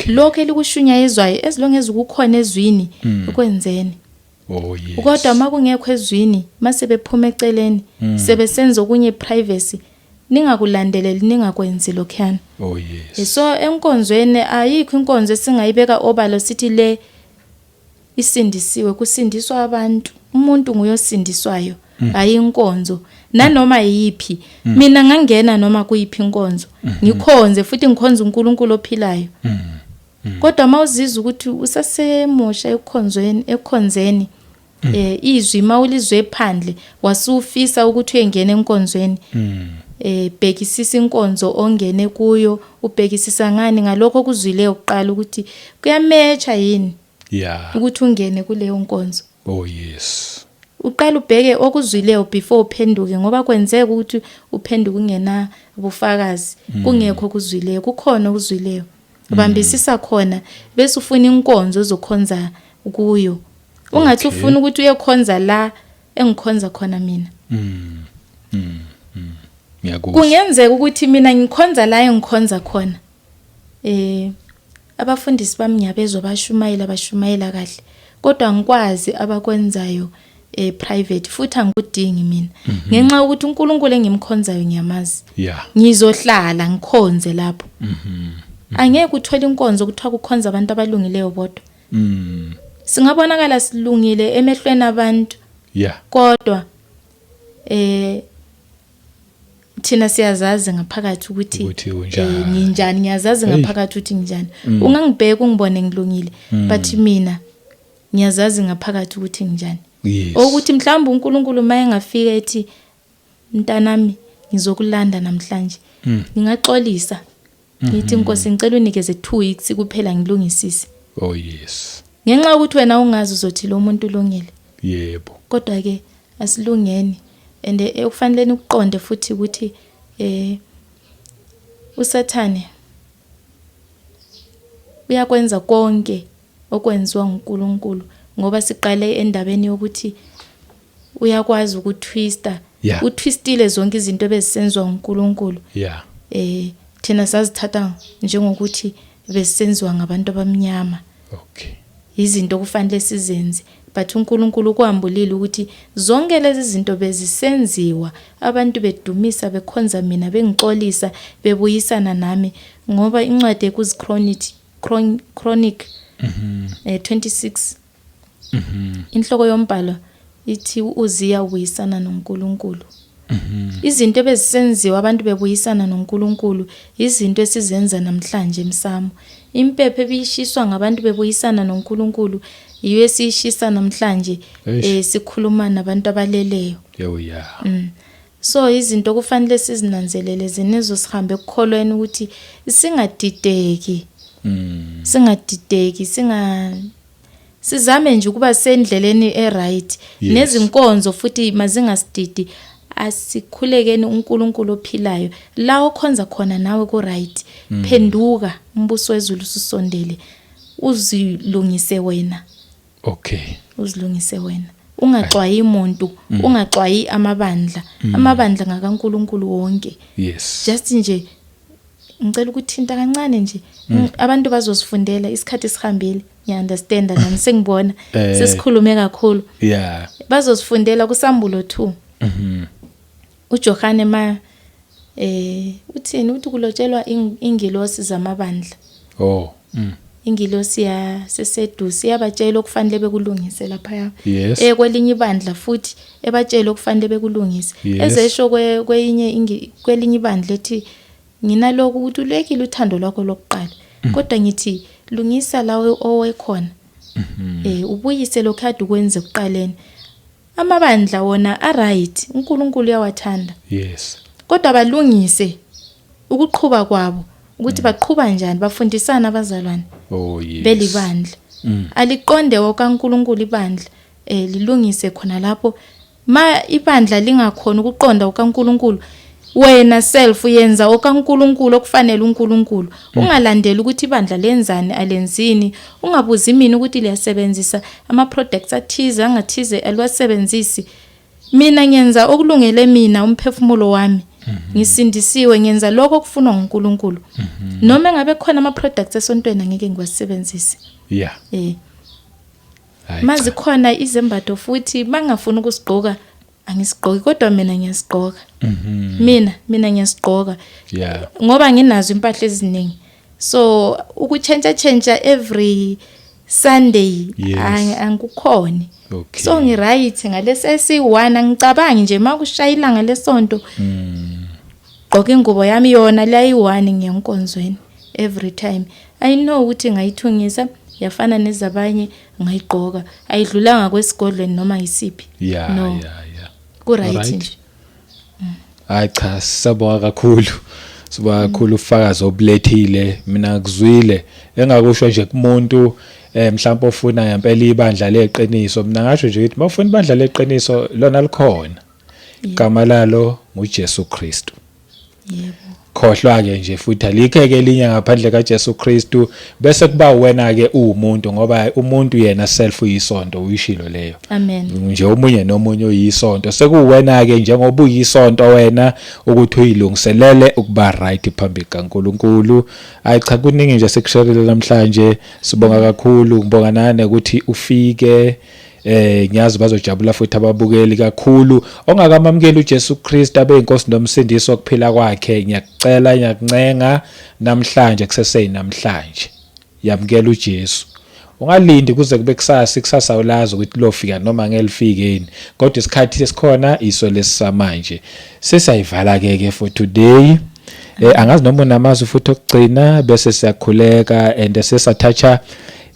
lokho elikushunyayezwayo, as long as kukhona ezwini, ukwenzeni. Kodwa makungekho ezwini, mase bephuma eceleni sebesenza okunye privacy, ningakulandeleli, ningakwenzi lokhuyana. So enkonzweni ayikho inkonzo esingayibeka obalo sithi le isindisiwe. Kusindiswa abantu, umuntu nguyosindiswayo, hayi inkonzo nanoma yiphi. Mina ngangena noma kuyiphi inkonzo, ngikhonze futhi ngikhonza uNkulunkulu ophilayo. Kodwa mawuzizwa ukuthi usasemusha ekukhonzweni, ekukhonzeni, izwi mawulizwe phandle wasufisa ukuthi uyengena enkonzweni, bhekisisa inkonzo ongene kuyo. Ubhekisisa ngani? Ngalokho okuzwileyo kuqala ukuthi kuyamatcha yini ukuthi ungene kuleyo nkonzo. Uqala ubheke okuzwileyo before uphenduke, ngoba kwenzeka ukuthi uphenduke ungena bufakazi, kungekho okuzwileyo. Kukhona okuzwileyo, bambisisa khona, bese ufuna inkonzo ozokhonza kuyo. Ungathi ufuna ukuthi uyekhonza la engikhonza khona mina.
Ngiyakuzwa.
Kungenzeka ukuthi mina ngikhonza la engikhonza khona, abafundisi bami ngiyabezwa bashumayela, bashumayela kahle, kodwa ngikwazi abakwenzayo private, futhi angikudingi mina, ngenxa yokuthi uNkulunkulu engimkhonzayo ngiyamazi. Ngizohlala ngikhonze lapho. Angeke uthole inkonzo kuthiwa kukhonza abantu abalungileyo bodwa. Singabonakala silungile emehlweni abantu, kodwa thina siyazazi ngaphakathi ukuthi
Ukuthi unjani.
Nginjani, ngiyazazi
Hey.
ngaphakathi ukuthi nginjani. Ungangibheka ungibone ngilungile, but mina ngiyazazi ngaphakathi ukuthi nginjani. Ukuthi mhlawumbe uNkulunkulu maye ngafika ethi, mntanami, ngizokulanda namhlanje, ngingaxolisa ngithi, Nkosi, ngicela unikeze 2 weeks kuphela ngilungisise.
Oh yes.
Ngenxa yokuthi wena ungazi uzothi lo muntu ulungile. Kodwa ke asilungeni, and okufanele nikuqonde futhi ukuthi uSathane uyakwenza konke okwenziwa nguNkulunkulu, ngoba siqale endabeni yokuthi uyakwazi ukutwista. Utwistile zonke izinto ebezisenziwa nguNkulunkulu. Thina sazithatha njengokuthi besenziwa ngabantu abamnyama. Izinto okufanele sizenze, but uNkulunkulu ukwambulile ukuthi zonke lezi zinto bezisenziwa abantu bedumisa, bekhonza mina, bengixolisa, bebuyisana nami, ngoba incwadi ekuziChronic Chronic 26, inhloko yombhalo ithi uUziya ubuyisana noNkulunkulu. Izinto ebezisenziwa abantu bebuyisana noNkulunkulu, izinto esizenza namhlanje emsamo. Impepho ebishiswa ngabantu bebuyisana noNkulunkulu yiyo esiyishisa namhlanje.
Eish.
Sikhuluma nabantu abaleleyo.
Yo, yeah.
So izinto kufanele sizinanzelele zinezo, sihambe ekukholweni ukuthi singadideki. Singadideki, sizame nje ukuba sendleleni e-right. Nezinkonzo futhi mazingasididi. Asikhulekeni uNkulunkulu ophilayo. La okhonza khona nawe ku right. Phenduka, umbuso wezulu ususondele. Uzilungise wena. Uzilungise wena. Ungaxwayi umuntu, ungaxwayi amabandla. Amabandla ngakaNkulunkulu wonke. Just nje ngicela ukuthinta kancane nje. Abantu bazosifundela, isikhathi sihambile. Ngiya-understand nami, sengibona sesikhulume kakhulu. Bazosifundela kuSambulo 2. uJohane ma uthini, uthi kulotshelwa ingilosi zamabandla.
Oh.
Ingilosi yaseSedusi iyabatshela okufanele bekulungise lapha. Kwelinye ibandla futhi ebatshela okufanele bekulungise. Ezesho kweyinye kwelinye ibandla ethi nginalokhu ukuthi ulekile uthando lwakho lokuqala. Kodwa ngithi lungisa lawe owekhona. Ubuyise lokho kade ukwenze ekuqaleni. Amabandla wona a right, uNkulunkulu uyawathanda. Kodwa balungise ukuqhuba kwabo, ukuthi baqhuba kanjani, bafundisana abazalwane
Oh yes.
belibandla. Aliqonde okaNkulunkulu ibandla, lilungise khona lapho. Ma ibandla lingakhona ukuqonda okaNkulunkulu, wena self uyenza okaNkulunkulu okufanele uNkulunkulu. Ungalandeli ukuthi ibandla lenzani alenzini, ungabuzi mina ukuthi liyasebenzisa ama products athize angathize aliwasebenzisi. Mina ngenza okulungele mina, umphefumulo wami. Ngisindisiwe, ngenza lokho okufunwa nguNkulunkulu. Noma engabe khona ama products esontweni, angeke ngiwasebenzise.
Hayi,
Mazi
cha.
khona izembatho futhi bangafuni ukusigqoka, angisigqoki, kodwa mina ngiyasigqoka. Mina ngiyasigqoka. Ngoba nginazo impahla eziningi. So ukutshentsha tshentsha every Sunday angikukhoni. So ngi-right ngalesi esi-1, angicabangi nje makushaya ilanga lesonto. Gqoka ingubo yami yona la yi-1, ngiya enkonzweni every time. I know ukuthi ngayithungisa yafana nezabanye, ngayigqoka, ayidlulanga kwesigodlweni noma yisiphi. No. Ku right nje.
Hayi cha, siyabonga kakhulu. Sibonga kakhulu ufakazi obulethile. Mina kuzwile engakusho nje kumuntu mhlawumbe ofuna ngempela ibandla leqiniso. Mina ngasho nje ukuthi mawufuna ibandla leqiniso, lona likhona. Igama lalo nguJesu Kristu. Khohlwa ke nje futhi, alikho ke elinye ngaphandle kaJesu Kristu, bese kuba wena ke uwumuntu, ngoba umuntu yena self uyisonto, uyishilo leyo.
Amen.
Nje omunye nomunye uyisonto, sekuwena ke njengoba uyisonto wena ukuthi uyilungiselele ukuba right phambi kaNkuluNkulu. Hayi cha, kuningi nje sekusharile namhlanje. Sibonga kakhulu, ngibonga nane ukuthi ufike. Ngiyazi bazojabula futhi ababukeli kakhulu. Ongakamamukeli uJesu Kristu abe inkosi nomsindisi wokuphila kwakhe, ngiyakucela, ngiyakuncenga namhlanje kuseseyinamhlanje. Yamukela uJesu. Ungalindi kuze kube kusasa, ikusasa awulazi ukuthi lofika noma ngelifike yini. Kodwa isikhathi esikhona iso lesisamanje. Sesiyayivala ke ke for today. Angazi noma unamazwi futhi okugcina bese siyakhuleka and sesathatha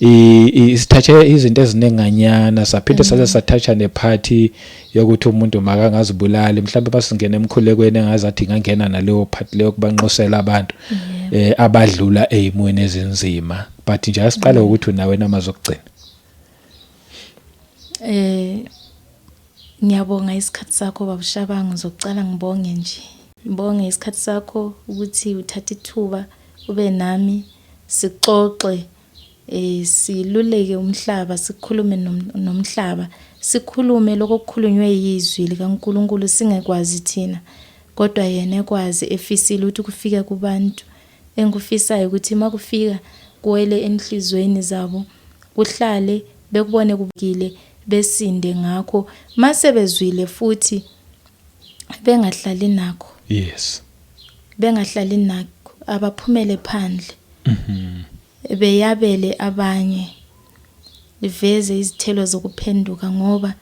isithathe izinto ezinenganyana saphinde saze sathatha nephathi yokuthi umuntu makangazibulali mhlawumbe basingena emkhulekweni engazathi ingangena naleyo part leyo kubanxusela abantu abadlula ezimweni ezinzima, but nje asiqale ukuthi unawe namazwi okugcina.
Ngiyabonga isikhathi sakho babuShabangu, ngizocala ngibonge nje. Ngibonge isikhathi sakho ukuthi uthathe ithuba ube nami sixoxe, siluleke umhlaba, sikhulume nomhlaba, sikhulume lokho okukhulunywe yizwi likaNkulunkulu singekwazi thina, kodwa yena ekwazi efisile ukuthi kufike kubantu. Engikufisayo ukuthi makufika kuwele enhlizweni zabo, kuhlale bekubone kubukile, besinde ngakho mase bezwile futhi bengahlali nakho. Bengahlali nakho, abaphumele phandle. Beyabele abanye, liveze izithelo zokuphenduka ngoba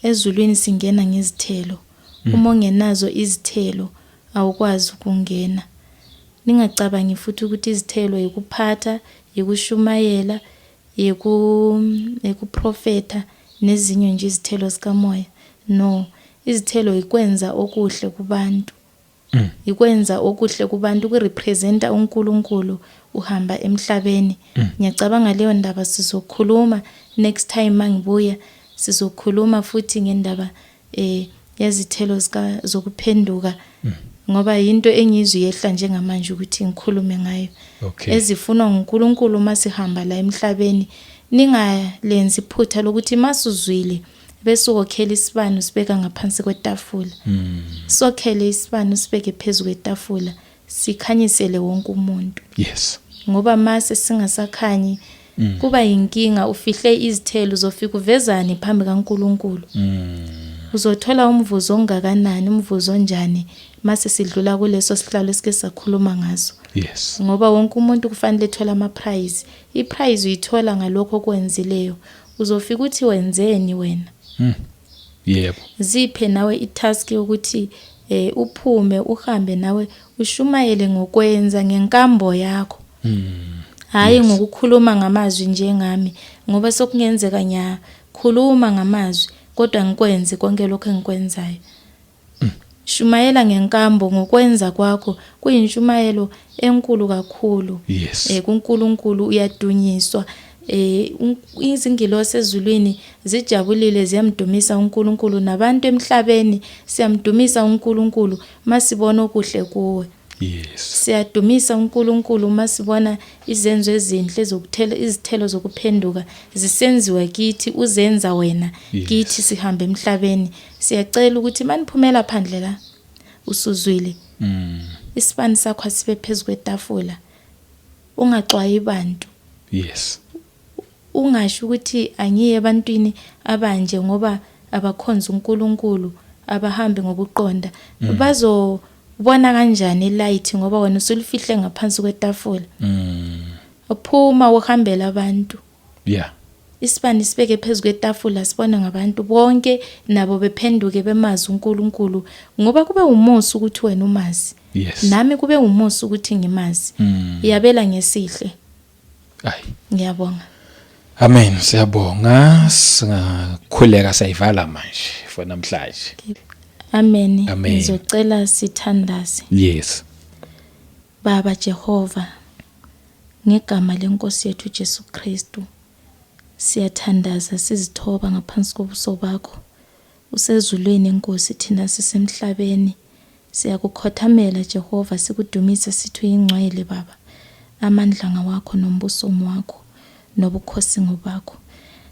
ezulwini singena ngezithelo. Uma ungenazo izithelo awukwazi ukungena. Ningacabangi futhi ukuthi izithelo yikuphatha, yikushumayela, yikuprofetha nezinye nje izithelo zikamoya. No, izithelo yikwenza okuhle kubantu. Ikwenza okuhle kubantu, ukurepresenta uNkulunkulu uhamba emhlabeni. Ngiyacabanga leyo ndaba sizokhuluma next time mangibuya, sizokhuluma futhi ngendaba yezithelo zokuphenduka, ngoba into engizwi yehla njengamanje ukuthi ngikhulume ngayo. Ezifunwa nguNkulunkulu uma sihamba la emhlabeni. Ningalenzi iphutha lokuthi masuzwile bese ukokhela isibani usibeka ngaphansi kwetafula. Sokhele isibani usibeke phezulu kwetafula, sikhanyisele wonke umuntu. Ngoba mase singasakhanyi kuba yinkinga, ufihle izithelo, uzofika uvezani phambi kaNkulunkulu. Uzothola umvuzo ongakanani, umvuzo onjani mase sidlula kuleso sihlalo esike sakhuluma ngaso. Ngoba wonke umuntu kufanele ethole ama prize. I prize uyithola ngalokho okwenzileyo. Uzofika uthi wenzeni wena?
Yebo.
Ziphe nawe itask yokuthi uphume uhambe nawe ushumayele ngokwenza ngenkambo yakho. Hayi ngokukhuluma ngamazwi njengami, ngoba sokungenzeka ngiyakhuluma ngamazwi kodwa ngikwenze konke lokho engikwenzayo. Shumayela ngenkambo ngokwenza kwakho, kuyintshumayelo enkulu kakhulu. KuNkulunkulu uyadunyiswa. Izingilosi ezulwini zijabulile, ziyamdumisa uNkulunkulu, nabantu emhlabeni siyamdumisa uNkulunkulu masibona okuhle kuwe. Siyadumisa uNkulunkulu masibona izenzo ezinhle zokuthela izithelo zokuphenduka zisenziwa kithi, uzenza wena kithi sihambe emhlabeni. Siyacela ukuthi maniphumela phandle la usuzwile, isibani sakho asibe phezulu kwetafula, ungaxwayi abantu. Ungasho ukuthi angiye ebantwini abanje ngoba abakhonza uNkulunkulu, abahambi ngokuqonda. Bazobona kanjani ilight ngoba wena usulifihle ngaphansi kwetafula? Uphuma uhambela abantu. Isibani sibeke phezulu kwetafula, sibone ngabantu bonke, nabo bephenduke bemazi uNkulunkulu, ngoba kube umusa ukuthi wena umazi. Nami kube umusa ukuthi ngimazi. Yabela ngesihle.
Ayi.
Ngiyabonga.
Amen, siyabonga. Singakhuleka sayivala manje for namhlanje.
Amen. Ngizocela sithandaze. Baba Jehova, ngegama lenkosi yethu Jesu Kristu, siyathandaza sizithoba ngaphansi kobuso bakho. Usezulwini Nkosi, thina sisemhlabeni. Siyakukhothamela Jehova, sikudumise sithi uyingcwele Baba. Amandla ngawakho nombuso ngowakho nobukhosi ngobakho.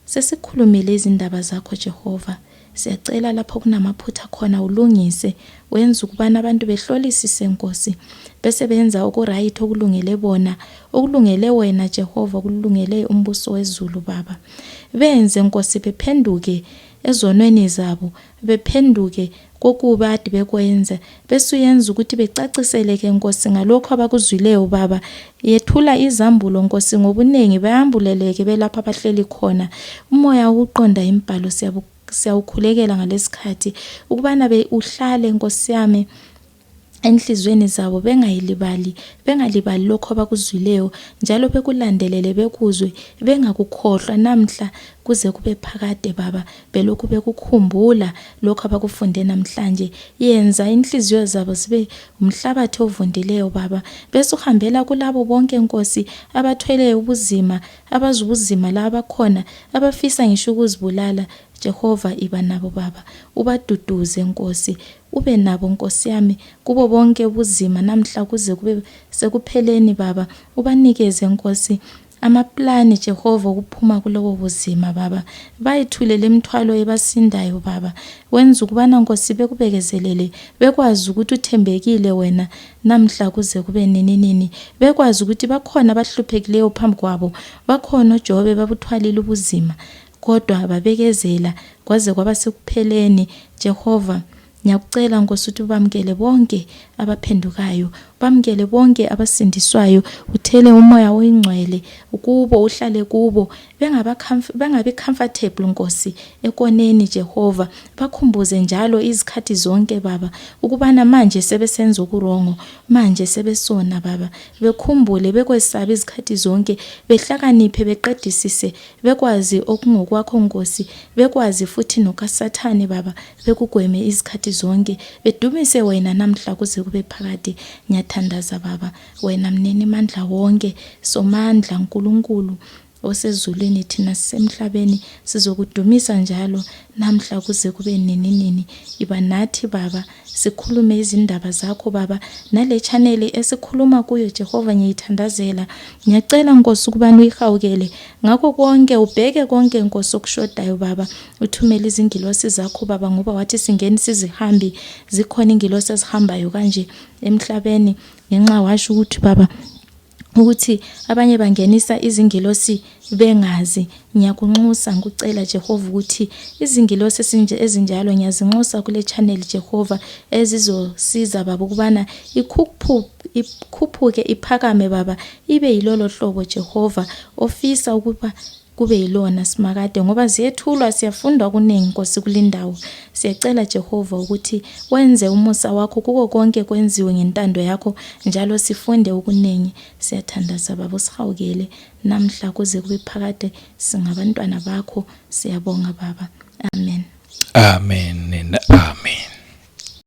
Sesikhulumile izindaba zakho Jehova. Siyacela lapho kunamaphutha khona ulungise, wenze ukubana abantu behlolisise Nkosi, bese benza okuright, okulungele bona, okulungele wena Jehova, okulungele umbuso wezulu Baba. Benze Nkosi bephenduke ezonweni zabo, bephenduke kokubi ade bekwenza, bese uyenza ukuthi becaciseleke Nkosi ngalokho abakuzwileyo Baba. Yethula izambulo Nkosi ngobuningi, bayambuleleke belapho abahleli khona. Umoya wokuqonda imibhalo siyawukhulekela ngalesikhathi ukubana uhlale Nkosi yami enhliziyweni zabo, bengayilibali, bengalibali lokho abakuzwileyo, njalo bekulandelele bekuzwe, bengakukhohlwa namhla kuze kube phakade Baba, belokhu bekukhumbula lokho abakufunde namhlanje. Yenza inhliziyo zabo zibe umhlabathi ovundileyo Baba, bese uhambela kulabo bonke Nkosi abathweleyo ubuzima, abazi ubuzima la abakhona, abafisa ngisho ukuzibulala. Jehova iba nabo Baba, ubaduduze Nkosi, ube nabo Nkosi yami kubo bonke ubuzima namhla kuze kube sekupheleni Baba, ubanikeze Nkosi amaplani Jehova okuphuma kulobo buzima Baba. Bayithulele imithwalo ebasindayo Baba, wenza ukubana Nkosi bekubekezelele, bekwazi ukuthi uthembekile wena namhla kuze kube nini nini, bekwazi ukuthi bakhona abahluphekileyo phambi kwabo, bakhona oJobe babuthwalile ubuzima, kodwa babekezela kwaze kwaba sekupheleni. Jehova, ngiyakucela Nkosi ukuthi ubamukele bonke abaphendukayo, bamukele bonke abasindiswayo, uthele umoya oyingcwele kubo, uhlale kubo, bengabi comfortable Nkosi ekoneni Jehova. Bakhumbuze njalo izikhathi zonke Baba ukubana manje sebesenza okurongo, manje sebesona Baba, bekhumbule, bekwesabe izikhathi zonke, behlakaniphe, beqedisise, bekwazi okungokwakho Nkosi, bekwazi futhi nokaSathane Baba, bekugweme izikhathi zonke, bedumise wena namhla kuze kube phakade. Ngiyathandaza Baba, wena mnini mandla wonke, Somandla Nkulunkulu osezulwini, thina sisemhlabeni sizokudumisa njalo namhla kuze kube nini nini. Iba nathi Baba, sikhulume izindaba zakho Baba, nale channel esikhuluma kuyo Jehova ngiyithandazela. Ngiyacela Nkosi ukubana uyihawukele ngakho konke, ubheke konke Nkosi okushodayo Baba, uthumele izingilosi zakho Baba, ngoba wathi singeni sizihambi, zikhona ingilosi ezihambayo kanje emhlabeni, ngenxa washo ukuthi Baba ukuthi abanye bangenisa izingilosi bengazi. Ngiyakunxusa ngikucela Jehova ukuthi izingilosi ezinjalo ngiyazinxusa kule channel Jehova, ezizosiza Baba ukubana ikhuphuke iphakame Baba, ibe yilolo hlobo Jehova ofisa ukuba kube yilona simakade, ngoba ziyethulwa, siyafunda okuningi Nkosi kulindawo. Siyacela Jehova ukuthi wenze umusa wakho kuko konke, kwenziwe ngentando yakho, njalo sifunde okuningi. Siyathandaza Baba, usihawukele namhla kuze kube phakade, singabantwana bakho. Siyabonga Baba, amen.
Amen and